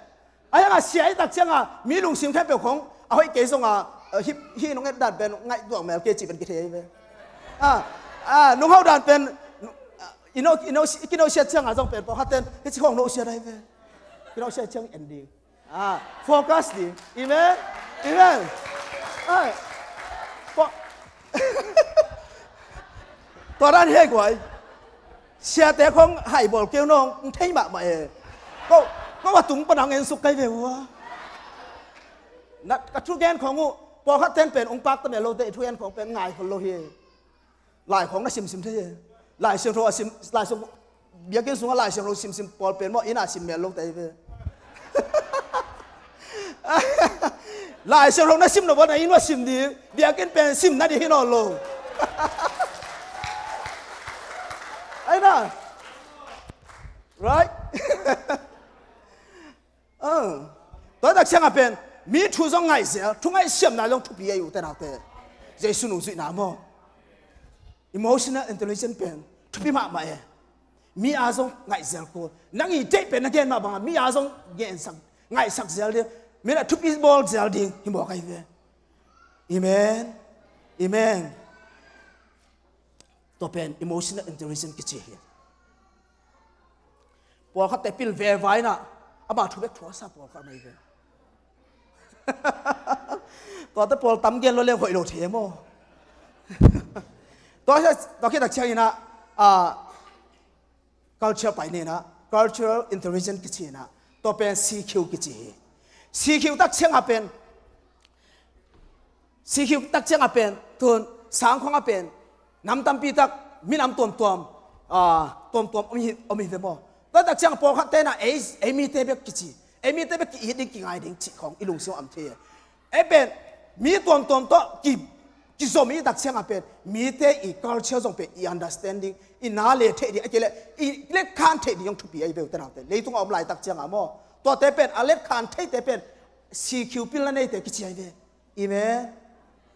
Ai hang a sia i tak ciang a, mi lungsim khempeuh khong a hoih kei zong a, hih, hih nong et dan pen ngaih duak mel kei cih pen kithei ai ve. Ah, ah, nong hau dan pen, ah, i no, i no, i kino siat ciang a zong pen pawlkhatten hih ci khong no siat ai ve. Kino siat ciang en ding. Ah, focus ding. Amen. Amen. Ai. Paw-, tua dan hi guai. Siate khong hai bawl keu nong, ng thei mahmah e. Ko, ko a tung pan ang en suk kai ve ua. Na, ka thugen khong uh, pawlkhat ten pen ung pak ta mel lote, i thugen khong pen ngai khol lo hi. Lai khong na simsim thei e. Lai Siangtho a sim, Lai Siang, biakinn sungah Lai Siangtho simsim pawl pen maw, inn a sim mel lote hi ve. Lai Siangtho na sim lo bang na inn uah sim ding, biakinn pen sim na ding hi nawn lo. Ai na. Right? Ah. Tua tak ciang a pen, mi thu zong ngaihzel, thu ngaihsiamna zong thupi a hi uh te naute. Jesu nungzuihna maw. Emotional intelligence pen thupi mahmah e. Mi a zong ngaihzel kul. Nang i deih pen na gen mah bang a, mi a zong gensak, ngaihsak zel ding. Mi na thupi bawl zel ding hi mawk ahi ve. Amen. Amen. Tua pen emotional intelligence kici hi. Pawlkhatte pil veva in ah, ama thu bek thuaksa pawlkhat mai ve. Tuate pawl tam gen lo leng hoih lo thei maw. Tua, tua khit tak ciangin ah, ah, culture pai ni in ah, cultural intelligence kici in ah, tua pen C Q kici hi. C Q tak ciang a pen, C Q tak ciang a pen, tun, sang khong a pen, nam tampi tak, minam tuamtuam, ah, tuamtuam om hi, om hi ve maw. Tua tak ciang pawlkhat te na, ei, ei mite bek kici, ei mite bek ki-it ding, kingai ding cih khong i lungsim om thei e. Ei pen, mi tuamtuam tawh ki, kizom i tak ciang a pen, mite i culture zong pen, i understanding, i na le theih ding, a kei le, i letkhan theih ding zong thupi ahi ve uh te naute. Leitung a om laitak ciang a maw. Tuate pen, a letkhan theite pen, C Q pilna neite kici ahi ve. Amen.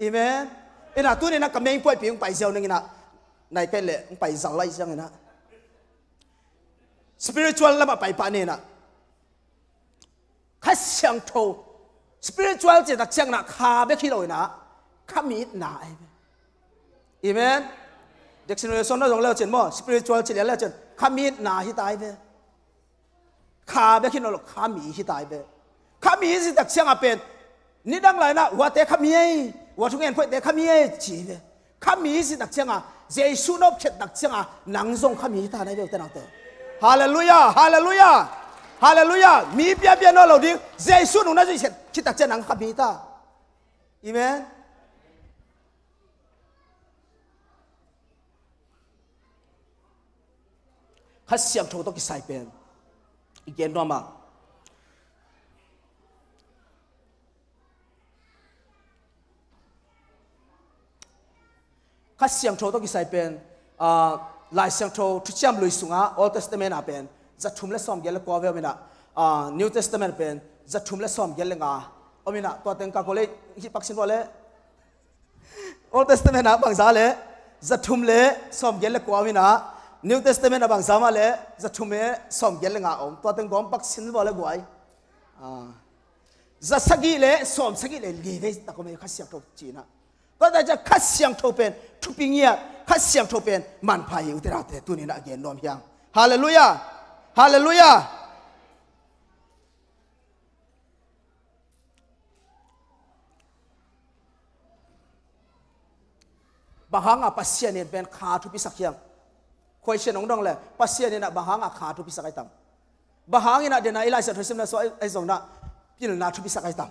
Amen. Ina tuni na ka main point pi hong pai ziau ning ina. Nai kai le hong pai zal lai ziang ina. Spiritual lamah pai pah ni ina. Kha Siangtho. Spiritual cih tak ciang ina kha bek hi lo ina. Kha mi itna ai ve. Amen. Dictionary song na zong leu cin maw. Spiritual cih lian leu cin. Kha mi itna hi ta ai ve. Kha bek hi nawn lo, kha mi hi ta ai ve. Kha mi hi tak ciang a pen, nidang lai na, huate kha mi ei, hua thungen phoihte kha mi ei, ci hi ve. Kha mi hi tak ciang a, Jesu nop khet tak ciang a, nang zong kha mi hi ta nai ve uh te naute. Hallelujah, hallelujah, hallelujah. Mi piapia nawn lo ding, Jesu nung na zuih khet khit tak ciang nang kha mi hi ta. Amen. Kha Siangtho tawh kisai pen i gen nuam a, Kha Siangtho tawh kisai pen, ah, Lai Siangtho Thuciam Lui sungah Old Testament ah pen zathum le sawmgiat le kua ve om inah, ah, New Testament pen zathum le sawmgiat le nga om inah, tua teng ka ko le hih paksin vua le Old Testament ah bangza le zathum le sawmgiat le kua om inah, New Testament ah bangza mah le zathum le sawmgiat le nga om. Tua teng gawm paksin vua le guai. Ah. Za sagih le sawm sagih le li vei tak om e, Kha Siangtho ci inah. Tua tak ciang Kha Siangtho pen thupi ngiat, Kha Siangtho pen manpha hi, ute naute, tuni inah gen nuam hi hang. Halleluiah. Halleluiah. Bang hanga Pasian in pen kha thupisak hiam? Question hong dong le, Pasian inah bang hanga kha thupisak ai tam? Bang hang inah dena i Lai Siangtho simna sua ai, ai zong inah pilna thupisak ai tam?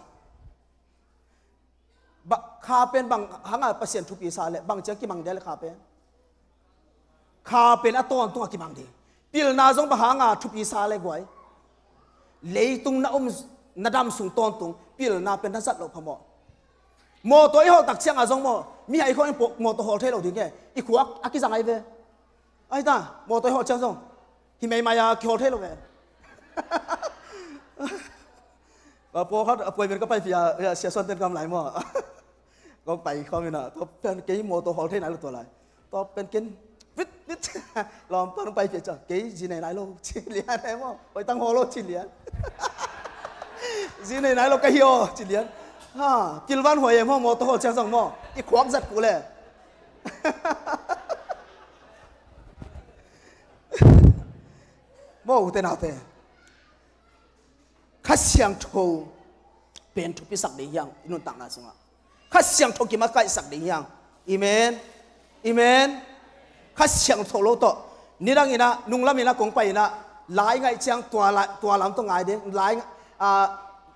Ba, kha pen bang hanga Pasian thupi sa le, bang ciang kimang dia le kha pen? Kha pen a tawntung a kimang ding. Pilna zong bang hanga thupi sa le guai? Leitung na um, na dam sung tawntung pilna pen na zat loh phamawh. Mawtaw i hawh tak cianga zong maw, mi hai khawng in mawtaw hawl thei lo ding e. I khuak a kizang ai ve. Ai ta, mawtaw i hawh ciang zong hi meimai a kihawl thei lo ve. Ka pawlkhat a puai pen ka paipih a, sia suan ten kam lai maw. Kong pai khawm inah, tua pen kei mawtaw hawl thei nai lo tua lai. Tua pen ken vit vit lawm pan pai pia ciang, kei zi nei nai lo ci lian e maw. Hoih tang hawl lo ci lian. Zi nei nai lo ka hi aw ci lian. Ha, pilvan huai e maw, mawtaw hawl ciang zong maw, i khuak zat kul e. Maw, ute naute, Kha Siangtho pen thupisak ding hi hang i nuntakna sungah. Kha Siangtho kimakaihsak ding hi hang. Amen. Amen. Kha Siangtho lo tawh nidang inah, nunglam inah kong pai inah, lai ngaih ciang tua la-, tua lam tawh ngai ding. Lai, ah,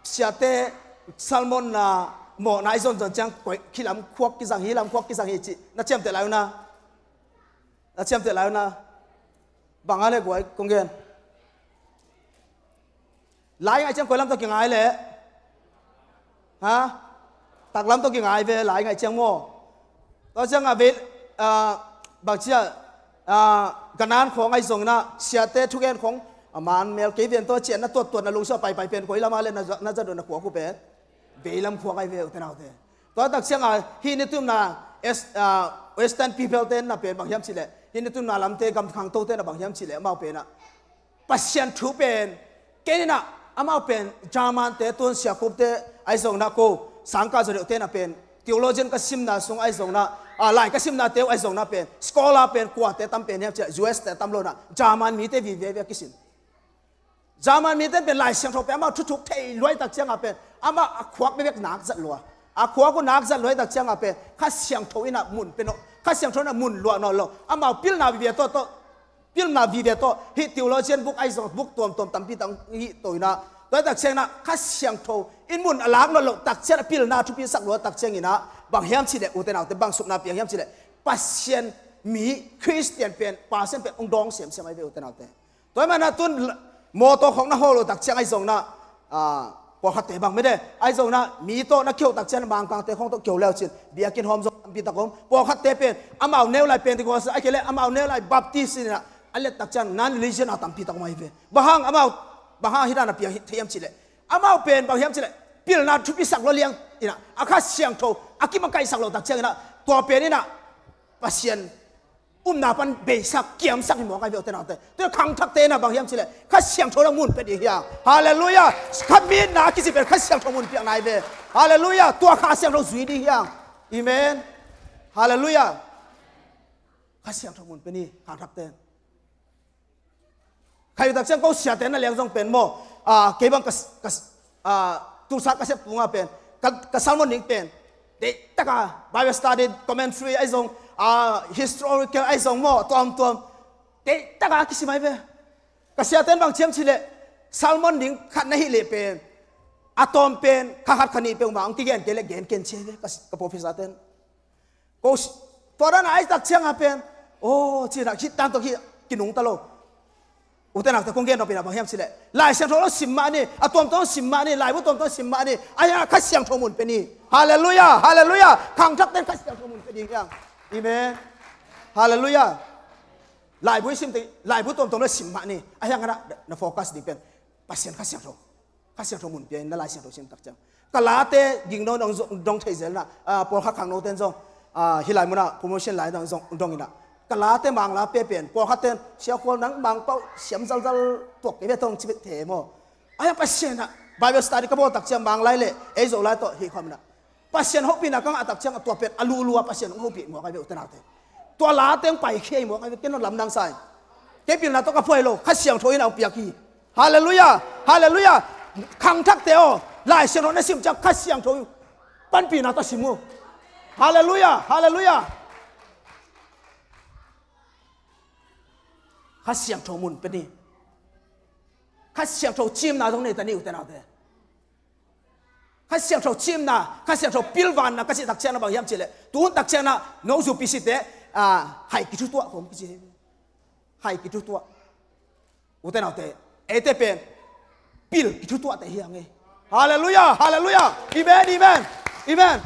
siate sermon na mawhna i zonzon ciang koi, khi lam khuak kizang hi, lam khuak kizang hi cih na ciamteh lai uh na. Na ciamteh lai uh na. Bang a le guai kong gen. Lai ngaih ciang koi lam tawh kingai le? Ha? Taklam tawh kingai ve, lai ngaih ciang maw. Tua ciang a ve, ah, bang cia, ah, Kanan khawng ai zong inah, siate thugen khawng, a man mel kei ven tawh cian na tuattuat na lungsia paipai pen koi lam a le na za-, na zat uh na khuak uh pen? Veilam khuak ai ve, ute naute. Tua tak cianga hih nitumna es-, ah, Western people te na pen bang hiam cih leh, hih nitumna lamte gam khangto te na bang hiam cih leh, amau pen ah Pasian thu pen, kei inah amau pen German te tun siakupte ai zong inah ko, sangkah zaw deuhte na pen theologian ka simna sung ai zong inah, ah, lai ka simnate uh ai zong inah pen scholar pen kuate tam pen hiam cih leh U S te tam lo inah German mite vive via kisin. German mite pen Lai Siangtho pen amau thuthuk thei luai tak cianga pen amau a khuak bekbek nak zat lua. A khuak uh nak zat luai tak cianga pen Kha Siangtho inah mun pe nawn, Kha Siangtho inah mun luah nawn lo. Amau pilna vive tawh, tawh, pilna vive tawh hih theologian book ai zong book tuamtuam tampi tak hih to inah, tua tak ciang inah Kha Siangtho in mun a lak nawn lo tak ciang a pilna thupi sak lua tak ciang inah bang hiam cih leh, ute naute, bang supna piang hiam cih leh, Pasian mi Khristian pen, Pasian pen hong dawng semsem ai ve, ute naute. Tua ahih manin ah tun mawtaw khawng na hawl uh tak ciang ahi zongin ah, ah, pawlkhatte bang mede ahi zongin ah mi tawh na kiheuh tak ciang Mangkangte khawng tawh kiheuh le uh cin biakinn hawm zong tampi tak om. Pawlkhatte pen amau neu lai Pentecost, ahih kei leh amau neu lai Baptist in ah a let tak ciang non-religion a tampi tak om ahi ve. Bang hang amau, bang hang hih dan a piang thei hiam cih leh, amau pen bang hiam cih leh pilna thupi sak lua liang in ah, a Kha Siangtho a kimakaihsak loh tak ciangin ah tua pen in ah Pasian upna pan beisak, kiamsak hi mawk ahi ve, ute naute. Tua khangthakte in ah bang hiam cih leh Kha Siangtho in ah mun pia ding hi hang. Halleluiah. Kha mi itna a kici pen Kha Siangtho mun piakna ahi ve. Halleluiah. Tua Kha Siangtho zui ding hi hang. Amen. Halleluiah. Kha Siangtho mun pia ni, khangthakte in. Khai uh tak ciang ko siate na leng zong pen maw, ah, kei bang ka, ka, ah, tulsa ka sep tungah pen ka, ka sermon ding pen deihtaka Bible study, commentary ahi zong, ah, historical ahi zong maw, tuamtuam deihtaka kisim ahi ve. Ka siate in bang ci hiam cih leh sermon ding khat na hih leh pen a tawm pen kha khat kha nih peuhmah hong kigen kei leh gen ken ci ahi ve ka, ka professor te in. Ko si-, tua dan a ahi tak ciangin pen, aw, ci-in ah hih dan tawh hih kinungta lo. Ute naute, kong gen nop pen a bang hiam cih leh, Lai Siangtho lo sim mah ni, a tuamtuam sim mah ni, laibu tuamtuam sim mah ni, a hiang Kha Siangtho mun pia ni. Halleluiah, halleluiah. Khangthakte in Kha Siangtho mun pia ding hiang. Amen. Halleluiah. Laibu i sim teh, laibu tuamtuam lo sim mah ni, a hiang na, na focus ding pen Pasian Kha Siangtho. Kha Siangtho mun pia in na Lai Siangtho sim tak ciang. Ka late gingno nang zong dong thei zel na, ah, pawlkhat khangnote in zong, ah, hih lai munah promotion lai nang zong dong in ah. Ka late Mangla pia pen, pawlkhatte in, "Sia Khual, nang Mangpau siam zalzal tuak kei ve tong cipit the maw." A hiang Pasian ah Bible study ka bawl tak ciang Manglai le ei Zolai tawh hih khawm in ah. Pasian hopihna ka ngah tak ciang a tua pen a lulu a Pasian hong hopih muak ai ve ute naute. Tua la teng paikhia i muak ai ve, ken hong lamdang sa hi. Kei pilna tawh ka phuai lo, Kha Siangtho in a hong piak hi. Halleluiah, halleluiah. Khangthakte aw, Lai Siangtho na sim ciang Kha Siangtho panpihna tawh sim uh. Halleluiah, halleluiah. Kha Siangtho mun pia ni. Kha Siangtho cimna zong nei ta ni ute naute. Kha Siangtho cimna, Kha Siangtho pilvanna ka cih tak ciang na bang hiam cih leh, tu hun tak ciang na no zu pi site, ah, hai kithutuah khawm kici hi. Hai kithutuah. Ute naute, eite pen pil kithutuahte hiang e. Halleluiah, halleluiah. Amen, amen, amen.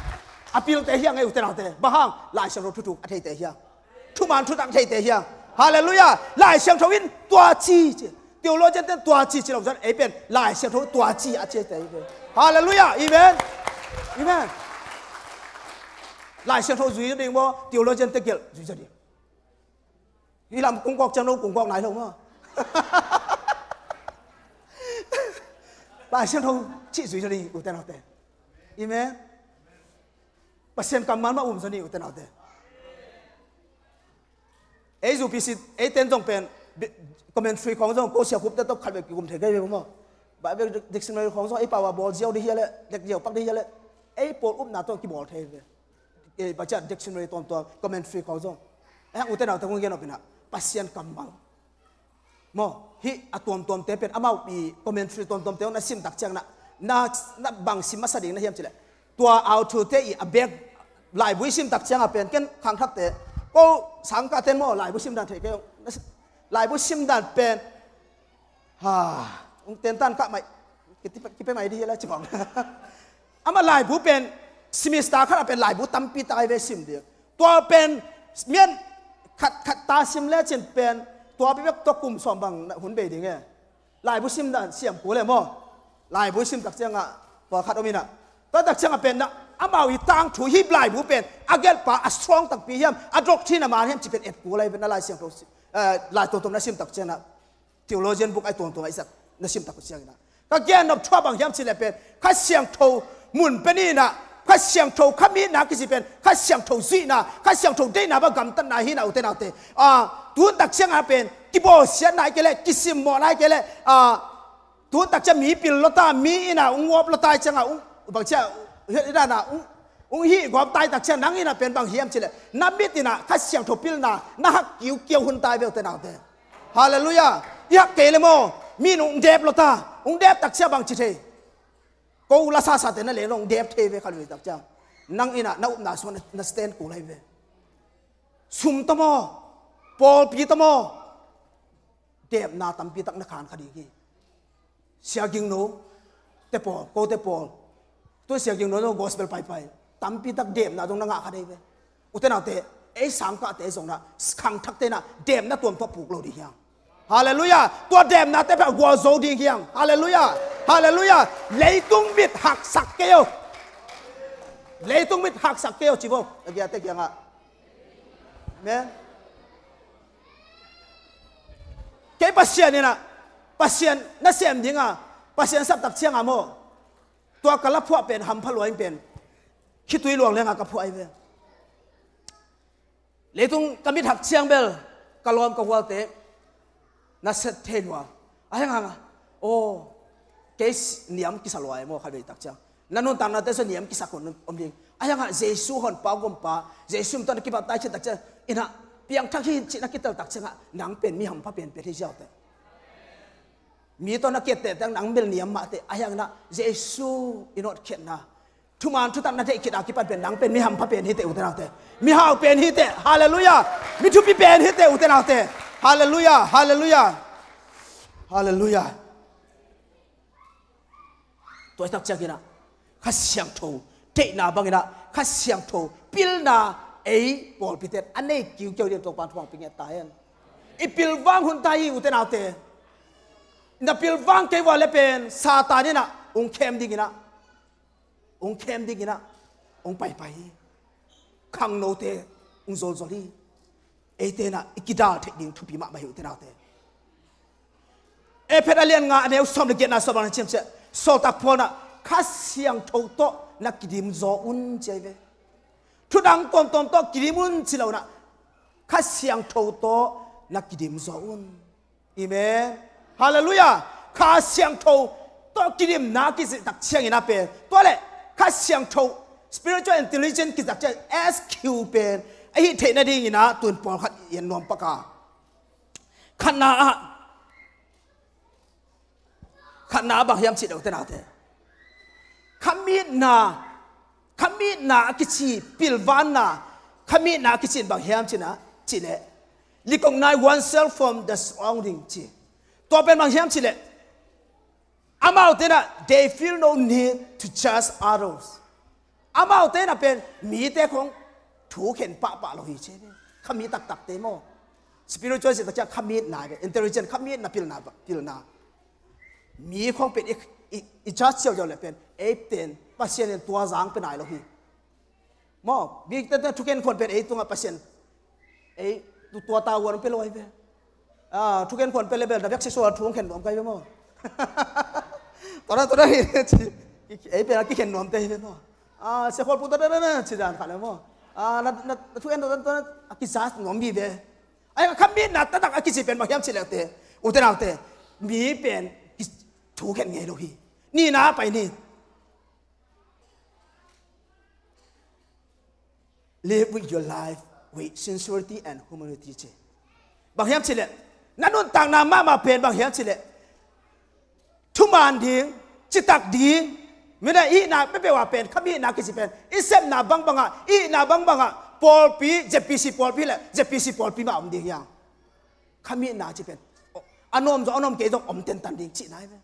A pilte hiang e ute naute. Bang hang? Lai Siangtho thuthuk a theite hiang. Thuman thutak theite hiang. Halleluiah. Lai Siangtho in tua ci ci. Theologian ten tua ci ci lo zan ei pen Lai Siangtho tua ci a ci te ei pen. Halleluiah. Amen. Amen. Lai Siangtho zui ding maw, theologian te gelh zui ding. Hih lam kungkawk ciang lo kungkawk nai lo maw. Lai Siangtho cih zui ding ute naute. Amen. Pasian kammal mah um zaw ni ute naute. Ei zu pi sit, ei ten zong pen, bi-, commentary khawng zong, ko sia khup te tawh khat ve kikum thei kei ve maw. Bible dictionary khawng zong, ei pau a bawl ziau ding hi a leh, dek ziau pak ding hi a leh, ei pawl upna tawh kibawl thei ve. Ei, bang ciah dictionary tuamtuam, commentary khawng zong. Eh, ute naute kong gen nop pen ah, Pasian kammal. Maw, hih a tuamtuamte pen amau pi commentary tuamtuamte na sim tak ciang na, na, na bang sim masa ding na hiam cih leh. Tua authorte i a bek laibu i sim tak ciang a pen ken khangthakte. Ko sangkahte in maw laibu sim dan thei kei ung. Na si-, laibu sim dan pen. Ha, ung tentan kah mai. Kipe, kipe mai ding hi la ci bang. Amah laibu pen, semester khat a pen laibu tampi tak ai ve sim ding. Tua pen, mian khat khat ta sim lecin pen, tua pi bek tua kum sawm bang na hun bei ding e. Laibu sim dan siam kul e maw. Laibu sim tak ciangah, tua khat om in ah. Tua tak ciangah pen na, amau i tangthu hih laibu pen, a gelhpa, a strong takpi hiam, a doctrine a man hiam ci pen et kul ai pen na Lai Siangtho sim, eh, Lai tuamtuam na sim tak ciangah. Theologian book ai tuamtuam ai sak na sim tak uh ciangin ah. Ka gen nop thu a bang hiam cih leh pen, Kha Siangtho mun pen in ah, Kha Siangtho kha mitna kici pen, Kha Siangtho zuihna, Kha Siangtho deihna bang gamtatna hi na ute naute. Ah, tu hun tak ciangah pen, kibawlsiatna hi kei leh, kisimmawhna hi kei leh, ah, tu hun tak ciang mi pil lota, mi in ah, ung ngawp lota hi ciangah, ung, bang ciah, hi dan ah, ung, ung hih gawp tai tak ciang nang in ah pen bang hiam cih leh, na mit in ah, Kha Siangtho pilna, na hak kiukiau hun tai ve ute naute. Halleluiah. I hak kei le maw, mi in ung dep lota, ung dep tak ciang bang ci thei. Ko la sasate na le nong dep thei ve kha lui tak ciang. Nang in ah na upna sung na, na stand kul ai ve. Sum ta maw, pawlpi ta maw, depna tampi tak na khan kha ding hi. Sia Gingno te pawl, ko te pawl. Tu Sia Gingno zong gospel paipai. Tampi tak depna zong na ngah kha dei ve. Ute naute, ei sangkahte zong na, khangthakte na, depna tuamtuam puk lo ding hiang. Halleluiah. Tua depnate pha gual zo ding hiang. Halleluiah. Halleluiah. Leitung mit haksak kei o. Leitung mit haksak kei o ci vo. A giate kiangah. Amen. Kei Pasian in ah, Pasian na sem ding a, Pasian sap tak ciang a maw. Tua ka la phuah pen, hampha lua in pen. Khitui luang lenga ka phuah ai ve. Leitung ka mit hak ciang bel, ka lawm ka hualte, na set thei lua. A hiang hanga, aw, kei niam kisa lua ai maw kha vei tak ciang. Na nuntaknate sua niam kisak hun om ding. A hiangah Jesu honpa gompa, Jesu min tawh na kibaptise tak ciang, inah, piangthak hi cih na kitel tak ciangah, nang pen mi hampha penpen hi ziaute. Mi tawh na kiatteh tak nang bel niam mahte, a hiangah Jesu i nawtkhiatna. Thuman thutak na theih khit a kipan pen nang pen mi hampha pen hi teh ute naute. Mi hau pen hi teh, halleluiah. Mi thupi pen hi teh ute naute. Halleluiah, halleluiah. Halleluiah. Tua i tak cianginah Kha Siangtho deihna banginah Kha Siangtho pilna ei pawlpite a nei kiukiu ding Topa'n thuang pia ngiat ta hen. I pilvang hun ta hi ute naute. Na pilvang kei vua le pen Satan inah ung khem dinginah ung khem dinginah ung paipai hi. Khangnote ung zolzol hi. Eite inah i kidal theih ding thupi mahmah hi ute naute. Efesa a lian nga a neu sawm le giatna sawm bang na ciamciah Sawltak Paul inah Kha Siangtho tawh na kidim zaw un ci ahi ve. Thudang tuamtuam tawh kidim un ci lo inah Kha Siangtho tawh na kidim zaw un. Amen. Halleluiah. Kha Siangtho tawh kidimna kizihtak ciangin a pen tua le Kha Siangtho spiritual intelligence kizak ciang S Q pen a hih theih nadingin ah tun pawlkhat i en nuam pak a. Khatna ah khatna ah bang hiam cih deuh te nate. Khamitna, khamitna a kici pilvanna, khamitna a kici in bang hiam cih na, cih leh recognize oneself from the surrounding ci. Tua pen bang hiam cih leh amaute inah they feel no need to judge others. Amaute inah pen mite khong thu khen pahpah lo hi ci ve. Khami taktakte maw. Spiritual cih tak ciang khamitna ve, intelligent khamitna pilna, pilna. Mi khong pen i, i, i judge ciauciau le pen ei pen Pasian in tua zang pe nai lo hi. Maw, mi tete thuken khuan pen ei tungah Pasian ei tu tua ta uan pe lo ai ve. Ah, thuken khuan pen le bel na bek sisual thu khen nuam kai ve maw. Tua na tua na hi ci ei pen a kikhen nuam te hi ve maw. Ah, se khol pu tua na na ci dan kha le maw. Ah, na, na, na thuken tua tua a kizat nuam hi ve. Ai khamitna taktak a kici pen bang hiam cih leh te ute naute mi pen thu khen ngei lo hi. Nina pai ni. Live with your life with sincerity and humility ci. Bang hiam cih leh na nuntakna mahmah pen bang hiam cih leh thuman ding, citak ding, mina i hihna peuhpeuh ah pen khamitna kici pen i sepna bangbangah, i hihna bangbangah pawlpi, Z P C pawlpi le Z P C pawlpi mah om ding hiang. Khamitna ci pen a nuam zong a nuam kei zong om tentan ding cihna hi ve.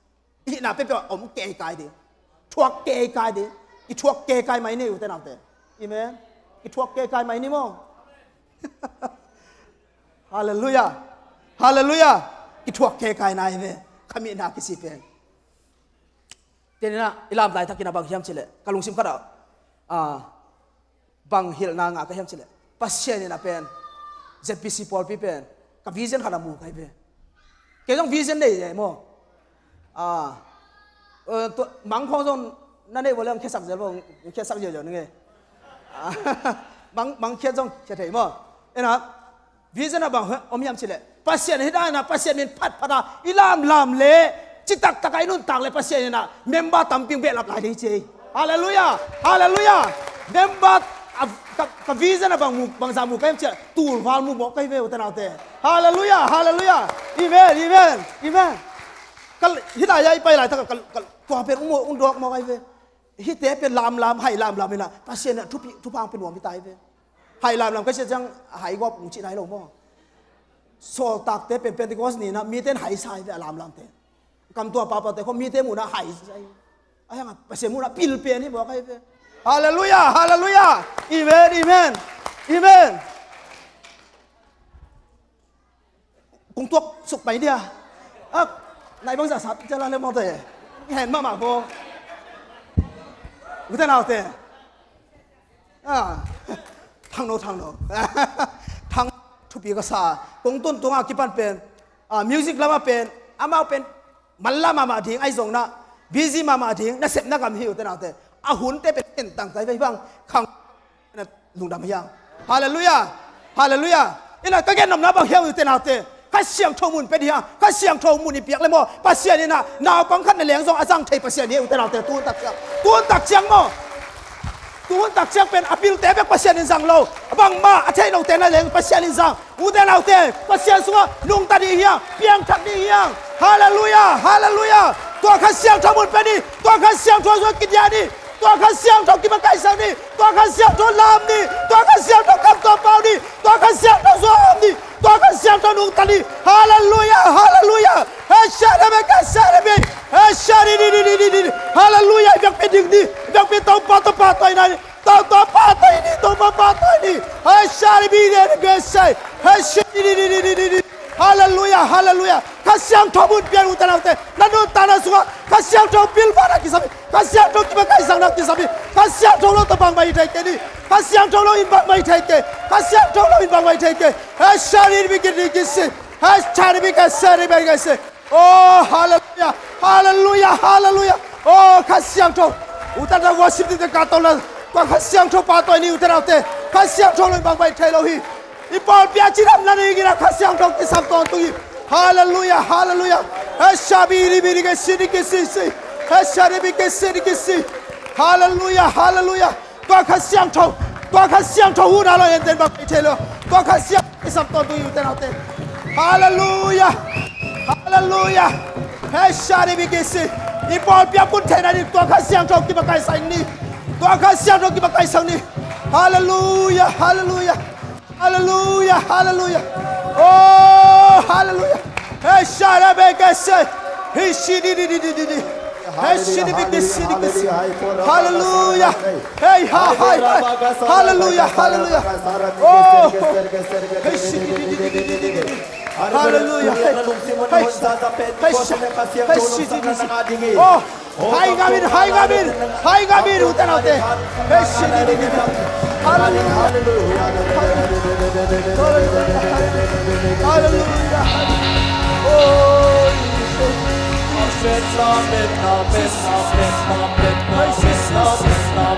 I hihna peuhpeuh ah om keikai ding, thuak keikai ding. I thuak keikai mai ni ute naute. Amen. I thuak keikai mai ni maw. Halleluiah. Halleluiah. I thuak keikai na hi ve. Khamitna kici pen. Tenina i lam laitakin a bang hiam cih leh ka lungsim khatah ah, bang hilhna ngah ka hiam cih leh Pasian in a pen Z P C pawlpi pen ka vision khat a mu kai ve. Kei zong vision nei ei maw. Ah, eh, tua, mang khawng zong na neih vua leng khiasak zel vua, khiasak ziauziau ning ei. Ah, mang, mang khiat zong khia thei maw. Ena vision a bang om hiam cih leh Pasian hi dan a Pasian min phatphat a i lamlam leh citaktak a i nuntak leh Pasian in a member tampi behlap lai ding ci ei. Halleluiah. Halleluiah. Member a, ka, ka vision a bang mu, bangza mu ka hiam cih leh tulval mu mawk ka hi ve ute naute. Halleluiah. Halleluiah. Amen. Amen. Amen. Ka hih lai-a i pai laitak ka, ka tua pen ung, ung dawk mawk ka hi ve. Hihte pen lamlam, hai lamlam in a Pasian in a thupi, thupha ong pe nuam hi ta hi ve. Hai lamlam ka sia ciang hai gawp ung cih nai lo maw. Sawltakte pen Pentecost ni in a mite in hai sa hi ve a lamlamte. Kam tua papaute khawng mite muhna hai sa hi. A hiang a Pasian muhna pil pen hi mawk ka hi ve. Halleluiah. Halleluiah. Amen. Amen. Amen. Kung tuak suk pai dia. Ah, nai bang za sat jala le mawte. Hen mahmah bo. Ute naute. Ah, thangno, thangno. Thang thupi ka sa. Kung tun tunga kipan pen. Ah, music lama pen. Amau pen. Manla mahmah ding ahi zong na. Busy mahmah ding. Nasepna gam hi ute naute. A hunte pen entang tai vei bang. Khang. Lungdam hiang. Halleluiah. Halleluiah. Ina ka gen nopna bang hiang ute naute. Kha Siangtho mun pe ding hiang. Kha Siangtho mun i piak le maw. Pasian in a naupang khat na leng zong a zang thei Pasian hi ute naute. Tun tak ciang. Tun tak ciang maw. Tun tak ciang pen a pilte bek Pasian in zang lo. Bangmah a theih lote na leng Pasian in zang. Ute naute, Pasian sungah nungta ding hiang, piangthak ding hiang. Halleluiah, halleluiah. Tua Kha Siangtho mun pe ni, tua Kha Siangtho sungah kidiah ni, tua Kha Siangtho kimakaihsak ni, tua Kha Siangtho lam ni, tua Kha Siangtho kamtuam pau ni, tua Kha Siangtho sungah om ni. Tua Kha Siangtho nungta ni. Halleluiah, halleluiah. Hei, share be, ka share be. Hei, share ni, ni, ni, ni, ni. Halleluiah, i biakpiak ding ni. I biakpiak Topa, Topa tawh i na ni. Topa, Topa tawh i ni, Topa, Topa tawh i ni. Hei, share be, ni, ni, ni, ni. Hei, share ni, ni, ni, ni, ni, ni. Halleluiah, halleluiah. Kha Siangtho mun pian ute naute. Na nuntakna sungah Kha Siangtho pilvahna kisam hi. Kha Siangtho kipakaisakna kisam hi. Kha Siangtho lo tawh bangmah hi thei kei ni. Kha Siangtho lo in bangmah hi thei kei. Kha Siangtho lo in bangmah hi thei kei. Hei, share ni, ni, ni, ni, ni. Hei, share ni, ni, ka share ni, ni, ni, ni. Oh, halleluiah, halleluiah, halleluiah. Oh, Kha Siangtho. Ute naute, worship team te ka tawh na. Tua Kha Siangtho pa tawh i ni ute naute. Kha Siangtho lo in bangmah hi thei lo hi. I pawlpi ah cidamna nei ing in ah Kha Siangtho kisam tawntung hi. Halleluiah, halleluiah. Hei, share ni, ni, ni, ni, ni, ni, ni. Hei, share ni, ni, ni, ni, ni. Halleluiah, halleluiah. Tua Kha Siangtho, tua Kha Siangtho hun a lo en ten bangmah hi thei lo. Tua Kha Siangtho kisam tawntung hi ute naute. Halleluiah. Halleluiah. Hei, share ni, ni, ni, ni. I pawlpi ah pun theihna ding tua Kha Siangtho kipakaisak ni. Tua Kha Siangtho kipakaisak ni. Halleluiah, halleluiah. Halleluiah, halleluiah. Oh, halleluiah. Hei, share ni, ni, ni, ni, ni. Hei, share ni, ni, ni, ni, ni, ni. Hei, share ni, ni, ni, ni, ni, ni. Halleluiah. Hei, ha, hai, hai. Halleluiah, halleluiah. Oh. Hei, share ni, ni, ni, ni, ni, ni, ni. Halleluiah. Hei, hei, hei, hei, share ni, ni, ni, ni. Oh. Hai ngam in, hai ngam in, hai ngam in, ute naute. Hei, share ni, ni, ni, ni. Halleluiah. Halleluiah. Halleluiah. Oh, Jesus. Amen, amen, amen, amen, amen, amen, amen, amen, amen, amen, amen, amen. Hey, Jesus. Hey, Jesus.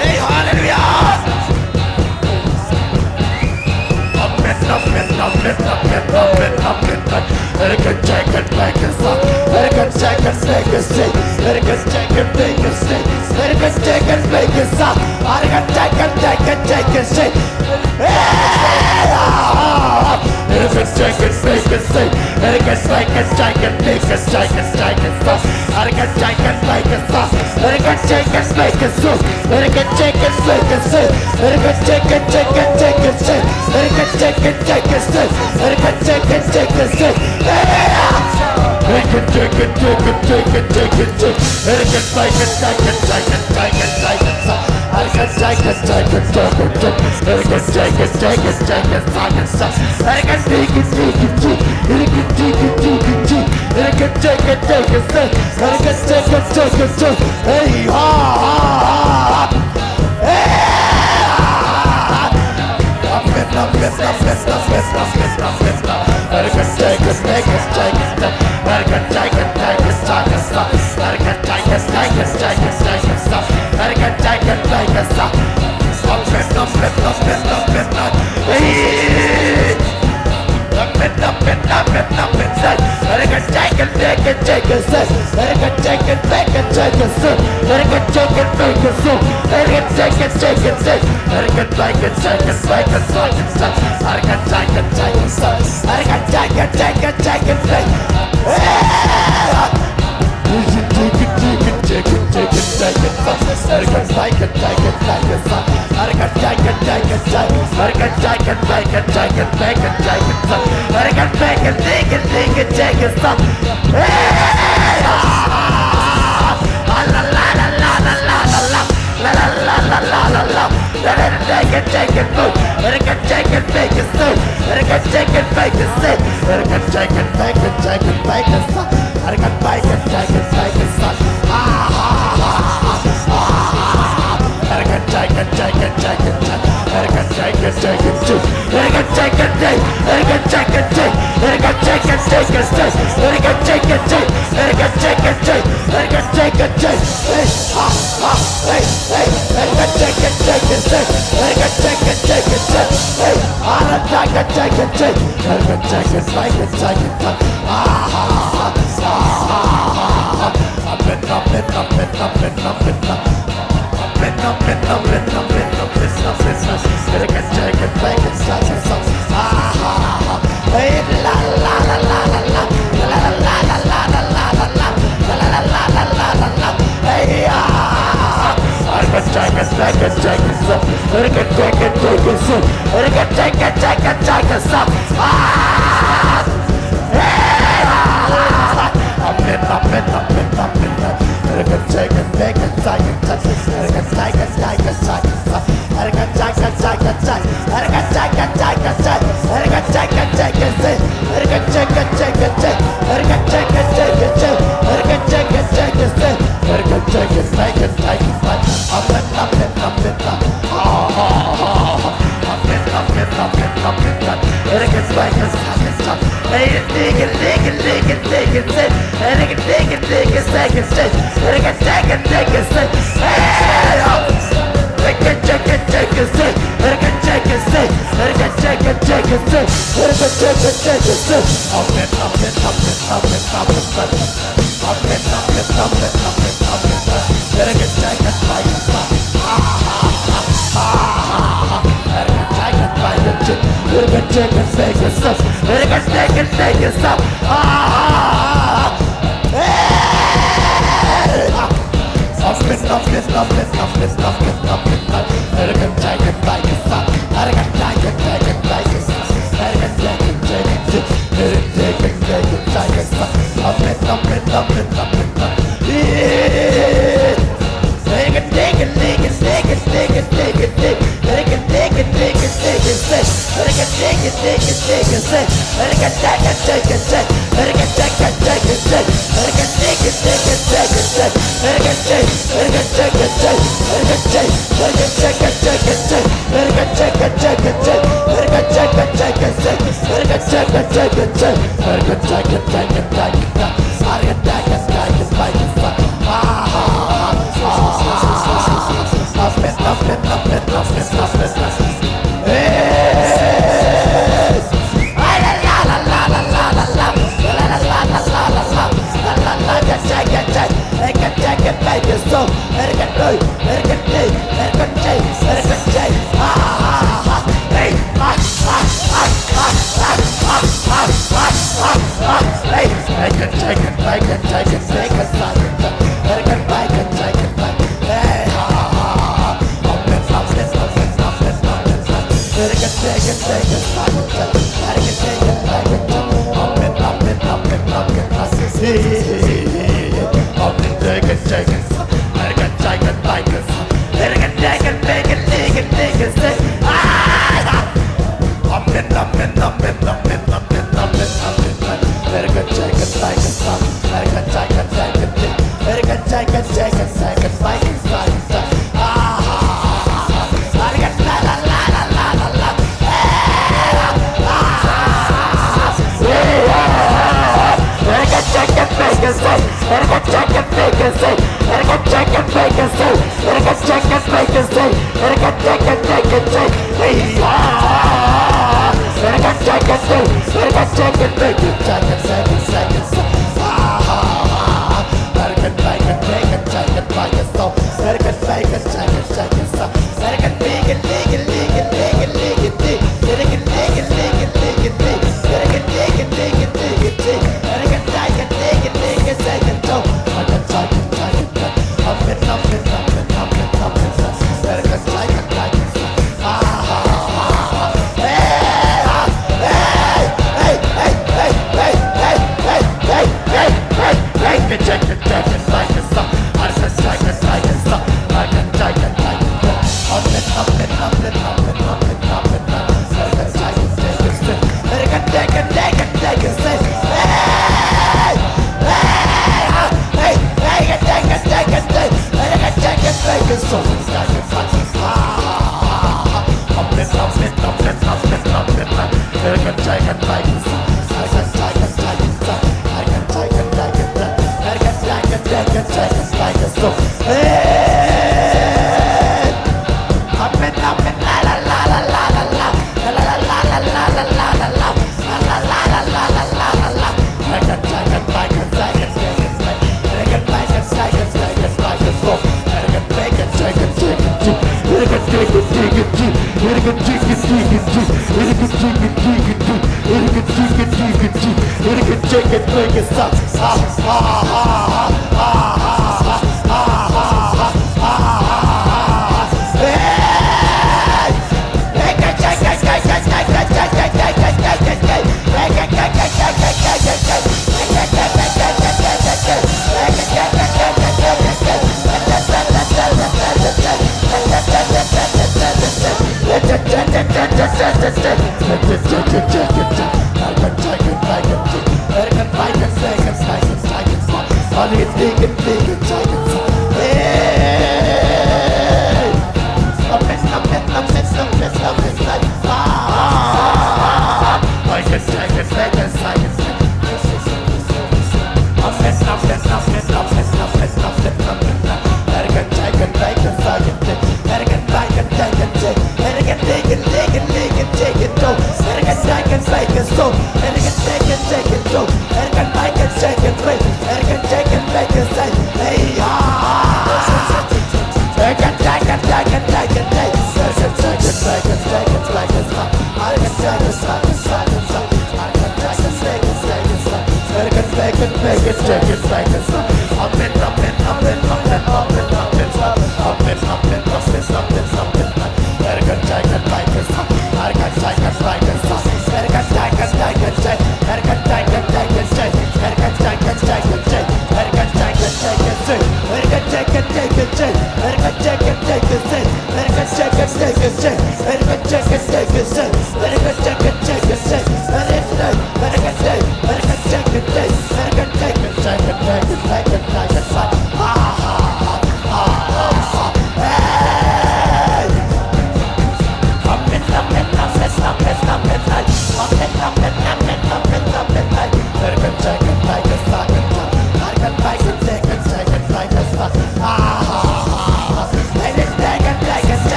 Hey, hallelujah! Amen, amen, amen, amen, amen, amen. Hey, make it, take it, make it, take it, take it, take it. Make it, make it, take it, make it. Hey, ha, ha, ha, ha. Up and up and up and up and up and up. Make it, take it, take it, take it, take it. Make it, take it, take it, take it. Up and up and up and up and up. Hey, hey, hey, hey, hey. Up and take it, take it. Make it, take it, take it. Make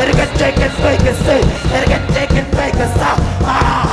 it, take it, make it, take it, take it, take it. Ah!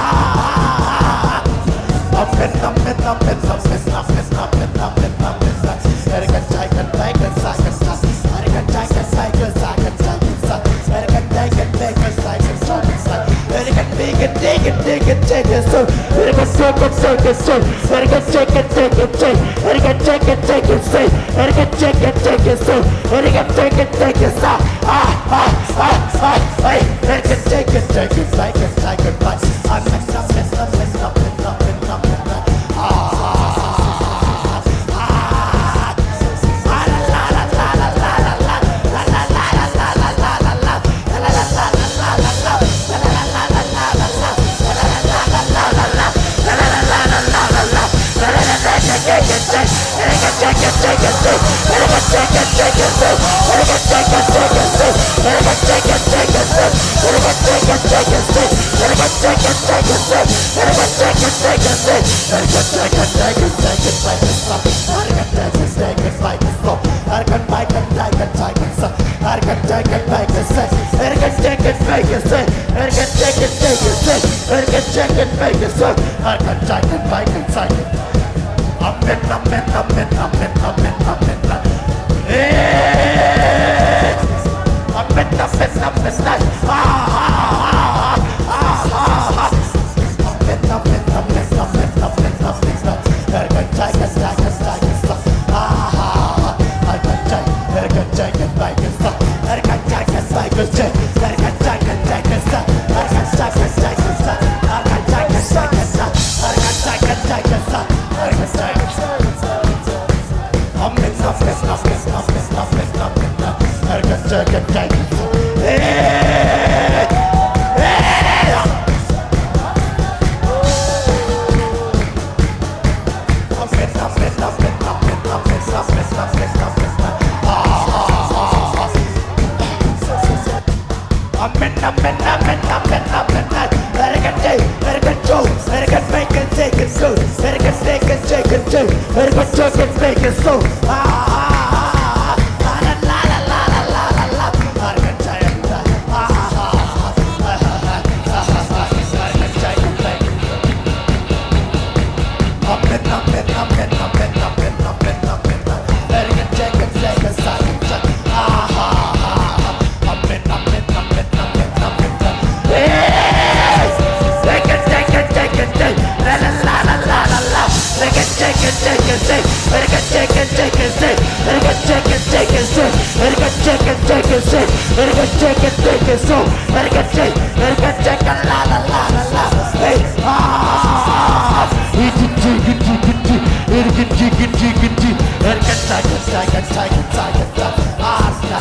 Amen, amen, amen, amen, amen, amen. Hey! Amen, amen, amen, amen. Ah, ah, ah, ah, ah, ah. Amen, amen, amen, amen, amen, amen, amen. Amen, amen, amen, amen, amen, amen. Let it get deep, let it get true, let it get make it, take it slow, let it get take it, take it too, let it get take it, make it slow. Ah, ah, ah, ah, ah. La, la, la, la. Let it get take it, ah, ah, ah, ah, ah. Let it get take it, make it. Amen, amen, amen, amen, amen, amen, amen. Let it get take it, take it, take it, take it. Ah, ah, ah, ah. Amen, amen, amen, amen, amen, amen. Hey! Take it, take it, take it, take it. La, la, la, la, la, la, la. Take it, take it, take it, take it. Take it, take it, take it, take it. Take it, take it, take it, take it. Take it, take it, take it, take it. Take it, take it, take it, so. Take it, take it, take it, take it. La, la, la, la, la. Hey, ah. Take it, take it, take it, take it. Take it, take it, take it, take it. Take it, take it, take it, take it, take it.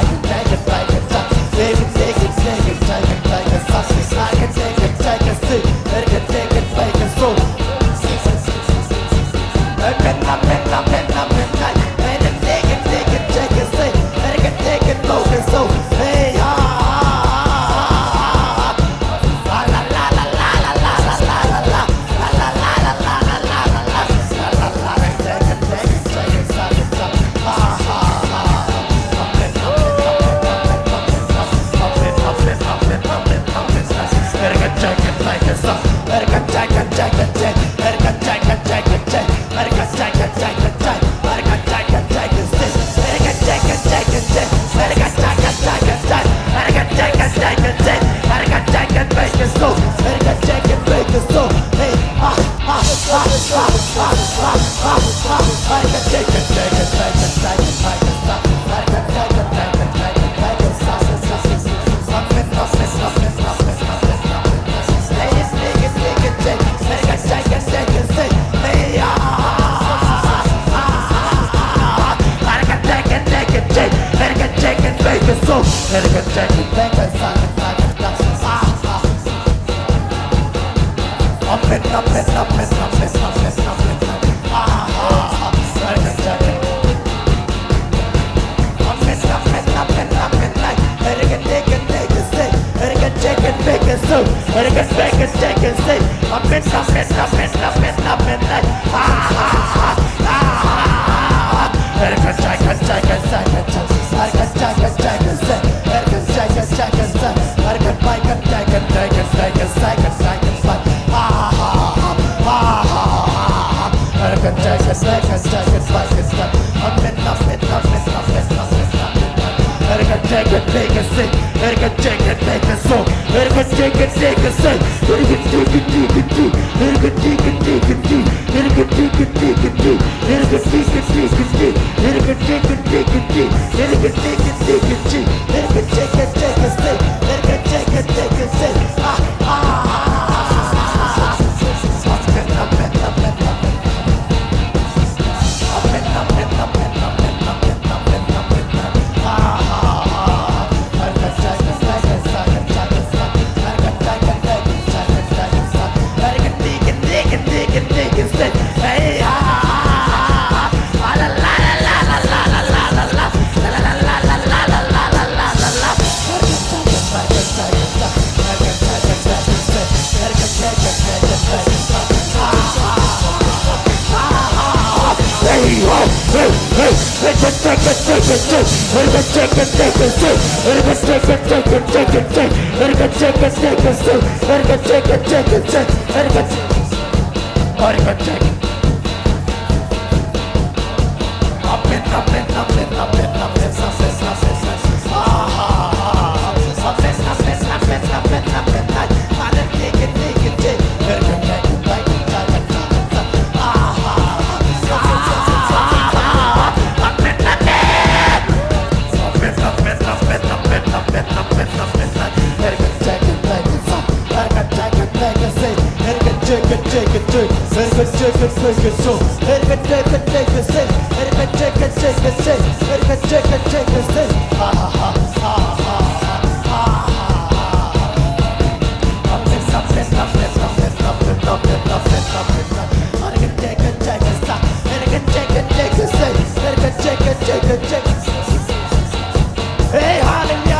Hey, hallelujah.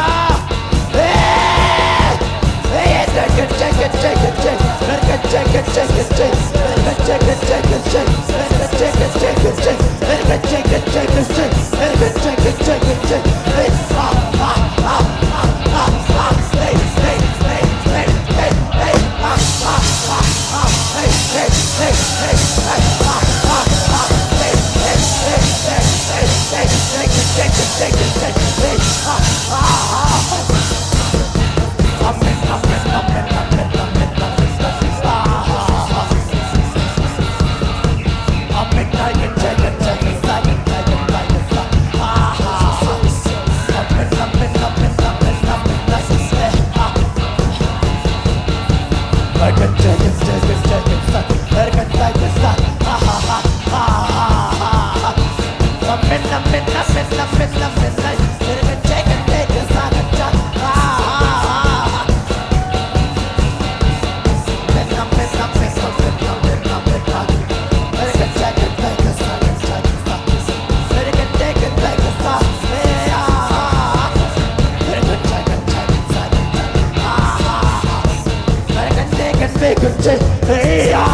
Hey.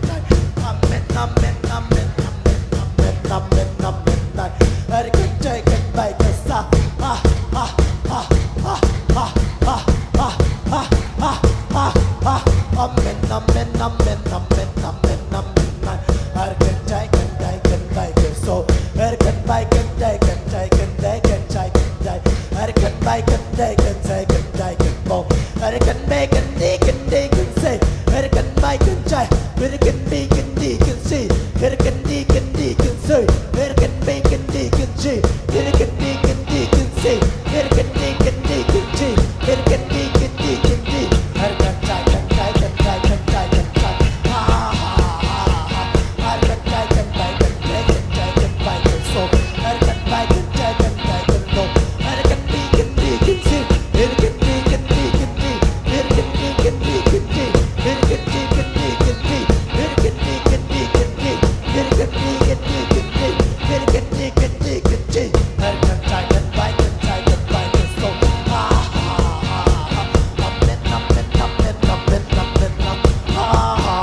Amen, amen, amen, amen, amen, amen, amen. Her kan cai kan bai kan sa. Ha, ha, ha, ha, ha, ha, ha, ha, ha, ha, ha. Amen, amen, amen, amen, amen, amen. Her kan cai kan dai kan bai kan so. Her kan bai kan dai kan cai kan dai kan cai kan dai. Her kan bai kan dai kan sai kan dai kan bom. Her kan bai kan di kan di kan sai. Her kan bai kan cai. Her kan bi kan di kan si. Her kan di kan di kan sai. Her kan bai kan di kan si. Her kan di kan di kan si. Her kan di kan di kan si. Her kan di kan di kan di. Her kan cai kan cai kan cai kan cai kan cai. Ha ha ha ha ha. Her kan cai kan bai kan dai kan cai kan bai kan so. Her kan bai kan cai kan bai kan dom. Her kan bi kan di kan si. Her kan bi kan di kan di. Her kan bi kan di kan di. Her kan bi kan di kan di. Her kan bi kan di kan di. Her kan bi kan di kan di. Her kan bi kan di kan di. Her kan cai kan bai kan cai kan bai kan so. Ha ha ha ha. Amen, amen, amen, amen, amen, amen. Ha ha ha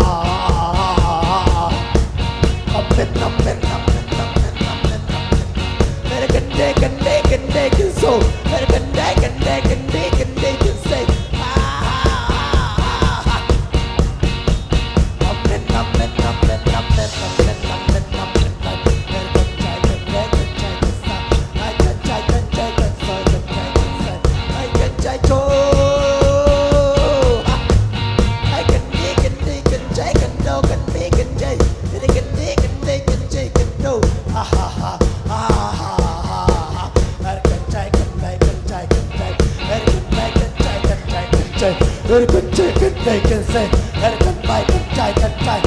ha ha. Amen, amen, amen, amen, amen, amen. Her kan de kan de kan de kan so. Her kan de kan de kan de kan de kan se. Ha ha ha ha ha. Amen, amen, amen, amen, amen, amen, amen. Her kan cai kan de kan cai kan sa. Her kan cai kan de kan so kan de kan se. Her kan cai to. Ha. Her kan de kan de kan cai kan do kan de kan cai. Her kan de kan de kan cai kan do. Ha ha ha. Ha ha ha ha ha. Her kan cai kan bai kan cai kan bai. Her kan bai kan cai kan cai kan cai. Her kan cai kan bai kan cai kan cai. Her kan bai kan cai kan cai.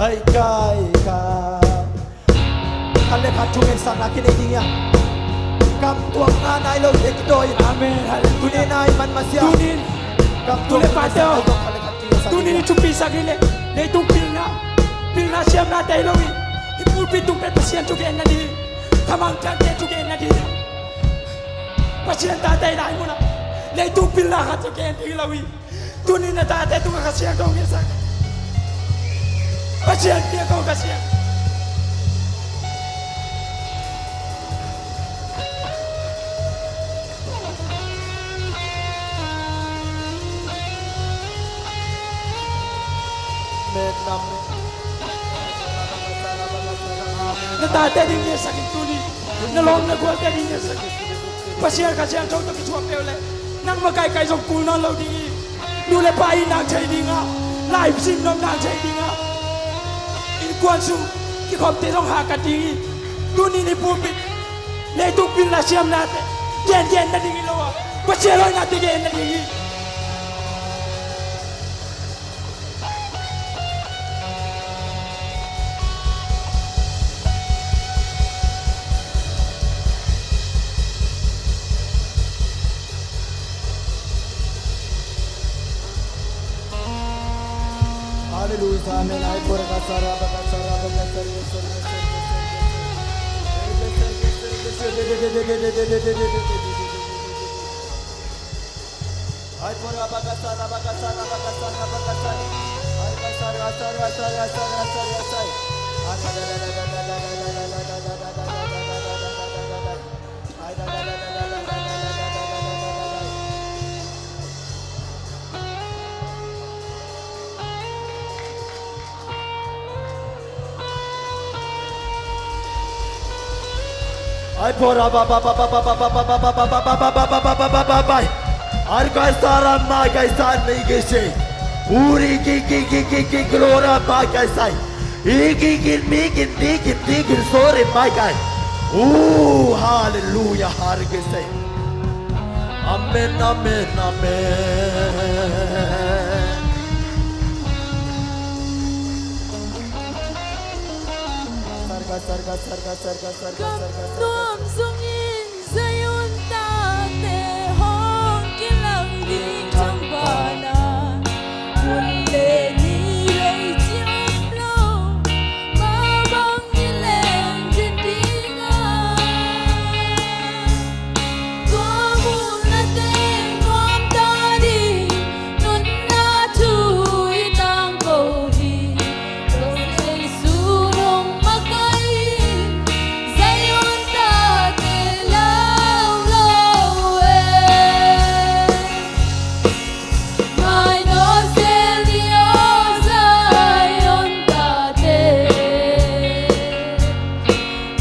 Ai kai ka. Khat le khat thungetsak na kinei ding hi a. Kam tuakna nai lo te kidawi in. Amen. Hallelujah. Tuni nai man masiah. Tunin. Kam tuakna nai lo te kidawi in. Tunin i thupisak hi leh leitung pilna, pilna siamnate hi lo hi. I pulpit tung pen Pasian thugenna ding hi. Khamangthangte thugenna ding hi. Pasian tate i lai munah leitung pilna khat thugen ding hi lo hi. Tunin na tate tungah Kha Siangtho ngetsak. Pasian piak ko Kha Siang. Amen, amen. Na tate ding ngetsak in tuni. Na lawm na gualte ding ngetsak in. Pasian Kha Siangtho tawh kithuah peuh leh nang makaikai zong kul nawn lo ding hi. Nu le pa itna thei ding a, lai sim nopna thei ding a, innkuan sung kikhopte zong hahkat ding hi. Tuni ni pulpit leitung pilna siamnate gengenna ding hi lo a, Pasian hoihnate genna ding hi. Hallelujah, amen. Ai por kasara bakasara bakasara. Ai por bakasara bakasara bakasara bakasara. Ai kasara kasara kasara kasara kasara kasara. Ai pora ba ba ba ba ba ba ba ba ba ba ba ba ba ba ba ba ba ba ba. Arkaisara makaisa ni kisi. Uri ki ki ki ki ki glora makaisa. Ikin ikin mikin dikin dikin sori maikai. Uh, hallelujah, harkisei. Amen, amen, amen. Sarga, sarga, sarga, sarga, sarga, sarga, sarga. Nuam zongin Zion tate hong kilak ding thong pana, hun le ni lei ci om lo, mah bang i leng ding ding a. Tua muhna teng nuam ta ding, nunna thu i tangko hi. Jesu nong makaih in, Zion tate lau lo e. Mai nawn zel ni aw Zion tate.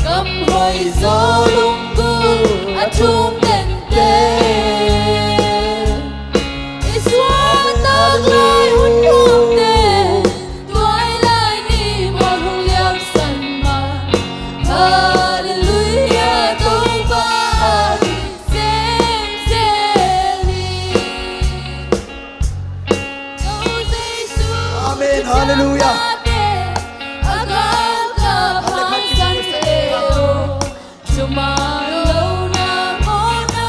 Gam hoih zaw lunggulh a thum tente. I suahtak lai hun nuamte. Tua lai ni mah hong liamsan mah. Halleluiah, Topa ahi semsem hi. Amen, halleluiah.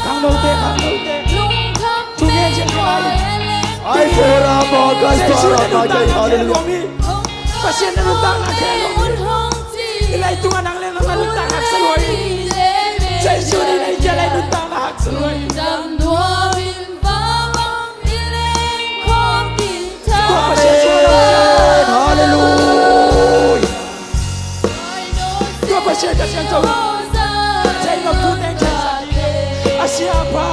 Khangnote, khangnote. Thu ngen ciat kei lai. Ai, sora ba kai, sora ba kai, hallelujah. Pasian na nuntakna khen lo. I leitung a nang le nang na nuntak haksa lua hi. Jesu ni na i kia lai nuntakna haksa lua hi. Tua Pasian suang lo. Amen. Hallelujah. Tua Pasian ka siangtho. Thei nop thu teng thei sa ding. A sia pha.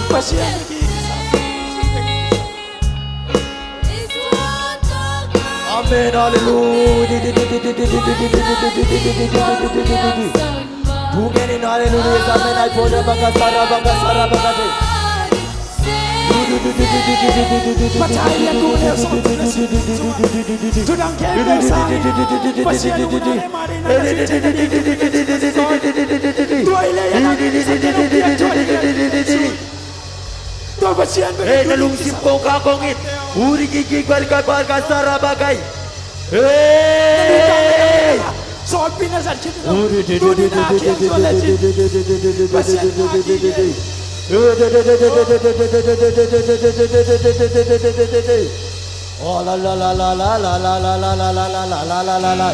Pasian ki. Amen, hallelujah. Thu ngen in, hallelujah. Amen. Ai pore baka sara baka sara baka de. Matai le tu le so tu le si. Thu dang kei le sa. Pasian lu na le mari na le si. Tua i le ya na. Tua Pasian. Hey, na lungsim kong ka kong it. Uri ki ki bar ka bar ka sara bagai. Hey. Sawtpi na zat khit lo. Tuni na kiang zuan le cin. Pasian na ding e. Oh, la la la la.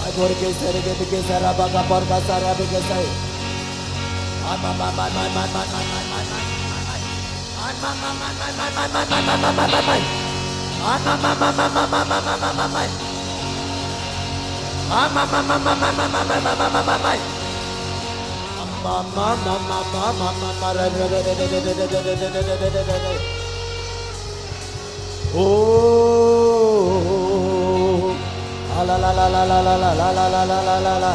Ai por ke sere ke ke sara baga por ka sara ke sai. Ai ma ma ma ma. Oh, ah, la la la.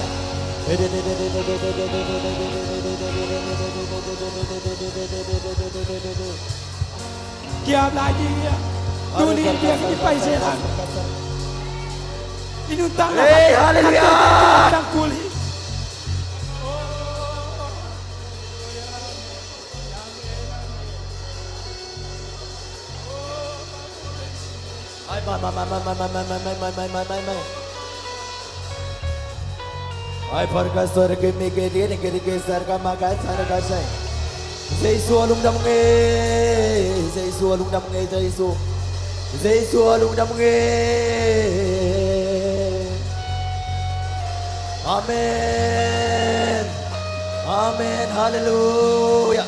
Kiam lai ding hia? Tuni in biakinn i pai zel hang. I nuntakna. Hey, hallelujah! Nuntak kul hi. Ai, mai, mai, mai. Ai, por ka sor ke mi ke dien ke ke sar ka ma ka sar ka sai. Jesu a lungdam nge, Jesu a lungdam nge, Jesu. Jesu a lungdam nge. Amen. Amen. Hallelujah.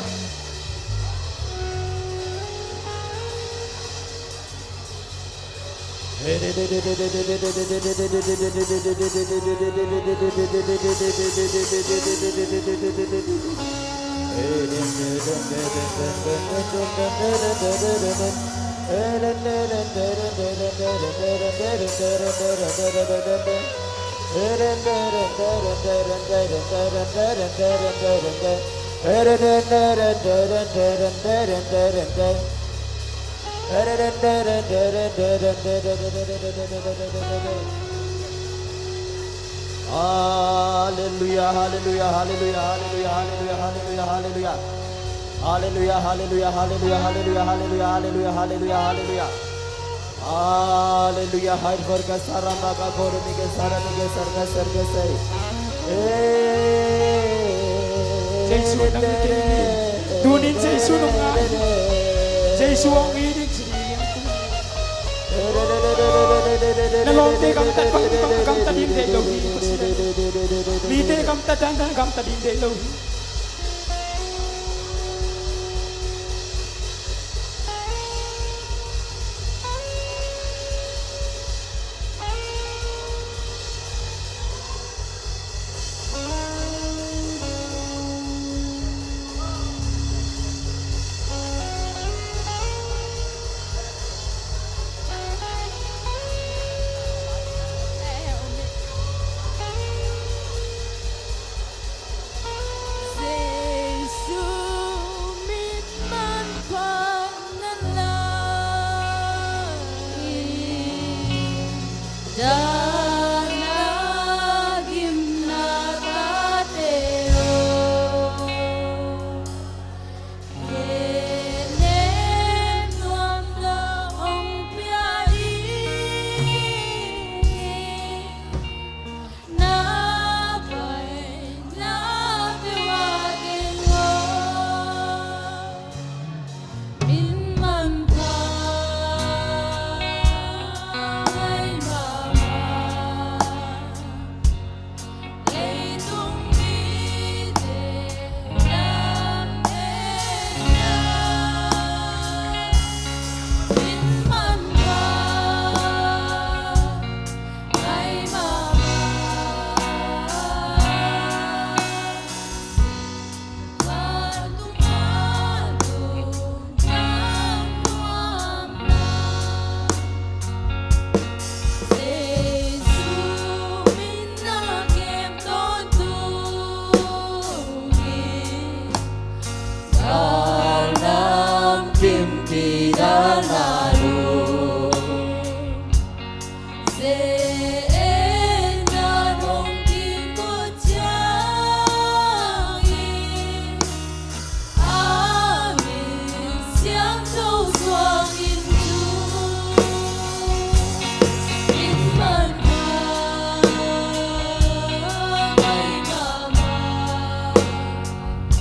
Haleluya, haleluya, haleluya, haleluya, haleluya, haleluya, haleluya, haleluya. Haleluya, haleluya, haleluya, haleluya, haleluya, haleluya, haleluya, haleluya. Haleluya, hai forga sara maga kore mige sara mige sarga sarga sai. Jesu nang ite ni. Tunin Jesu nung ngai. Jesu ong i ding si ding. Na lawmte gamtat bang bang gamtat ding deih lo hi. Mite gamtat dan dan gamtat ding deih lo hi. Jesu min manpha na lai, dana gimna tate aw. Kei nem nuam lo hong pia i, na pai na pia wa kei lo. Min manpha ngai mahmah. Leitung mite lam en na, min manpha ngai mahmah. Vantung a lungdam nuam na, Jesu min na kem tawntung in, gal lam kim kidal na lung.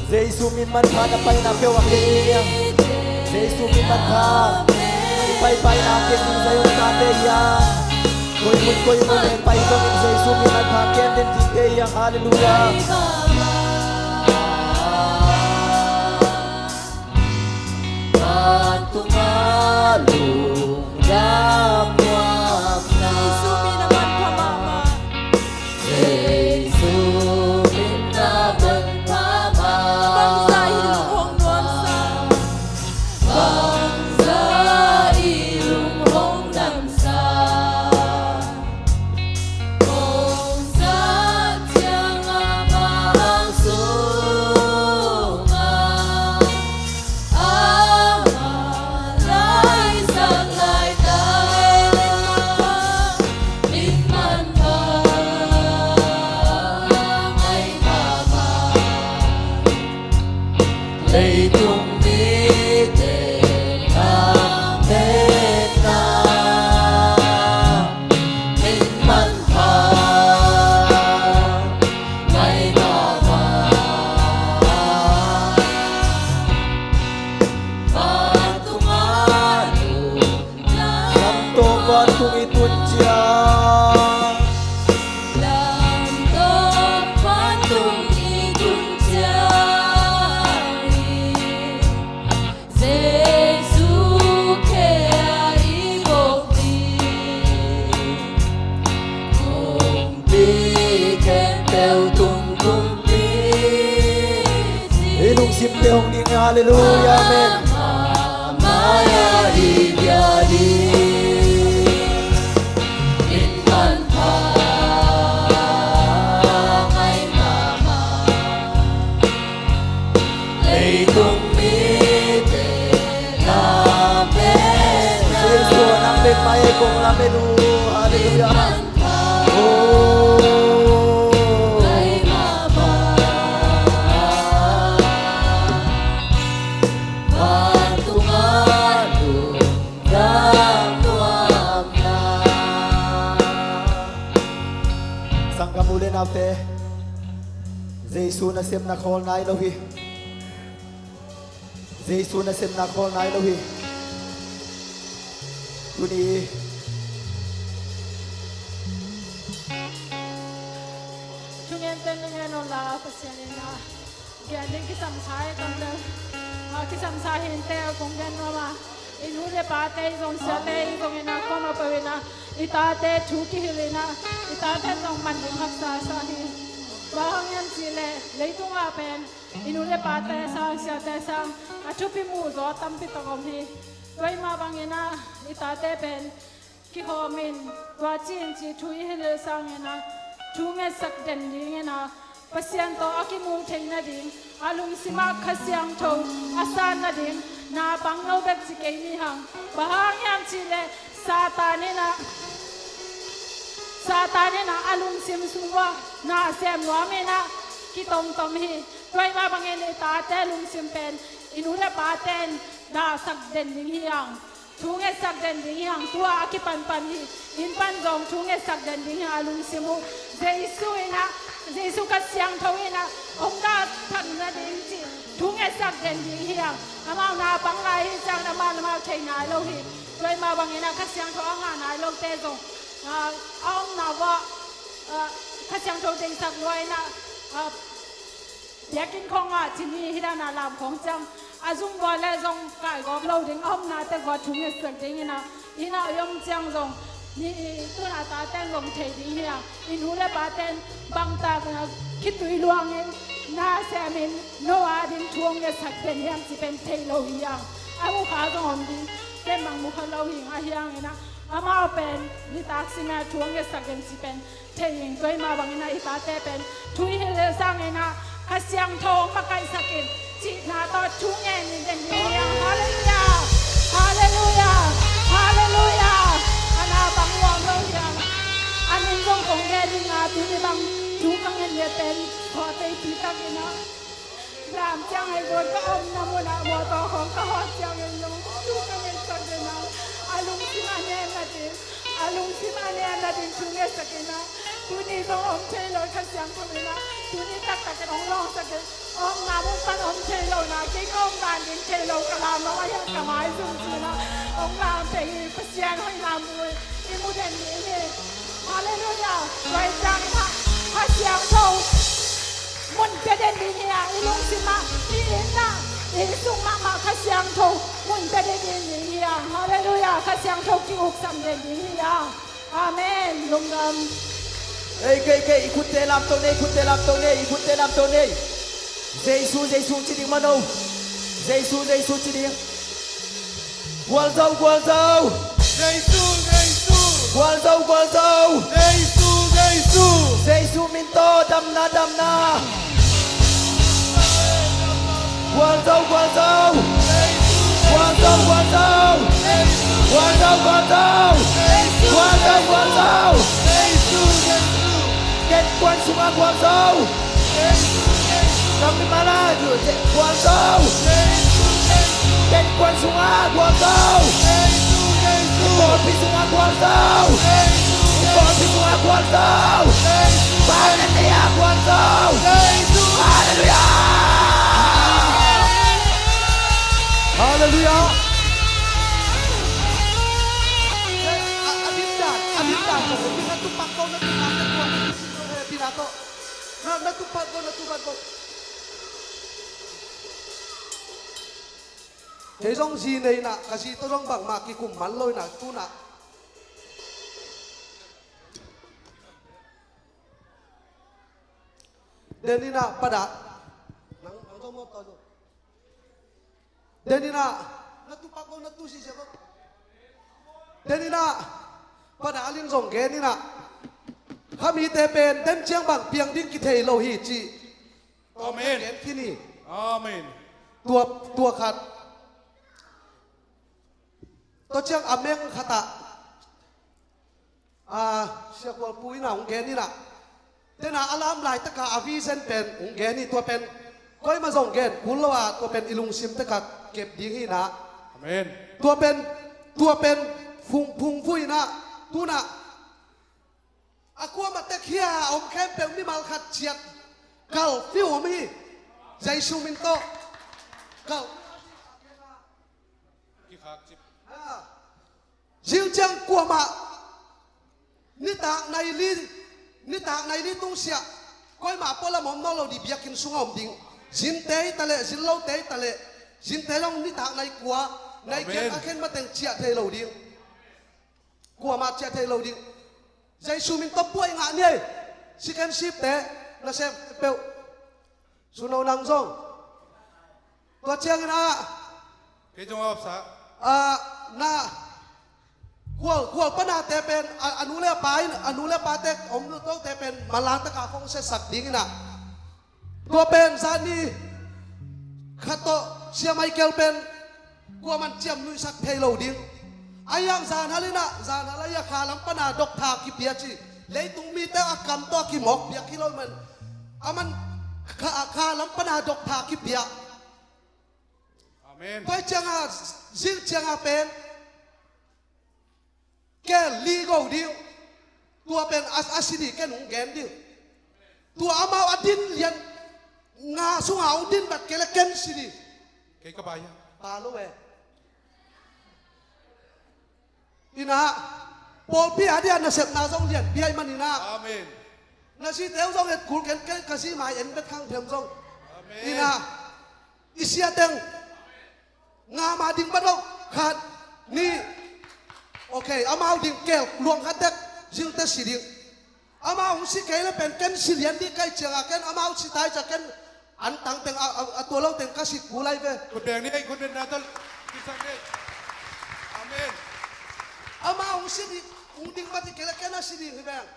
Jesu min manpha na paina peuh a kem ding hiam? Jesu min manpha i paipaina a kem ding Zion tate hiam? Koimun koimun en pai zongin Jesu min manpha kem den dingte hiam? Halleluiah. Vantung a lungdam nuam na. Jesu min a manpha mahmah. Jesu min a manpha mahmah. Bangzah i lung hong nuamsa. Bangzah i lung hong damsa. Kong zat ciang amah ang sungah. Leitung mite lam en na. Min manpha ngai mahmah. Vantung a lungdam. Lamdang vantung i tun ciang. Lamdang vantung i tun ciang. Jesu khe a i gok ding. Kumpi khempeuh tung kumpi. I lungsimte hong ding, halleluiah, amen. Amah mai-ah i bia Jesu nasepna khawl nai lo hi. Jesu nasepna khawl nai lo hi. Tuni thungen teng ngen un la, Pasian in a gen ding kisam sa hi tam le, a kisam sa hi inte kong gen nuam a. I nu le pate i zong, siate i zong in a, kong a pau in a, i tate thu kihil in a, i tate zong man ding haksa sa hi. Bang hang hiam cih leh leitung ah pen i nu le pate sang, siate sang a thupi muh zaw tampi tak om hi. Tua mah bangin a, i tate pen kikhawm in, tua ci in ci thu i hilh sangin a, thu ngetsak den dingin a, Pasian tawh a kimu thei nading, a lungsim ah Kha Siangtho a san nading naupang lo bek ci kei ni hang. Bang hang hiam cih leh Satan in a, Satan in a, a lungsim sung uah na sem nuam in a, kitomtom hi. Tua mah bangin i tate lungsim pen i nu le pate in dahsak den ding hi hang. Thu ngetsak den ding hi hang. Tua a kipanpan hi. In pan zong thu ngetsak den ding hi hang, a lungsim uh. Jesu in a, Jesu Kha Siangtho in a hong dahsak nading cih thu ngetsak den ding hi hang. Amau naupang lai hi ciangin amau, amau thei nai lo hi. Tua mah bangin a Kha Siangtho a ngah nai lote zong, a, a omna uah, a, Kha Siangtho deihsak lua in a, a, biakinn khawng ah ci ni, hih dan a lam khawng ciang a zum vua le zong kaigawp lo ding, a omna teng vua thu ngetsak ding in a, hih na i om ciang zong ni, tu in a tate in zong thei ding hi hang. I nu le pate in bangtak in a khitui luangin na semin Noah ding thu hong ngetsak den hiam cih pen thei lo hi hang. A mu kha zong om ding, ken bang mu kha lo hi hang, ahi hangin a, amau pen nitak simin a thu hong ngetsak den cih pen thei hi. Tua mah bangin a i tate pen thu i hilh sangin a Kha Siangtho hong makaihsak in cihna tawh thu ngen in den ding hi hang. Halleluiah! Halleluiah! Halleluiah! A naupang nuam lo hi hang. A min zong kong gen ding a, tuni bang thu ka ngen leh pen khuate i pi tak in a, lam ciang ahi zong ka omna mun ah mawtaw khawng ka hawh ciangin zong thu ka ngetsak den a, a lungsim a nen nading, a lungsim a nen nading thu ngetsak in a, tuni zong om thei lo Kha Siangtho in a, tuni taktak in hong lawngsak in, omna mun pan om thei lo na, kei ka om dan ding thei lo, ka lam lo a hiang ka maizum ci in a, hong lam peng hi. Pasian hoihna mun i mu den ding hi. Halleluiah. Tua ciangin a Kha Siangtho mun pia den ding hi a, i lungsim ah, i inn ah, i sung mahmah Kha Siangtho mun pia den ding hi a. Halleluiah. Kha Siangtho ki-uksam den ding hi a. Amen. Lungdam. Ei, kei, kei, i khutte lamto nei, i khutte lamto nei, i khutte lamto nei. Jesu, Jesu ci ding mano. Jesu, Jesu ci ding. Gualzo, gualzo. Jesu, Jesu. Gualzo, gualzo. Jesu, Jesu. Jesu min tawh damna, damna. Gualzo, gualzo. Gualzo, gualzo. Gualzo, gualzo. Gualzo, gualzo. Ken kuan sungah gualzo. Kami mana gualzo. Ken kuan sungah gualzo. Pawlpi sungah gualzo. Pawlpi sungah gualzo. Pawlpi sungah gualzo. Halleluiah. Halleluiah. A, a dim dan, a dim dan. Na tupak ko, na tupak ko, na tupak ko. Na, na tupak ko, na tupak ko. Kei zong zi nei na, ka zi tawh zong bangmah kikum man lo na, tu na. Den in a, pada. Nang, nang zong mawk tawh zong. Den in a, na tupak ko, na tu sisia ko. Den in a, pada a ling zong gen in a. Kha mite pen den ciang bang piang ding kithei lo hi ci. Amen. Gen khin hi. Amen. Tua, tua khat. Tua ciang a meng khat ah, a, Sia Kual Pu in a hong gen in a. Tena a lam laitaka a vision pen hong gen hi, tua pen koimah zong gen kul lo a, tua pen i lungsim taka kep ding hi na. Amen. Tua pen, tua pen phung, phungvuh in a, tu na a kuamah tek hi a om khempeuh mimal khat ciat Kal fiu om hi. Jesu min tawh. Kal. Kikhak cip. Zing ciang kuamah nitak nai li, nitak nai li tungsiah koimah pualam om nawn lo dih, biakinn sungah om ding. Zinte hi taleh, zin lote hi taleh, zinte zong nitak nai kua, nai khen, a khen mateng ciah thei lo ding. Kuamah ciah thei lo ding. Jesu min tawh puai ngah ni ei. Second shift te, nasem peuh. Suno nang zong. Tua ciangin ah, kei zong a opsa. Ah, na khual, khual panate pen, a, a nu le a pa in, a nu le a pate om lo tote pen, mala taka khong setsak dingin ah. Tua pen zani khat tawh Sia Michael pen kuaman ciam nuihsak thei lo ding. A hiang zanhal in ah, zanhal a hia kha lam pana doctor kipia ci. Leitung mite a kam tawh a kimawk piak hi lo man. A man kha, kha lam pana doctor kipia. Amen. Tua cianga, zing cianga pen kel li go ding. Tua pen a, a si ding ken hong gen ding. Tua amau a din lian nga sunga hong din bat kei le ken si ding. Kei ka bai a. Pa lo e. Ina, pawlpi a dia nasepna zong lian piai man ina. Amen. Na zi teu zong et kul ken, ken ka zi mai en bet khang them zong. Amen. Ina, i sia teng. Nga ma ding bat lo, khat, nih. Ok, amau ding kel luang khat tek, zing te si ding. Amau hong si kei le pen ken si lian dih kai cianga ken, amau si tai cia ken, an tang teng a, a, a tua lo teng ka si kul ai ve. Khut beng ni ei, khut beng na tol, kisak ni ei. Amen. Amau hong si dih, hong ding bat dih kei le ken a si ding hi beng.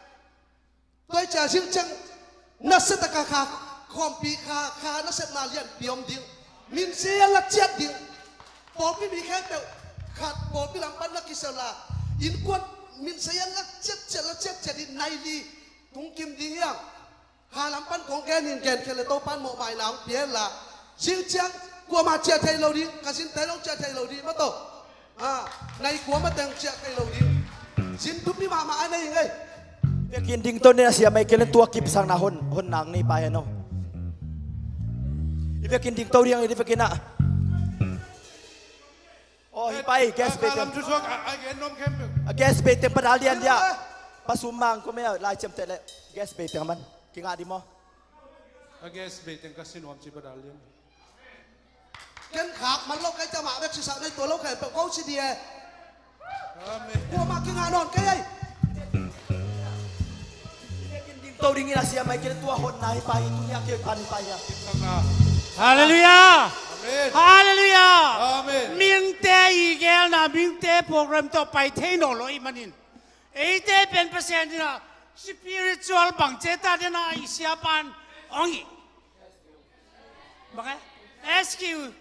Tua hi cia zing ciang nasia taka kha, khawmpi kha, kha nasepna lianpi om ding. Minsia la ciat ding. Pawlpi mi khempeuh khat pawlpi lam pan na kisel la. Innkuan minsia la ciat ciat la ciat ciat in nai li tung kim ding hiang. Kha lam pan kong gen in gen khen le Topan mawhmaina hong pia hen la. Zing ciang kuamah ciah thei lo ding, ka zinte zong ciah thei lo ding, maw taw. Ah, nai kua mateng ciah thei lo ding. Zin thupi mahmah a nei ngei. Vekin ding to nen a sia mai kelen tua kipsakna hon, hon nang nei pa hen o. I vekin ding to riang i vekin a. Oh, hi pai, gas pe teng. A gas pe teng padal lian dia. Pasum mang ko me lai cem tele. Gas pe teng man. Kinga di mo. A gas pe teng ka sinuam ci padal lian. Ken khak man lo kai cama bek sisak nei tua lo khempeuh ko si di e. Amen. Kuamah kingah nawn kei ei. To dingin a sia mai kei tua hotna hi pa hi, tunia kei pan hi pa hi a. Halleluiah. Amen. Halleluiah. Amen. Mingte i gelna, mingte program tawh pai thei nawn lo i manin. Eite pen Pasian in a spiritual bang ceta dena i siapan ong i. Bang e? S Q.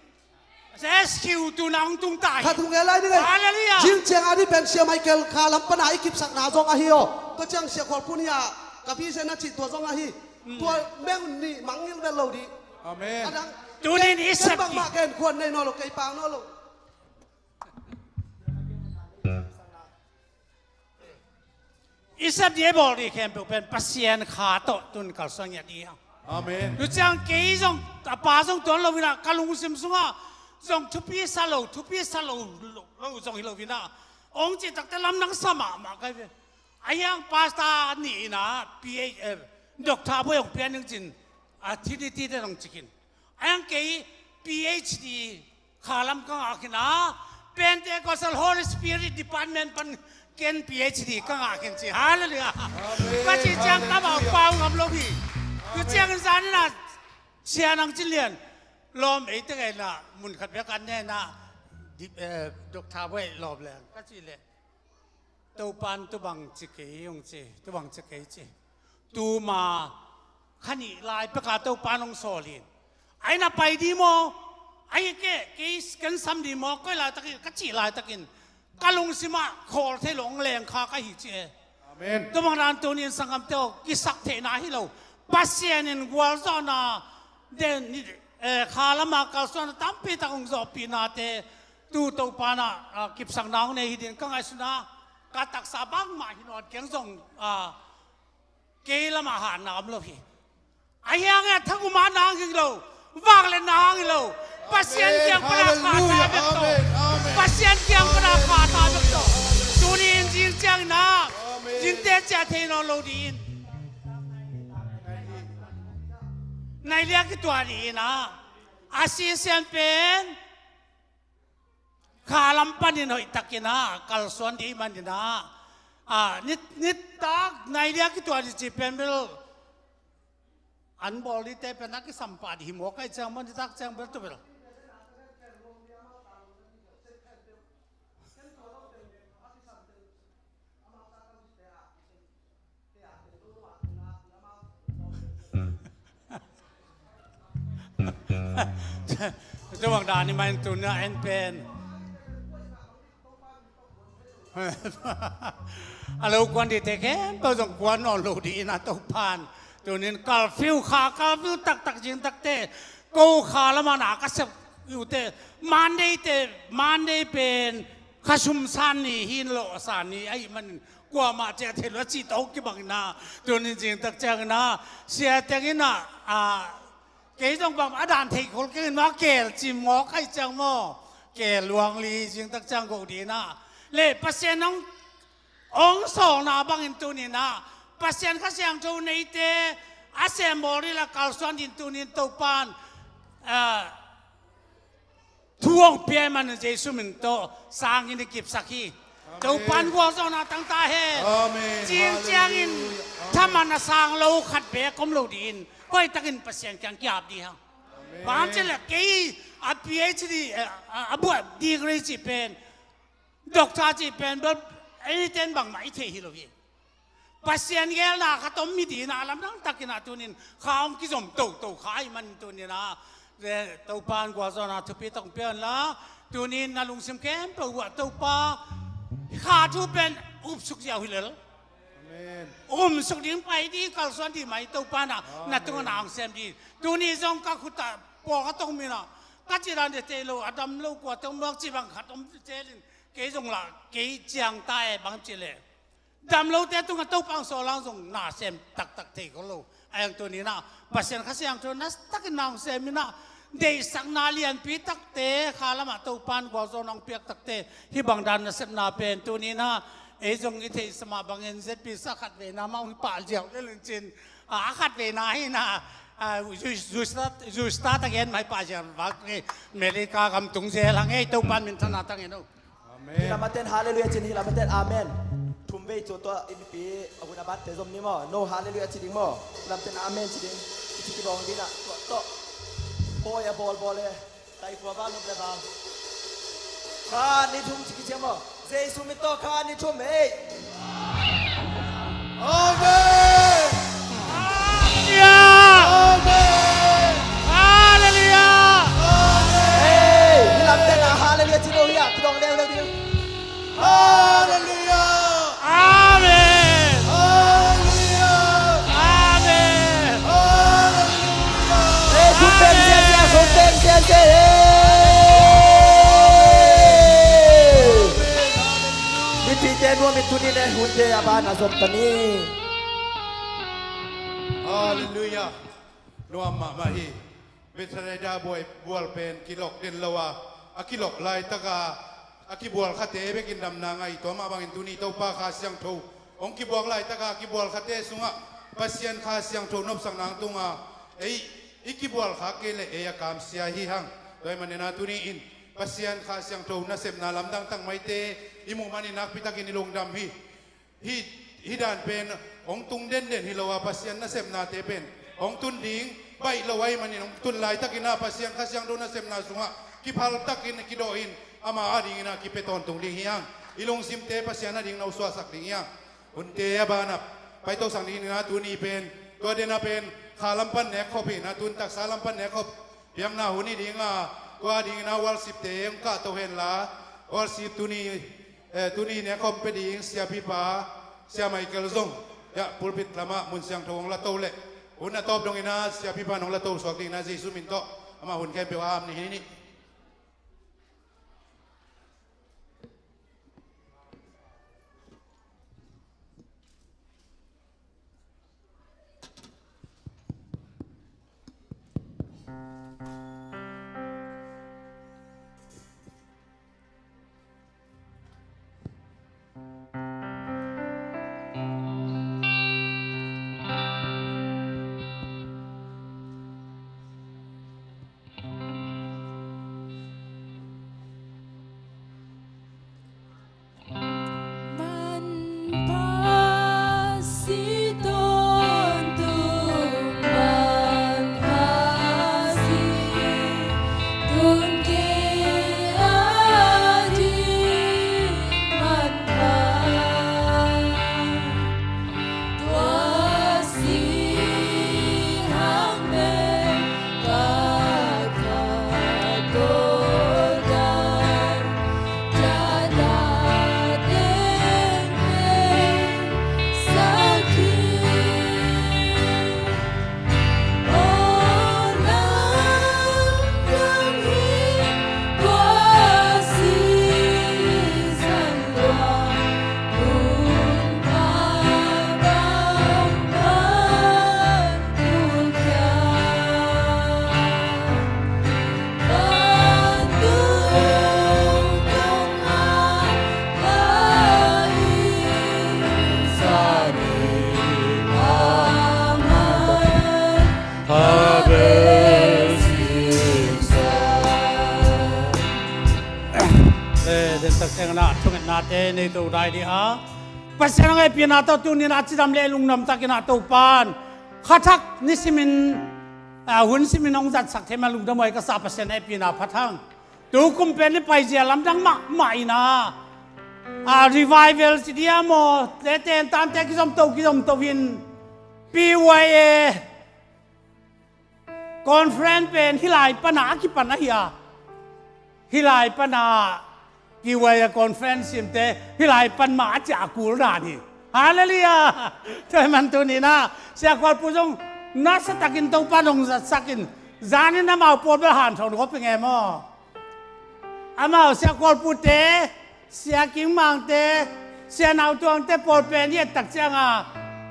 S Q tuna ong tung ta hi. Khat hong e lai ni ngai. Halleluiah. Zing ciang a di pen sia Michael kha lam pana i kipsakna zong ahi o. Tua ciang sia khual pun hi a. Ka pi sia na ci tua zong ahi. Mm. Tua meng ni mangil vel lo di. Amen. Adang. Tunin i sak bang ma gen khuan nei nawn lo kei pang nawn lo. I sep dih i bawl dih khempeuh pen Pasian kha tawh tun kalsuan ngiat dih hiang. Amen. Tu ciang kei zong, a pa zong tuan lo in a ka lungsim sungah zong thupi sa lo, thupi sa lo, lo, lo zong hi lo in a. Ong cih takte lamdang sa mahmah kai ve. A hiang pastor nih in a P H, eh, doctor boi ong pian ning cin, a Trinity te ong cikin. A hiang kei P H D kha lam ka ngah khin a, Pentecostal Holy Spirit Department pan ken P H D ka ngah khin ci. Halleluiah. Amen. Ka ci ciang ka mau pau ngam lo hi. Tu ciang in zan in a sia nang cin lian lawm ei te ngai na mun khat bek an ne na di, eh, doctor boi lawm leng ka ci le. Topan tubang ci kei hong ci, tubang ci kei ci. Tuma kha nih lai peka Topan hong sawl in. Ai na pai di maw? Ai ke, kei ken sam di maw? Koi laitakin, ka cih laitakin ka lungsimah khawl thei lo hong leng kha ka hi ci e. Amen. Tubang dan tunin sanggamte aw, kisak theihna hi lo. Pasian in gualzawhna den, eh, kha lama kalsuanna tampi tak hong zawhpihnate tu Topan a, a, kipsakna hong nei hi din ka ngaihsun a, ka taksa bangmah hi nawn keng zong, a, kei lamah hatna om lo hi. Ahi hangin a thagum a nang hi lo, vak le nang hi lo. Pasian kiang pana kha ta bek tawh. Pasian kiang pana kha ta bek tawh. Tuni in zing ciangin ah, zingte ciah thei nawn lo dih in. Nai lia kituah dih in ah, a sisian pen kha lam panin hoih takin ah kalsuan dih manin ah, a, nit, nit tak nai lia kituah dih ci pen bel an bawl dihte pen a kisam pah dih hi maw, kai ciang maw, nit tak ciang bel tu bel. Tua bang dan hi mah in tuni in ah en pen a lo kuan dihte khempeuh zong kuan nawn lo dih in ah Topan tuni in kalfiu kha, kalfiu taktak zing takte, ko kha lamah na ka sep uhte, Monday te, Monday pen kha sum san ni hi, lawh san ni ahih manin kuamah ciah thei lo a cih tawh kibang in ah, tuni in zing tak ciangin ah, sia teng in ah, a, kei zong bang a dan thei khol keng in maw, keel cim maw, kai ciang maw, keel luang li, zing tak ciang go dih in ah. Le Pasian hong, hong sawlna bangin tuni in ah, Pasian Kha Siangtho neite a sem bawl dih la kalsuan dih in tuni in Topan, a, thu hong pia ahih manin Jesu min tawh sangin i kipsak hi. Amen. Topan gualzawhna tang ta hen. Amen. Cing ciangin, hallelujah, amen, thaman a sang lo khat beek om lo dih in, hoih takin Pasian kiang ki-ap dih hang. Amen. Bang hang cih leh kei a P H D, a, a, a buah degree cih pen, doctor cih pen bel, eite in bangmah i thei hi lo hi. Pasian geelna khat om hi dih in ah, a lamdang takin ah tuni in kha hong kizom toto kha ahih manin tuni in ah, le Topan gualzawhna thupi tawh hong pia un la, tuni in na lungsim khempeuh uh ah Topa kha thu pen upsuk ziau hi lel. Amen. Umsuk ding, pai ding, kalsuan ding mah hi Topan ah, amen, na tungah na hong sem dih. Tuni zong ka khut ah pawlkhat tawh om in ah, ka cih dan teh thei lo, a dam lo kua tawh om lo cih bang khat om zel in, kei zong lah kei ciang ta e, bang cih leh dam lote tungah Topa hong sawl hang zong na sem taktak thei khol lo. Ahi hang tuni in ah Pasian Kha Siangtho na takin na hong sem in ah, deihsakna lianpi takte, kha lamah Topan gualzawhna hong piak takte, hih bang dan nasepna pen tuni in ah ei zong i theihsa mah bangin Z P C a khatveina mah hong pah ziau lel in cin, a, a khatveina hi in ah, a, zu, zu start, zu start again mah hi pah ziau vak hi, America gam tung zel hang ei, Topan minthanna tang hen o. Amen. Hih lamah ten hallelujah ci in, hih lamah ten amen. Thum vei cu tua i mipi a hun a batte zom ni maw? No hallelujah ci ding maw? Hih lamah ten amen ci ding. I ci kibawng ding ah, tua tawh. Bawi a bawlbawl e. Taikhua val, nup le val. Kha ni thum ci kiciam maw? Jesu min tawh kha ni thum ei. Amen. Hallelujah! Amen. Hallelujah! Amen. Hey, hih lamte na hallelujah ci lo hi a, kidong leuleu ding. Hallelujah! Amen. Hallelujah! Amen. Hallelujah! Hey, khut beng ziahziah, khut beng ziahziah, hey. Mipite nuam in tuni in hunte a ban a zom ta ni. Hallelujah. Nuam mahmah hi. Bethsaida buai bual pen kilok den lo a, a kilok laitaka a kibual khate bekin damna ngah hi. Tua mah bangin tuni Topa Kha Siangtho hong kibuak laitaka a kibual khate sungah Pasian Kha Siangtho nopsakna hong tunga, ei i kibual khak kei leh ei a kamsia hi hang. Tua ahih manin ah tuni in Pasian Kha Siangtho nasepna lamdang tak maite i muh manin nakpi takin i lungdam hi. Hih, hih dan pen hong tung denden hi lo a, Pasian nasepnate pen hong tun ding baih lo ahih manin hong tun laitakin ah Pasian Kha Siangtho nasepna sungah kiphal takin kidawh in ama adingin ah kipia tawntung ding hi hang. I lungsimte Pasian ading na suahsak ding hi hang. Hunte a banah paito sak dingin ah tuni pen, tua den ah pen kha lam pan nek khop hi in ah, tun taksa lam pan nek khop piakna hun hi ding a, tua dingin ah worship-te hong kahto hen la, worship tuni, eh, tuni nek khawm pia ding siapipa, Sia Michael zong, ya, pulpit lamah mun siangtho hong lato leh, hun a tawp dongin ah siapipa in hong lato suak dingin ah Jesu min tawh amah hun khempeuh a am ni hi ni. Manpha si tawntung, manpha si tun kei a ding manpha. Tua si hang meng ka khat tawh dan Eh, den tak teng na thungetnate nei to dai di a. Pasian a ngaihpiakna tawh tunin a cidam le lungdam takin a Topan khathak nisimin, ah, hun simin hong zatsak thei ma lungdam huai ka sa. Pasian a ngaihpiakna phat hang. Tu kum pen i paizia lamdang mahmah ina, ah, revival ci dia maw, le tentante kizomto kizomto in P Y A conference pen hih lai pana a kipan ahi a. Hih lai pana P Y A conference simte hih lai pan mah a ciah a kul dan hi. Halleluiah. Tua hi man tuni na Sia Kualpu zong nasatakin Topa nong zatsakin zanin amau pawl bel hanthawn gawp hi nge maw? Amau Sia Kualpute, Sia King Mangte, Sia Nau Tuangte pawl pen i et tak cianga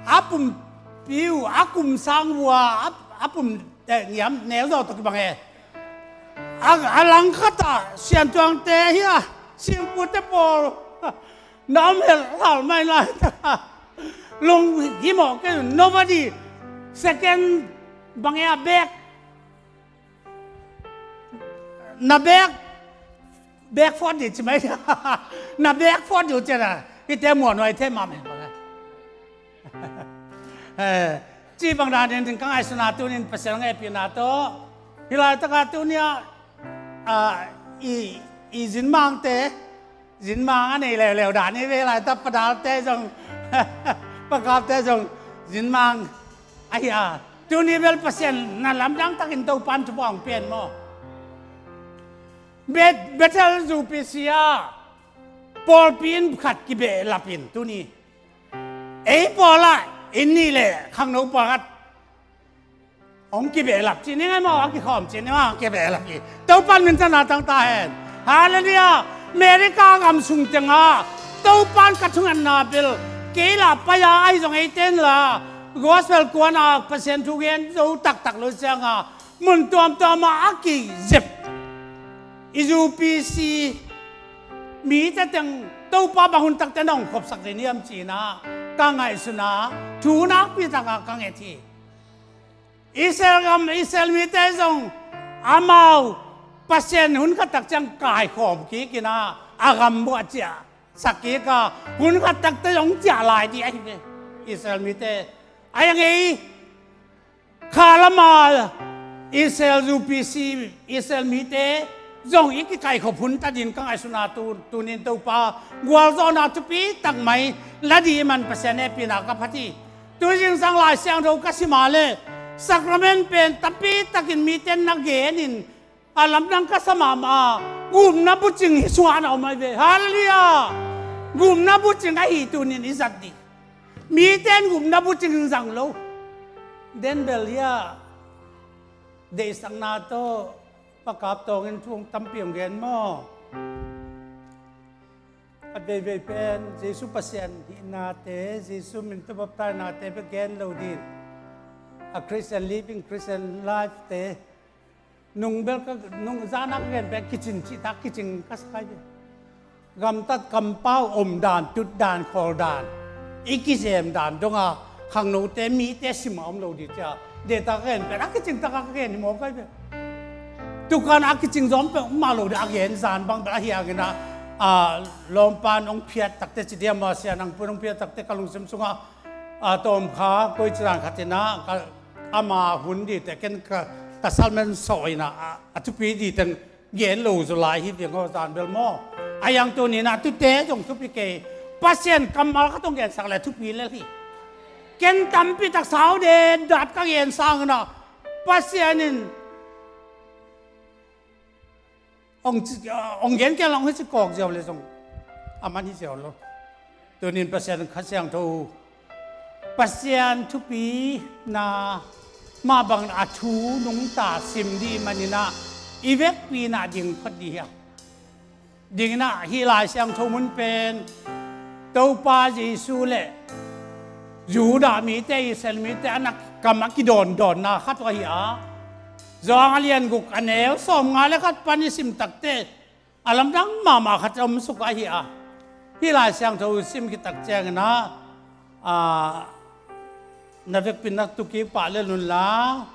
a pumpi uh, a kum sang vua a, a pum, eh, ngiam neu zaw tawh kibang e. A, a langkhatah Sian Tuangte hi a, Singpute pawl na om hel hal mai lai. Lung hi mawh kei, nobody second bang e a bek. Na bek, bek fawt dih ci mai. Na bek fawt dih uh ciana hite muanhuai thei mahmah. Eh, ci bang danin ka ngaihsuna tunin Pasian a ngaihpiakna tawh hih laitaka tunia, ah, i, i zinmangte, zinmang a nei leuleu dan i ve laita, padalte zong, pakapte zong zinmang ahi a. Tuni bel Pasian na lamdang takin Topan thupha hong pian maw? Bet-, Bethel zu P C ah pawlpi inn khat kibehlapin tuni ei pawlah inn nih le khangno pakhat hong kibehlap ci ni ngai maw, a kikhawm ci ni maw, hong kibehlap hi. Topan minthanna tang ta hen. Halleluiah. America gam sung tengah Topan ka thungetna bel kei la pai-a ahi zong eite in la gospel kuana Pasian thu gen zo taktak lo cianga mun tuamtuama a kizep i zu P C mite teng Topa bang hun takte na hong khopsak ding hiam cina ka ngaihsuna thu nakpi taka ka nget hi. Israel gam, Israel mite zong amau Pasian hun khat tak ciang kaikhawm kik ina a gam buah ciah sak kik a, hun khat takte zong ciah lai dih ahi ve. Israel mite a yang ei kha lama Israel zu P C, Israel mite zong i kikaikhop hun ta din ka ngaihsuna tu, tunin Topa gualzawhna thupi tak mai la dih i man Pasian hehpihna ka phat hi. Tu zingsang Lai Siangtho ka sim a le sacrament pen tampi takin mite na genin a lamdang ka sa mahmah a, gupna bucing hi sungah na om ahi ve. Halleluiah. Gupna bucing ahi tunin i zat dih. Mite in gupna bucing zang lo. Den bel hia deihsakna tawh pakap tawngin thu tampi hong gen maw? A veivei pen Jesu Pasian hihnate, Jesu min tawh baptainate bek gen lo din, a Christian living, Christian life te Nung bel ka, nung zana ka gen bel kicin cihtak kicing ka sa kai bel. Gamtat kampau om dan, tut dan, khawl dan, i kizem dan donga khangnote mite sim a om lo dih cia. Dehtak ka gen bel a kicing taka ka gen hi maw kai bel. Tukan a kicing zom peuh mah lo dih a gen zan bang bel a hiangin a, a, lawmpan hong phiat takte ci diam a sia nang pun hong phiat takte ka lungsim sunga, a, tawm kha koi ci dan khatin a, ka, ama hun dihte ken ka, ka salmen sawh in a, a, a thupi dih teng gen lo zaw lai hi viang aw zan bel maw. A yang tunin a tute zong thupi kei. Pasian kammal khat hong gensak le thupi lel hi. Ken tampi tak sau de dat ka gen sangin a Pasian in hong ci, hong gen kei lang hong hi ci kawk ziau le zong a man hi ziau lo. Tunin Pasian Kha Siangtho, Pasian thupina mah bangin a thu nungta sim dih manin a i vekpi in a ding phot dih hiam. Dingin a hih Lai Siangtho mun pen Topa Jesu le Judah mite, Israel mite a na kam a kidawndawnna khat uh ahi a. Johan a lian guk a neu sawmnga le khat pan i sim takte a lamdang mahmah khat om suk ahi a. Hih Lai Siangtho sim khit tak ciangin a, a, na vekpi in na tukik pah lel un la.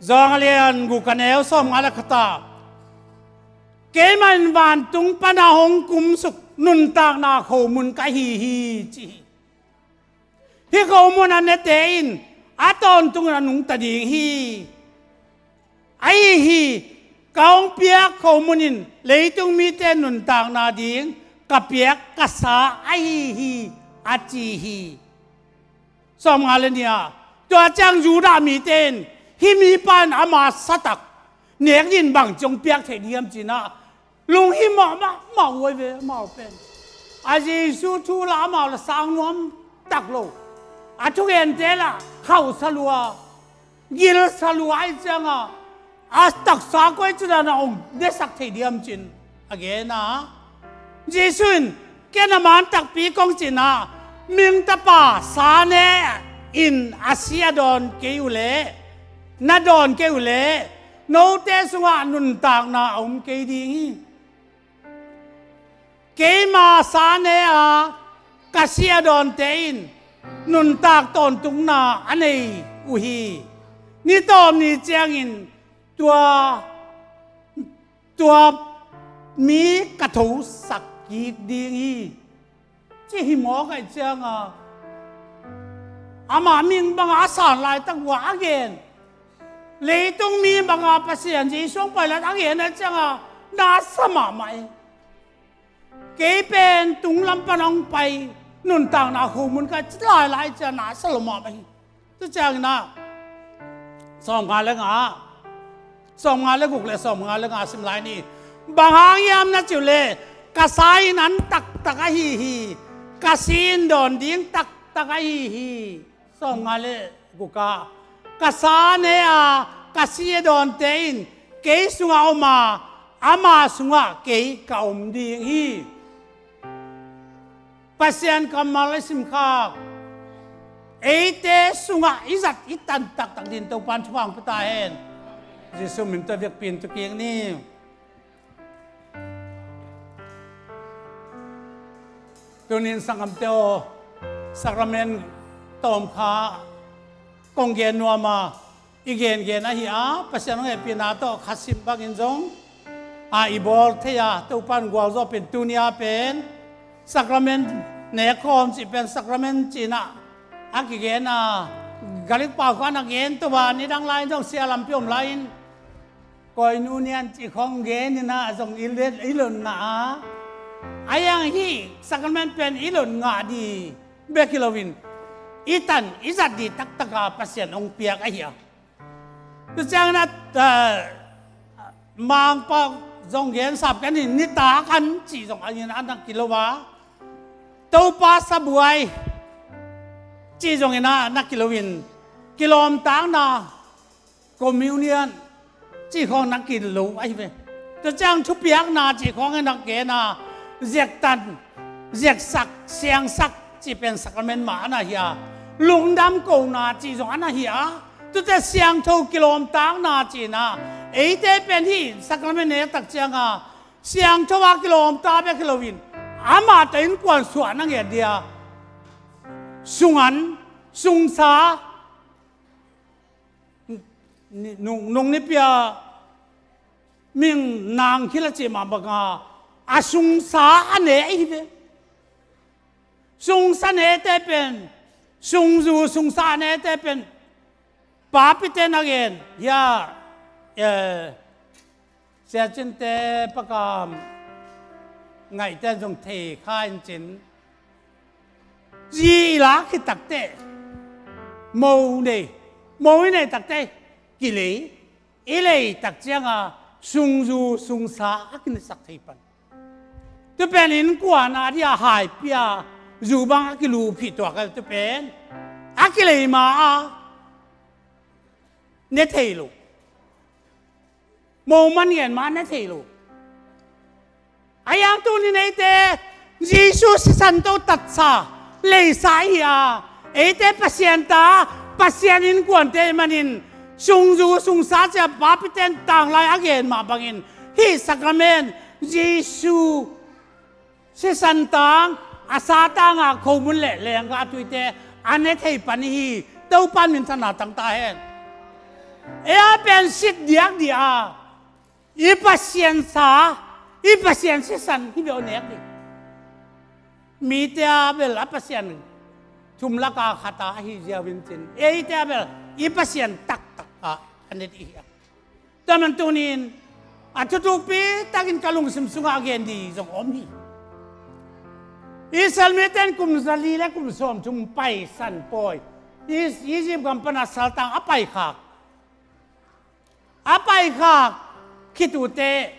Johan a lian guk a neu sawmnga le khat ah, keimah in vantung pan a hong kumsuk nuntakna khomun ka hi hi ci hi. Hih khomun a nete in a tawntungin a nungta ding hi. Ahi hi, ka hong piak khomun in leitung mite nuntakna ding ka piak ka sa ahi hi, a ci hi. Sawmnga le nih ah, tua ciang Judah mite in hih mipa in ama satak nek dingin bangci hong piak theih ding hiam ci-in a, lunghimawh mahmah uh ahi ve amau pen. A Jesu thu la amau la sang nuam tak lo. A thugente la khauhsa lua, gilsa lua ahih ciangin a taksa koi ci dan a hong desak thei diam ci-in a gen a. Jesu in ken a man takpi kong ci-in a, ming tapa sa ne in a si a dawn kei uh leh, na dawn kei uh leh note sungah nuntakna a om kei ding hi. Keima sa ne a ka si a dawnte in nuntak tawntungna a nei uh hi. Ni tawm ni ciangin tua, tua mi ka thosak kik ding hi, ci hi mawk ahih ciangin a, ama ming banga a san laitak uh a a gen, leitung mi banga Pasian Jesu hong pai lai a gen ahih ciangin a, na sa mahmah hi. Kei pen tunglam pan hong pai nuntakna khomun ka ci lailai ciangin a sa lo mahmah hi. Tua ciangin a, sawmnga le nga, sawmnga le guk le sawmnga le nga sim lai ni. Bang hang hiam na cih uh leh, ka sa in an taktak ahi hi, ka si in dawn ding taktak ahi hi. Sawmnga le guk ah, ka sa ne a ka si a dawnte in kei sungah om a, ama sungah kei ka om ding hi. Pasian kammal i simkhak, eite sungah i zat i tan taktak dingin Topa'n thupha hong pia ta hen. Jesu min tawh i vekpi in tu kik ni. Tunin sanggamte aw, sakrament tawmkha kong gen nuam a, i gengen ahi a, Pasian hong hehpihna tawh kha sim bangin zong a i bawl thei a, Topa'n gualzawh pen tuni a pen sakrament nekkhawm cih pen sakrament cihna a kigen a, Galik pau khawng a gen to a, nidang lai-in zong sia lampi om lai-in koinonia cih khawng gen in a zong i let, i lot ngah a. A yang hih sakrament pen i lot ngah ding bek hi loin i tan i zat ding taktak a Pasian hong piak ahi a. Tua ciangin a, a, Mangpau zong gen sap kan hi, nitak an cih zong a in a na kilo a, Topa sabuai cih zongin a na kilo in, kilawmtatna, communion cih khawng na kilo ahi ve. Tua ciang thupiakna cih khawng in a gen a, ziaktan, ziaksak, siangsak cih pen sakrament mah a na hi a, lungdam kohna cih zong a na hi a, Tute siangtho kilawmtakna cihna, eite pen hih sakramen nektak cianga siangtho a kilawmtak bek hi loin amah tawh innkuan suah na ngiat dia sungan, sungsa, nung, nung nipi a ming nang khila cih mah banga a sungsa a ne ahi ve. Sungsa nete pen, sungzu sungsa nete pen papite na gen hia, eh, Sia Cinte Pa Kam Ngaihte zong thei kha in cin. Zi i lak hi takte, mo nei, mo i nei takte kilei, i lei tak cianga sungzu sungsa a kinisak thei pan. Tu pen innkuan a dia haipia zu bang a kiluphih tuak a, tu pen a kilei ma a ne thei lo. Mo man ngen ma ne thei lo. A yang tuni neite Jesu sisan to tatsa leisa hi a, eite Pasian ta, Pasian innkuante manin sungzu sungsa cia papiten tanglai a gen mah bangin hih sakramen Jesu sisan tang, a sa tanga khomun le lengga tuite a ne thei pan hi. Topan minthanna tang ta hen. Ei a pen sit diak dia i Pasian sa, i Pasian sisan hi beuh nek ding. Mite a bel a Pasian thum laka khata ahi ziau in cin, eite a bel i Pasian taktak a a ne dih hi a. Tua man tunin a thutukpi takin ka lungsim sungah a gen di zong om hi. Israel mite in kum zali le kum sawmthum paisan pawi, Is-, Egypt gam pana saltang a paikhak, a paikhak khitute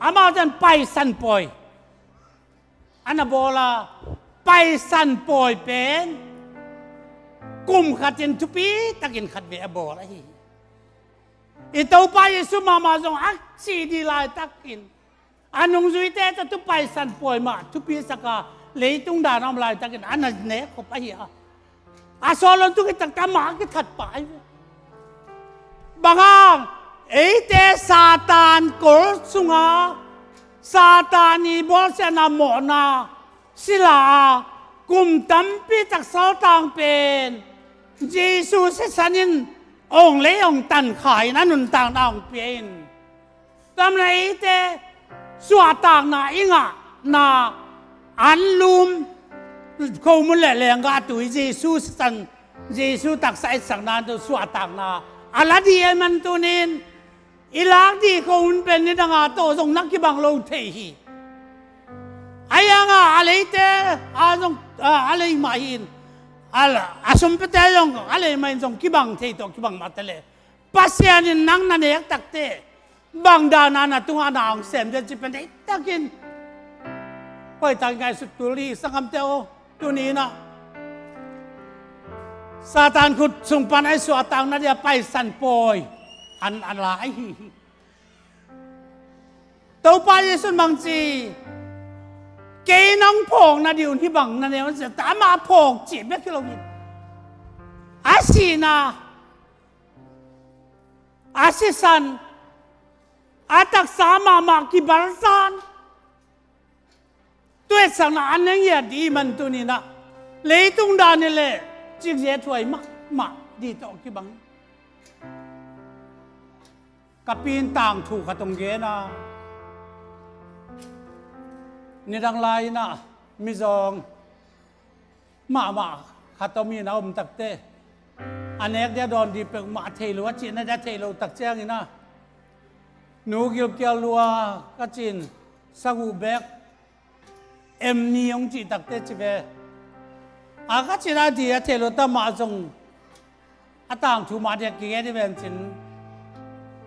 amau ten paisan pawi a na bawl a, paisan pawi pen kum khatin thupi takin khat ve a bawl ahi hi. I Topa Jesu mahmah zong a sih dih laitakin a nungzuite tawh tu paisan pawi mah thupi saka leitung dan a om laitakin a na nek khop ahi a. A sawlon tu kitaktak mah a kithat pah ahi ve. Bang hang, eite Satan kol sunga Satan i bawlsiatna mawhna sila a kum tampi tak saltang pen Jesu sisan in ong lei ong tankha in a nuntakna ong pia in. Tua manin eite suahtakna i ngahna anlum khomun le lengga tui Jesu sisan, Jesu taksa etsakna tu suahtakna a la dih e man tunin i lak dih khomun pen nidanga tawh zong na kibang lo thei hi. A yanga a leite a zong a, a lei mah hi in a, a sumpiate zong a lei mah in zong kibang thei tawh kibang mah ta leh Pasian in nang na nek takte bang dana na tungah na ong sem dia ci pen deihtakin hoihtakin ngaihsut kul hi. Sanggamte aw, tuni inah Satan khut sung pan a i suahtakna dia paisan pawi an a la ahi hi. Topa Jesu in bang ci, kei nong phawkna dih un hih bang na neu a ci, amah phawk cih bek hi lo hi. A sihna, a sisan, a taksa mahmah kibalzan, tu etsakna a neng hi a dih man tuninah leitung dan hi leh cikzia thuai mahmah dih tawh kibang. Ka pi'n tangthu khat hong gen a, nidang lai-inah mizawng mahmah khat om in a om takte, a nek dia dawn dih peuhmah thei lo, a cihna dia thei lo tak ciangin a, nu gilkial lua ka cin, saguh bek em ni hong cih takte ci ve. A ka cin a dih a thei lo ta mah zong a tangthu mah dia kigen hi ven cin,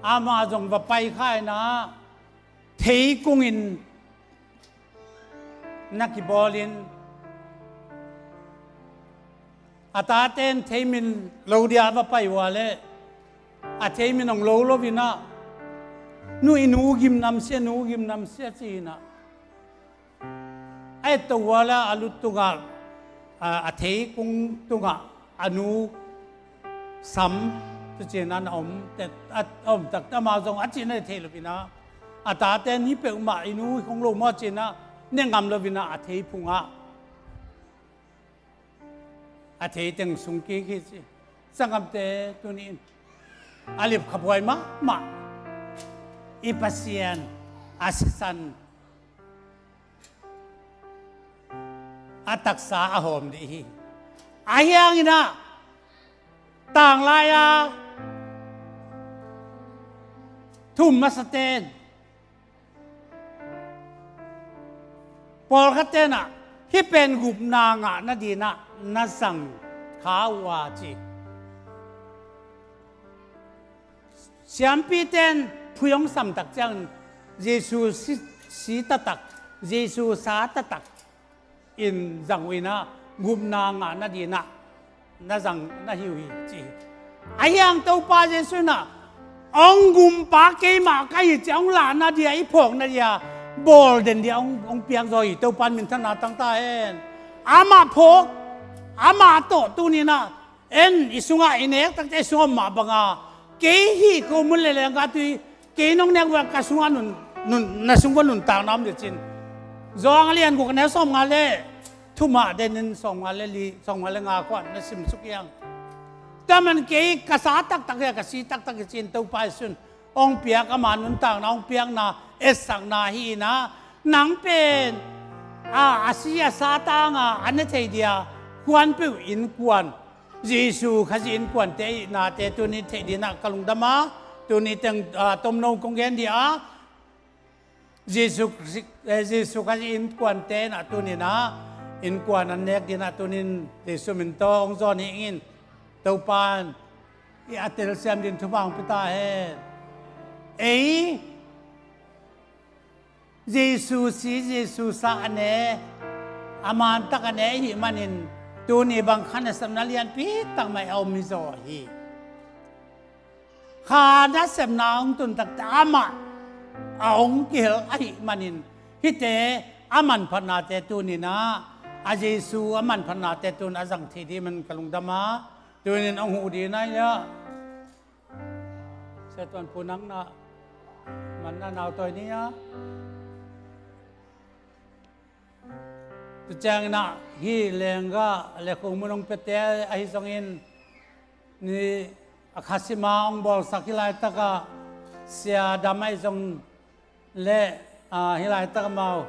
amah zong va pai kha inah theikungin na kibawlin, a taten theimin lo dia a va pai ua leh a theimin hong lo loinah, nu i nu gim namsia, nu gim namsia ci-inah a etto ua leh a lut tungah, a, a theikung tungah a nu sam Tucin a na om te, a om takte amau zong a cihna thei lo ina, a tate ni peuhmah i nu i khong lo maw cihna ne ngam lo ina a thei phungah a thei teng sung kik hi ci. Sanggamte tuni in a lip khabuai mahmah i Pasian a sisan a taksa a hawm dih hi. A hianginah tanglai-a thum masaten pawlkhat tenah hih pen gupna ngahna dinah na zang kha uh a ci. Siampiten phuih hong samtak ciangin Jesu si, si taktak, Jesu sa taktak in zang uh inah gupna ngahna dinah na zang na hi uh hi ci hi. A hiang Topa Jesu inah hong gumpa keimah ka hi ci hong lahna dia i phawkna dia bawl den dia hong, hong piak zaw hi. Topa in minthanna tangta hen. Amah phawk, amah tawh tuninah en i sungah i nek takte i sungah mah banga kei hih khomun le lengka tui kei nong nek uh a ka sungah nun, nun, na sung khua nuntakna om dih cin. Zawng a lian guk a neu sawmnga le thumah denin sawmnga le li, sawmnga le nga khua na simsuk hiang. Tua man kei ka sa taktak hi a ka si taktak hi cin Topa Jesu in hong piak ama nuntakna hong piakna etsakna hi inah nang pen a, a si a sa tanga a ne thei dia khuan peuh innkuan Jesu Khazih innkuante i nate tuni theih dinah ka lungdam a, tuni teng, ah, tomno kong gen dih a, Jesu, eh, Jesu Khazih innkuante inah tuninah innkuan an nek dinah tunin Jesu min tawh hong zawn hi ingin Topa in i a telsiam din thupha hong pia ta hen. Ei Jesu si, Jesu sa a ne, a mantak a ne ahih manin tuni bang kha nasepna lianpi tak mai a om hi zaw hi. Kha nasepna hong tun takte amah a hong kihel ahih manin hihte a manphatnate tuninah a Jesu a manphatnate tun a zang thei dih man ka lungdam a, tunin hong huh dih na hi a. Sia Tuan Pu nang na man na nau tawi ni a. Tu ciangin ah hih lengga le khung mun hong piate ahi zongin ni a khasima hong bawlsak hih laitakah sia dam ahi zong le, ah, hih laitak amau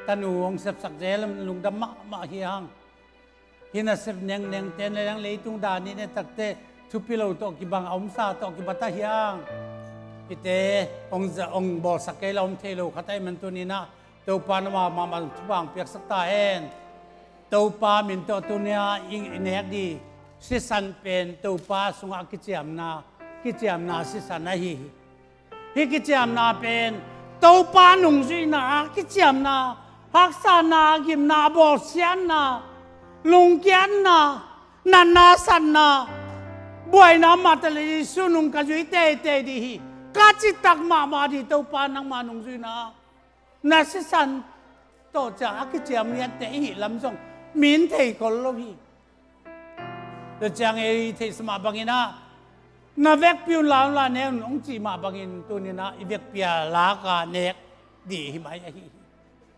tanu hong sepsak zel lungdam mahmah hi hang. Hih nasep nengneng ten le leng leitung dan in e takte thupi lo tawh kibang a omsa tawh kibat ahi hang. Hihte hong za, hong bawlsak kei la om thei lo khat ahi man tuninah Topa in amah mahmah thupha hong piaksak ta hen. Topa min tawh tunia i, i nek dih sisan pen Topa sungah kiciamna, kiciamna sisan ahi hi. Hih kiciamna pen Topa nungzuihna ah kiciamna, haksatna, gimna, bawlsiatna, lungkiatna, natna, satna, buaina mah ta le Jesu nung ka zui teitei dih hi. Ka citak mahmah dih Topa nangmah nungzuihna ah. Na sisan tawh ciang a kiciam ngiatte i hih lam zong min thei khol lo hi. Tua ciang ei theihsa mah bangin ah na vekpi un la un la nek un hong cih mah bangin tuninah i vekpi a laka nek dih hi mai ahi hi.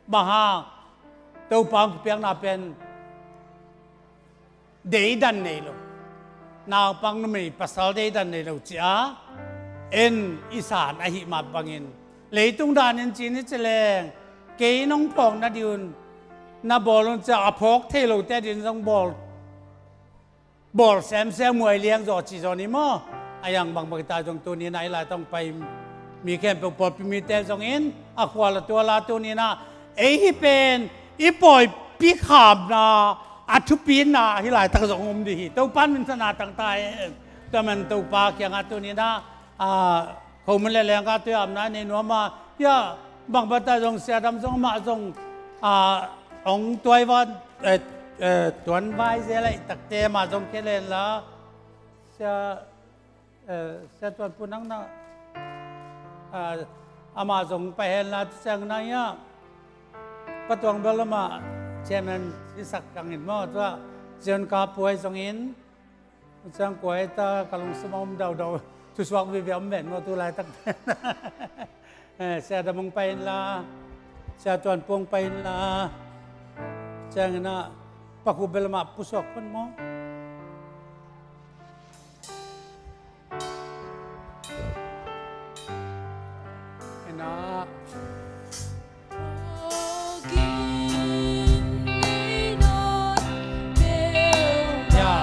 Bang hang Topa hong kipiakna pen deidan nei lo, naupang numei pasal deidan nei lo ci a en i san ahi mah bangin leitung danin cin i ci leng kei nong phawk nadih un na bawl un ci a, a phawk thei lote adin zong bawl, bawl semsem muai liang zaw ci zaw ni maw? A yang bangbang ta zong tuninah i laitang pai mi khempeuh pawlpi mite zongin a khual a tuala tuninah ei hi pen i pawipi khamna a thupina hih laitak zong um dih hi. Topa in minthanna tangta hen. Tua man Topa kiangah tuninah, ah, khomun le lengka tui amna nei nuam a hia bangbata zong sia dam zong amah zong, ah, hong tuai va, eh, eh, tuan vai zel ahi takte amah zong kei len la sia, eh, sia Tuan Pu nang na, ah, amah zong pai hen la tu ciang na hia Pa Tuang Bel amah chairman i sak kangin maw tua Zion Ka Puai zongin Ciang kuai ta ka lungsim a om daudau. Thusuak vive om ven maw tu laitak. Eh, Sia Dam hong pai inla, Sia Tuan Pu hong pai inla. Ciangin ah pakhu bel mah pusuak khun maw. Ina. Ya.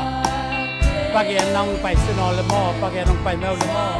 Page nong pai sinaw le maw, page nong pai meo le maw.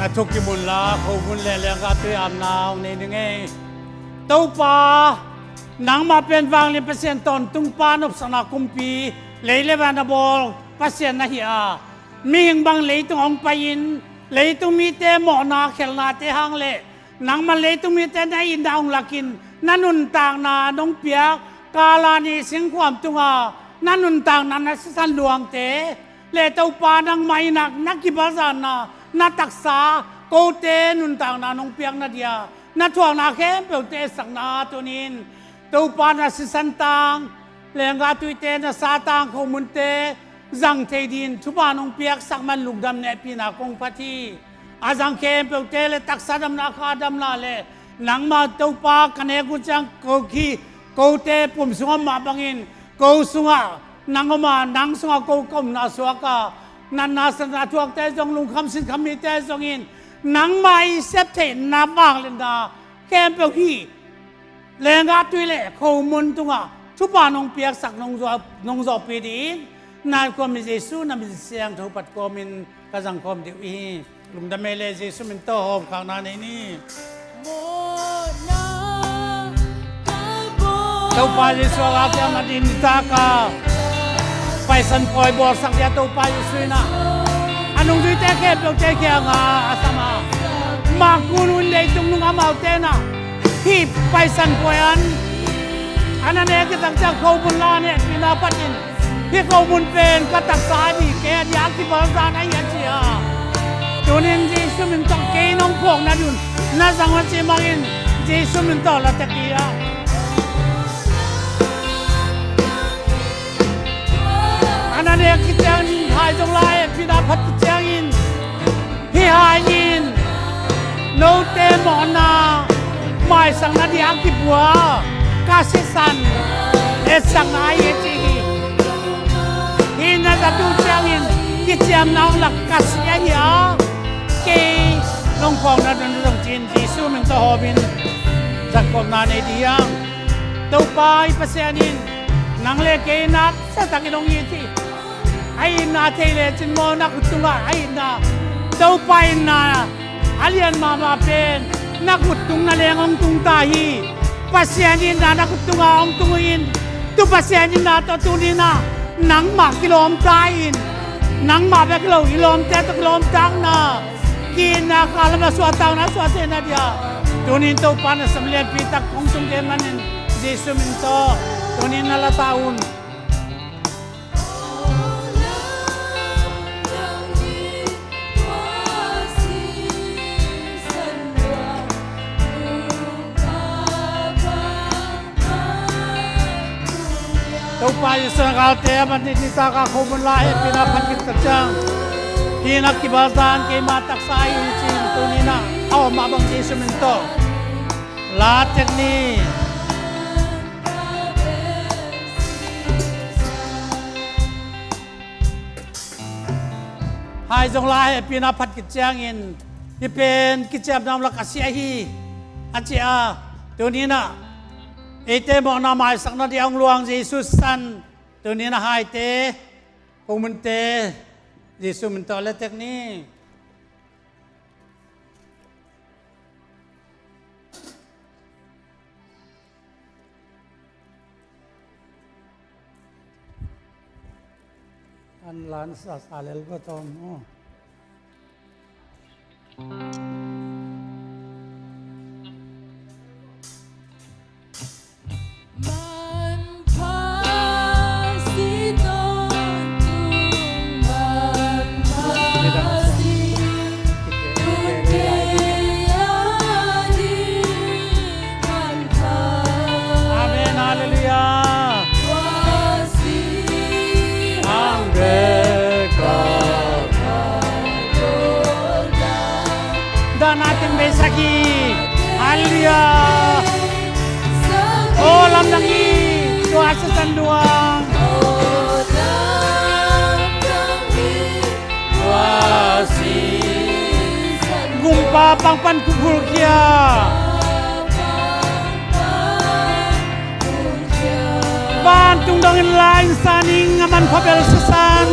Na thuk kimun la, khomun le lenggah tui amna hong nei ning ei. Topa, nangmah pen vanglian Pasian, tawntung Pa, nopsakna kumpi, lei le van a bawl Pasian na hi a, mihing bang leitung hong pai-in leitung mite mawhna khelhnate hang le nangman leitung mite na itna hong lakin na nuntakna nong piak, Kalvari singkhuam tunga na nuntakna na sisan luangte le Topa nangmah itna na kibalzanna, na taksa kote nuntakna nong piakna dia na thuakna khempeuhte etsakna tunin Topa na sisan tang, lenggah tuite na sa tang, khomunte zang thei dingin thupha nong piaksak man lungdam nehpihna kong phat hi. A zang khempeuhte le taksa damna, kha damna le nangmah Topa ka nek uh ciang ko khi kote pum sungah mah bangin ko sungah nang om a, nang sungah ko ka omna suak a, natna satna thuakte zong, lungkham sinkham mite zongin nangmah i sep theihna vangliatna khempeuh hi. Lenggah tui le khomun tungah thupha nong piaksak nong zawh, nong zawhpih dingin na khuami Jesu na min siangtho phat kawmin ka zang khawm ding uh hi. Lungdam ei le, Jesu min tawh hawmkhakna nei ni. Topa Jesu a lak ciang a din taka Paisan pawi bawlsak dia Topa Jesu in a, a nungzuite khempeuhte kiangah a sam a, mah kun un leitung nung amaute in a, hih Paisan pawi an a na nek i tak ciang khomun la nehpihna phatin, hih khomun pen ka taksa a hi kei a, a diak kibalzan ahi a ci a. Tunin Jesu min tawh kei nong phawkna dun na zang a ci mangin Jesu min tawh la tek hi a. A na nek khit ciangin hai zong la, hehpihna phat khit ciangin hih hai in note mawhna maisakna dia kipua ka sisan etsakna ahi a ci hi. Hih na zat uh ciangin kiciamna hong lak ka si ahi a, kei nong phawkna dun zong ci-in Jesu min tawh hawmin zat khawmna nei ding hi hang. Topa i Pasian in nang le kei na sa takin hong it hi. A itna thei lecin maw, na khut tungah a itna, Topa itna a lian mahmah pen na khut tung na leng hong tung ta hi. Pasian itna na khut tungah hong tung uh in, tu Pasian itna tawh tuni in a nangmah kilawm ta in, nangmah bek hi lo, i lawmte tawh kilawm takna, ki-itna kha lam a suahtakna suah theihna dia tunin Topa na sam lianpi tak hong tung kei manin Jesu min tawh tunin na la ta un. Topa Jesu na galte a man ni, nitaka khomun la hehpihna phat khit tak ciang, hih na kibalzan keima taksa hi ci-in tuni in a, a om mah bang Jesu min tawh la tek ni. Hai zong la hehpihna phat khit ciangin, hih pen kiciamna om lak a sia hi, a ci a. Tuni-in ah eite mawhna maisakna ding a hong luang Jesu sisan, tuni-in ah haite, khomunte, Jesu min tawh a letek ni. An lan sa sa lel ko tom. Amen, halleluiah. Dahna teng beisak hi. Halleluiah. Aw lamdang hi. Tua sisan luang. Gumpa pang pan kuphulkhia. Vantung dongin la in sa ning, a manpha bel sisan.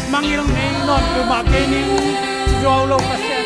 Mangngilh nei nawn peuhmah kei ning, zuau lo Pasian.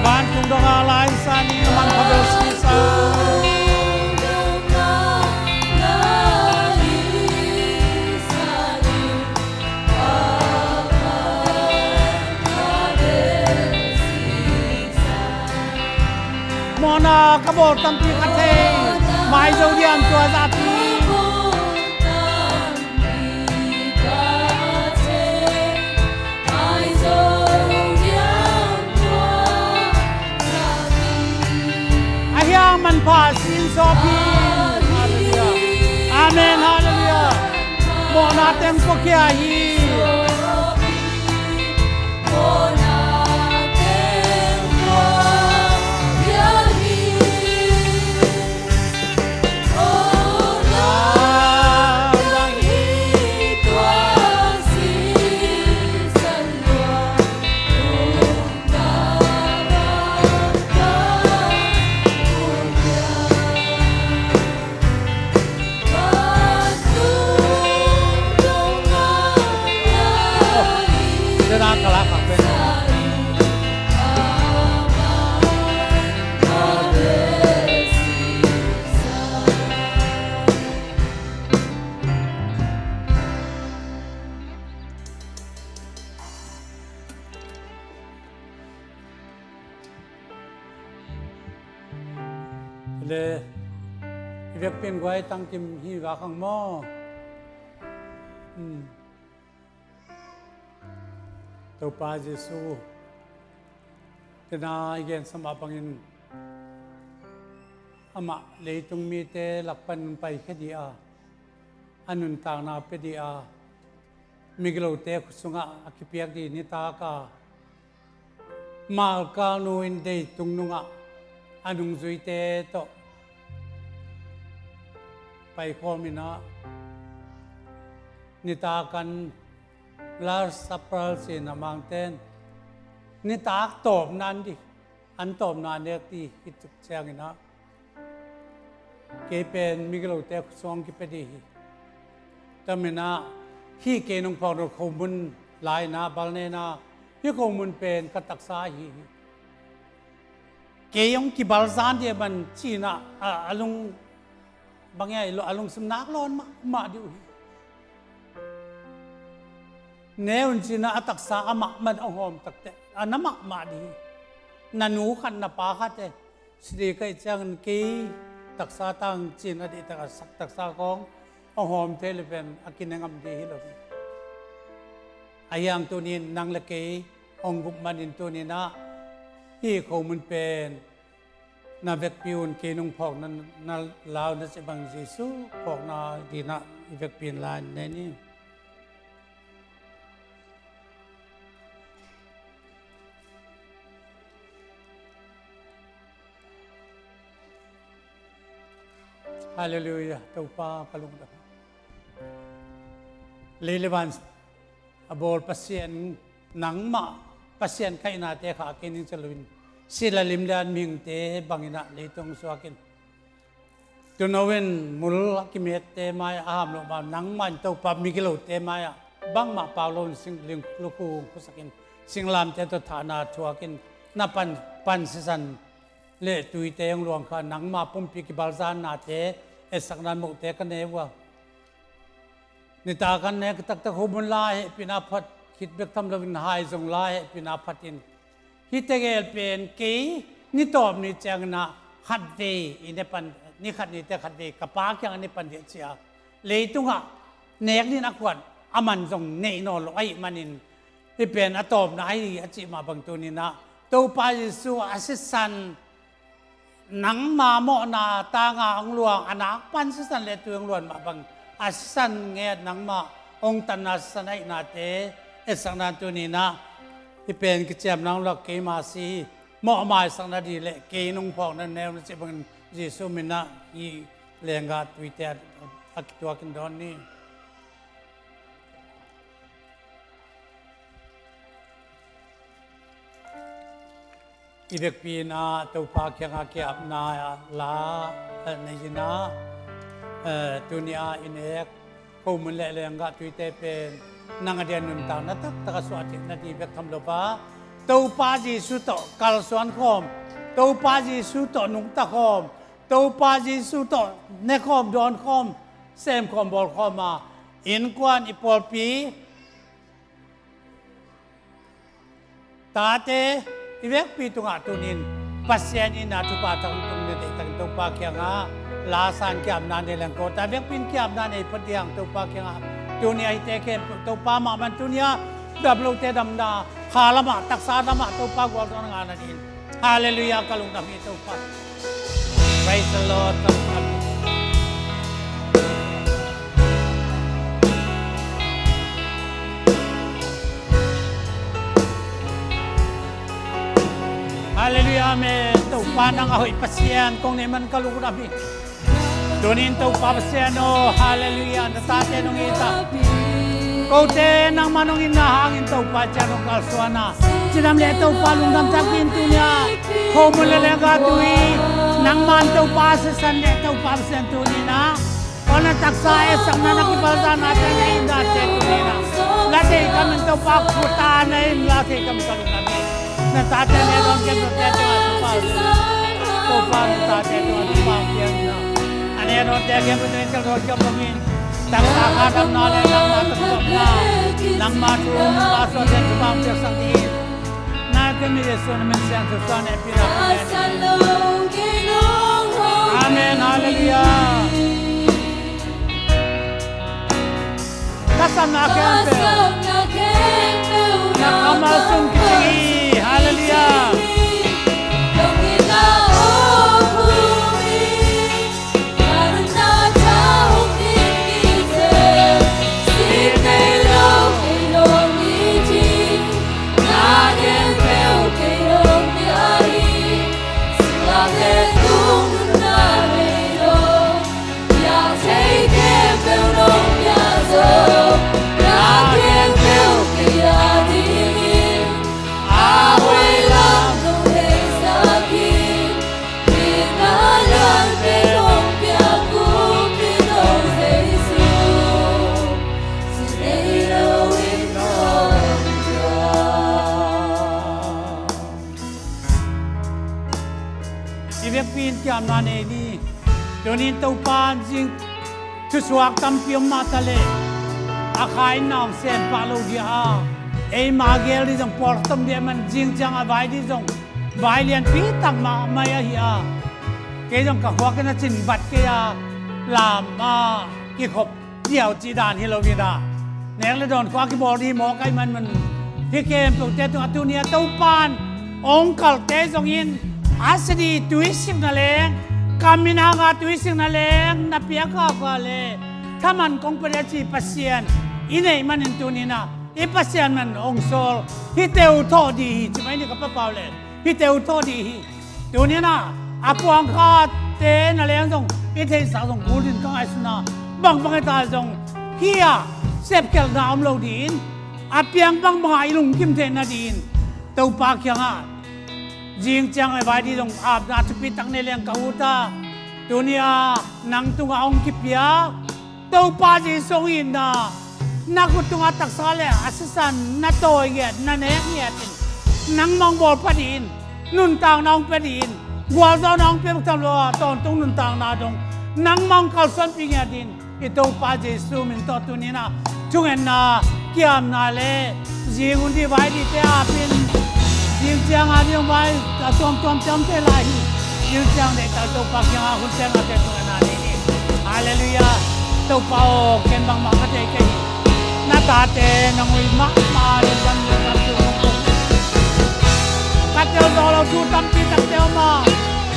Vantung dongah la in sa ning, a manpha bel sisan. Mawhna ka bawl tampi ka thei, mai zo diam tua zahpi. A hiang manpha sin sawpi. Halleluiah. Amen, halleluiah. Mawhna teng puakhia hi. Le, i vekpi in guai tangkim hi vak hang maw? Hmm. Topa Jesu, tena i gensa mah bangin amah leitung mite lakpan paikhia dih a, a nuntakna pia dih a, migilote khut sungah a kipiak dih nitak a, Malkal nu in deitung nungah a nungzuite tawh paikhawm in ah, nitak an Last Supper sin a mangten nitak tawpna an dih, an tawpna nek dih hi tuk ciangin ah, kei pen migilote khut sung kipia dih hi. Tua manin ah hih kei nong phawk nop khomun lai-in ah, bal nei-in ah, hih khomun pen ka taksa ahi hi. Kei hong kibalzan dih a man cinah a, a lung bang ia i lo a lungsim nak lawn mahmah dih uh hi. Neun cinah a taksa amah man hong hawm takteh a na mahmah dih hi. Na nu khat na pa khat e sidi ka ih ciangin kei taksa tang cinah dih tak a sak taksa kong hong hawm thei le pen a kinengam dih hi lo hi. Ahi hang tunin nang le kei hong gup manin tuninah hih khomun pen na vekpi un, kei nong phawkna na lau na cih bang Jesu phawkna dinah i vekpi in la in ne ni. Halleluiah. Topa ka lungdam. Lei le van a bawl Pasian, nangmah Pasian khaihnate kha a kei ning ca loin sila limlian mihingte banginah leitung suakin tuno in mul a kimette mai-ah a ham loh ma nangmah in Topa migilote mai-ah bangmah pau loin sing ling lukhu khusakin singlamte tawh thahna thuakin na pan, pan sisan le tuite hong luang kha nangmah pumpi kibalzannate etsakna mote ka ne uh a. Nitak an nek taktak humun la hehpihna phat khit bek tham loin hai zong la hehpihna phatin hih tegel pen kei ni tawp ni cianginah khatvei i ne pan, ni khat nite khatvei ka pa kiangah ne pan dih cia leitungah nek nin a khuan a man zong neih nawn lo ahih manin hih pen a tawpna ahi a cih mah bang tuninah Topa Jesu a sisan nangma mawhna tanga hong luang a nak pan sisan le tui hong luan mah bang a sisan nget nangma hong tanna sisan ahihnate etsakna tuninah hih pen kiciamna hong lak keima si hi. Mawh maisakna dih le kei nong phawkna neu na cih bangin Jesu minah hih lenggah tuite a kituakin dawn ni. I vekpi inah Topa kiangah kiapna la nei inah tuni-ah i nek khomun le lenggah tuite pen nang a dia nuntakna taktak a suah theihna dih bek tham lo pa Topa Jesu tawh kalsuan khawm, Topa Jesu tawh nungta khawm, Topa Jesu tawh ne khawm, dawn khawm, sem khawm, bawl khawm a innkuan i pawlpi tate i vekpi tungah tunin Pasian in a thupha thak tung na deihtakin Topa kiangah lasan kiamna nei leng kawta vekpi in kiamna nei phadiang Topa kiangah tuni a hite khempeuh Topa mahmah in tuni a dam lote damna kha lamah taksa lamah Topa gualzawhna ngahna dingin Halleluiah ka lungdam hi Topa. Praise the Lord. Halleluiah, amen. Topa nang a hoih Pasian kong nei man ka lungdam hi. Tunin Topa Pasian aw, halleluiah, na tate nong it a kote nangmah nong itna hangin Topa ciang nong kalsuan a cidam le Topa lungdam takin tunia khomun le lenggah tui nangman Topa sisan le Topa Pasian tuninah aw na taksa etsakna na kibalzanna te na itnate tuninah la thei kamin Topa kuta na in la thei kam ka lungdam hi. Na tate ne dawn kemte tungah Topa Topa na tate tungah Topa pianna a ne dawnte kemte tungah Topa pian bangin taksa kha damna le nangma taksa damna nangma thu nangma suahte Topa piansak dingin na kemi Jesu na min siang Topa ne pina amen. Halleluiah. Ka sapna khempeuh na kammal sung kici hi. Halleluiah. Amna nei ni. Tunin Topa in zing thusuak tampi om mah ta leh a kha in na hong sem pah lo dih a, eima gel dih zong pawl khat om dih a, man zing ciang a vai dih zong vai lianpi tak mahmah ahi a, kei zong ka khuak in a cin vat kei a, lam a kikhop diau cih dan hi lo in a, nek le dawn khua kibawl dih hi mawk ahih man man. Hih khempeuhte tungah tuni a Topa in hong kalhte zongin a si dih, tui sikna leng, ka min hanga tui sikna leng na piak a, ka le thaman kong pia ding a ci Pasian i neih manin tunin a i Pasian man hong sawl, hihte uh thawh dih hi ci mai ni ka papau le, hihte uh thawh dih hi. Tunin a, a puangkhate na leng zong i theihsa zong kul ding ka ngaihsun a, bangbang hi ta zong hih a sepkhelhna om lo dih in, a piang bangbang a i lungkim theih nading in Topa kiangah zing ciang a vai dih zong apna thupi tak nei leng ka ut a, tuni a nang tungah hong kipia Topa Jesu hong itna, na khut tungah taksa le a sisan na tawi ngiat, na nek ngiat in, nangmah hong bawl pah dih in, nuntakna hong pia dih in, gualzawhna hong pia bek tham lo a, tawntung nuntakna dong nangmah hong kalsuanpih ngiat dih in i Topa Jesu min tawh tunin a thungetna, kiamna le zing hun dih vai dihte ap in, zing ciang a dih vai a tuamtuam ciamte lai hi. Zing ciang deihtak Topa kiangah hun ciang a te thungetna nei ni. Halleluiah. Topa aw, ken bangmah ka thei kei hi. Na tate nang ui mahmah le ban le ban tung ka tel zaw lo thu tampi takte om a,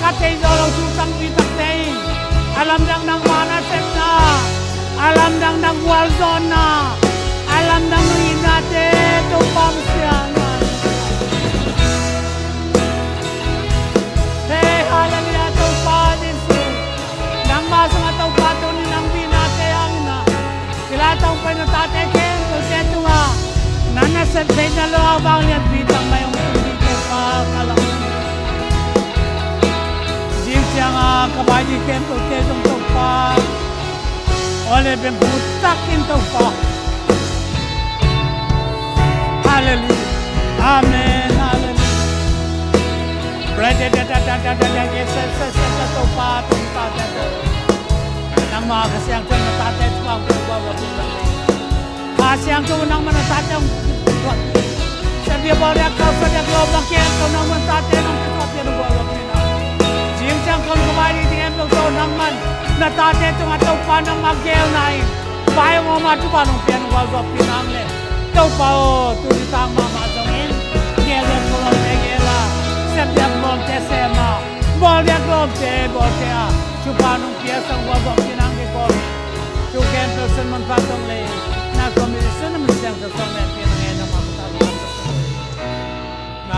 ka thei zaw lo thu tampi takte in a lamdang nangmah nasepna, a lamdang nang gualzawhna, a lamdang nang itnate Topa hong siang a. Hei, halleluiah, Topa Jesu. Nangmah sungah Topa tunin nang bihnate hangin a, hih lai tawh hong pai na tate khempeuhte tungah na nasep theihna lo a vanglianpi tak mai hong tung ding Topa ka lam. Zing ciang a ka vai dih khempeuhte zong Topa aw le bengbu takin Topa. Halleluiah. Amen. Halleluiah. Praise the, the, the, the, the, the, the, yes, yes, yes, yes, yes, Topa, Topa, Topa. Nangmah Kha Siangtho na tate tungah hong tung, Kha Siangtho nangmah na tate hong tung. Sabia bawl ding a, kalsuan ding a, lawm ding a, kiam to nangmah na tate nong tung, Topa, Topa, Topa. Zing ciang khawng ka vai dih ding em lo to nangmah na tate tungah Topa nangmah geelna in vai hong om a, thupha nong pia nong gualzawhpih nang le. Topa aw, tuni tang mahmah zongin geel ding a lawmte geel a, sem ding a lawmte sem a, bawl ding a lawmte bawlte a, thupha nong pia sa nong gualzawhpih nang ding bawl. Thu khempeuh sun manpha tong le na kawm i sun a min siangtho song le pia nang e, nangmah khuta.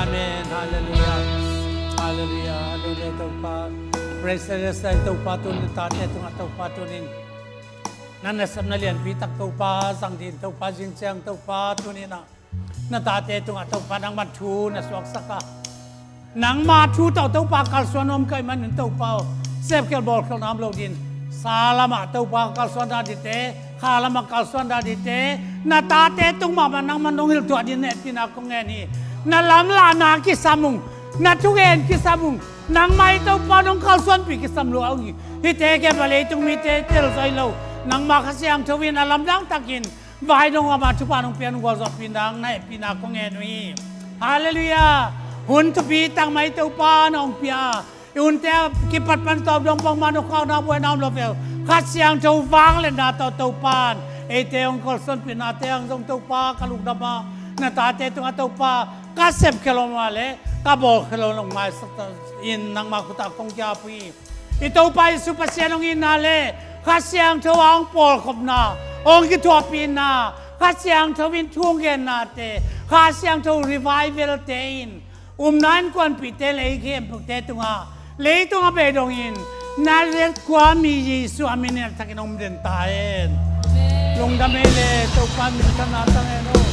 Amen. Halleluiah. Halleluiah. Halleluiah. Topa. Praise the Lord. Topa tunin tate tungah Topa tunin na nasepna lianpi tak Topa zang ding Topa, zing ciang Topa tunin a na tate tungah Topa nangmah thu na suaksak a, nangmah thu tawh Topa kalsuan om ka hih manin Topa aw, sepkhelh bawlkhelhna om lo ding in sa lamah Topa kalsuan dan dingte, kha lamah kalsuan dan dingte na tate tung mahmah nangmah nong hilh tuah ding in hehpihna kong ngen hi. Na lamlahna kisam ung, na thugen kisam ung, nangmah i Topa nong kalsuanpih kisam lua ung hi. Hihte khempeuh a leitung mite tel zaw hi lo, nangmah Kha Siangtho in a lamdang takin vai nong om a, thupha nong pia nong gualzawhpih nang na hehpihna kong ngen uh hi. Halleluiah. Hun thupi tak mai Topa na hong pia a, i hunte a kipat pan tawp dong bangmah nong khakna buaina om lo ve uh. Kha Siangtho vangliatna tawh Topa in eite hong kalsuanpihnate hang zong Topa ka lungdam a, na tate tungah Topa ka sepkhelh om a le ka bawlkhelh om, nong maisak in nangmah khutah kong kiap uh hi. I Topa Jesu Pasian hong itna le Kha Siangtho a hong pawlkhopna, hong kithuahpihna, Kha Siangtho in thu hong gennate, Kha Siangtho revival-te in upna innkuanpihte lei khempeuhte tungah, leitung a bei dongin Nazareth khuami Jesu a min in a thakin hong den ta hen. Lungdam ei le Topa min thanna tang hen aw.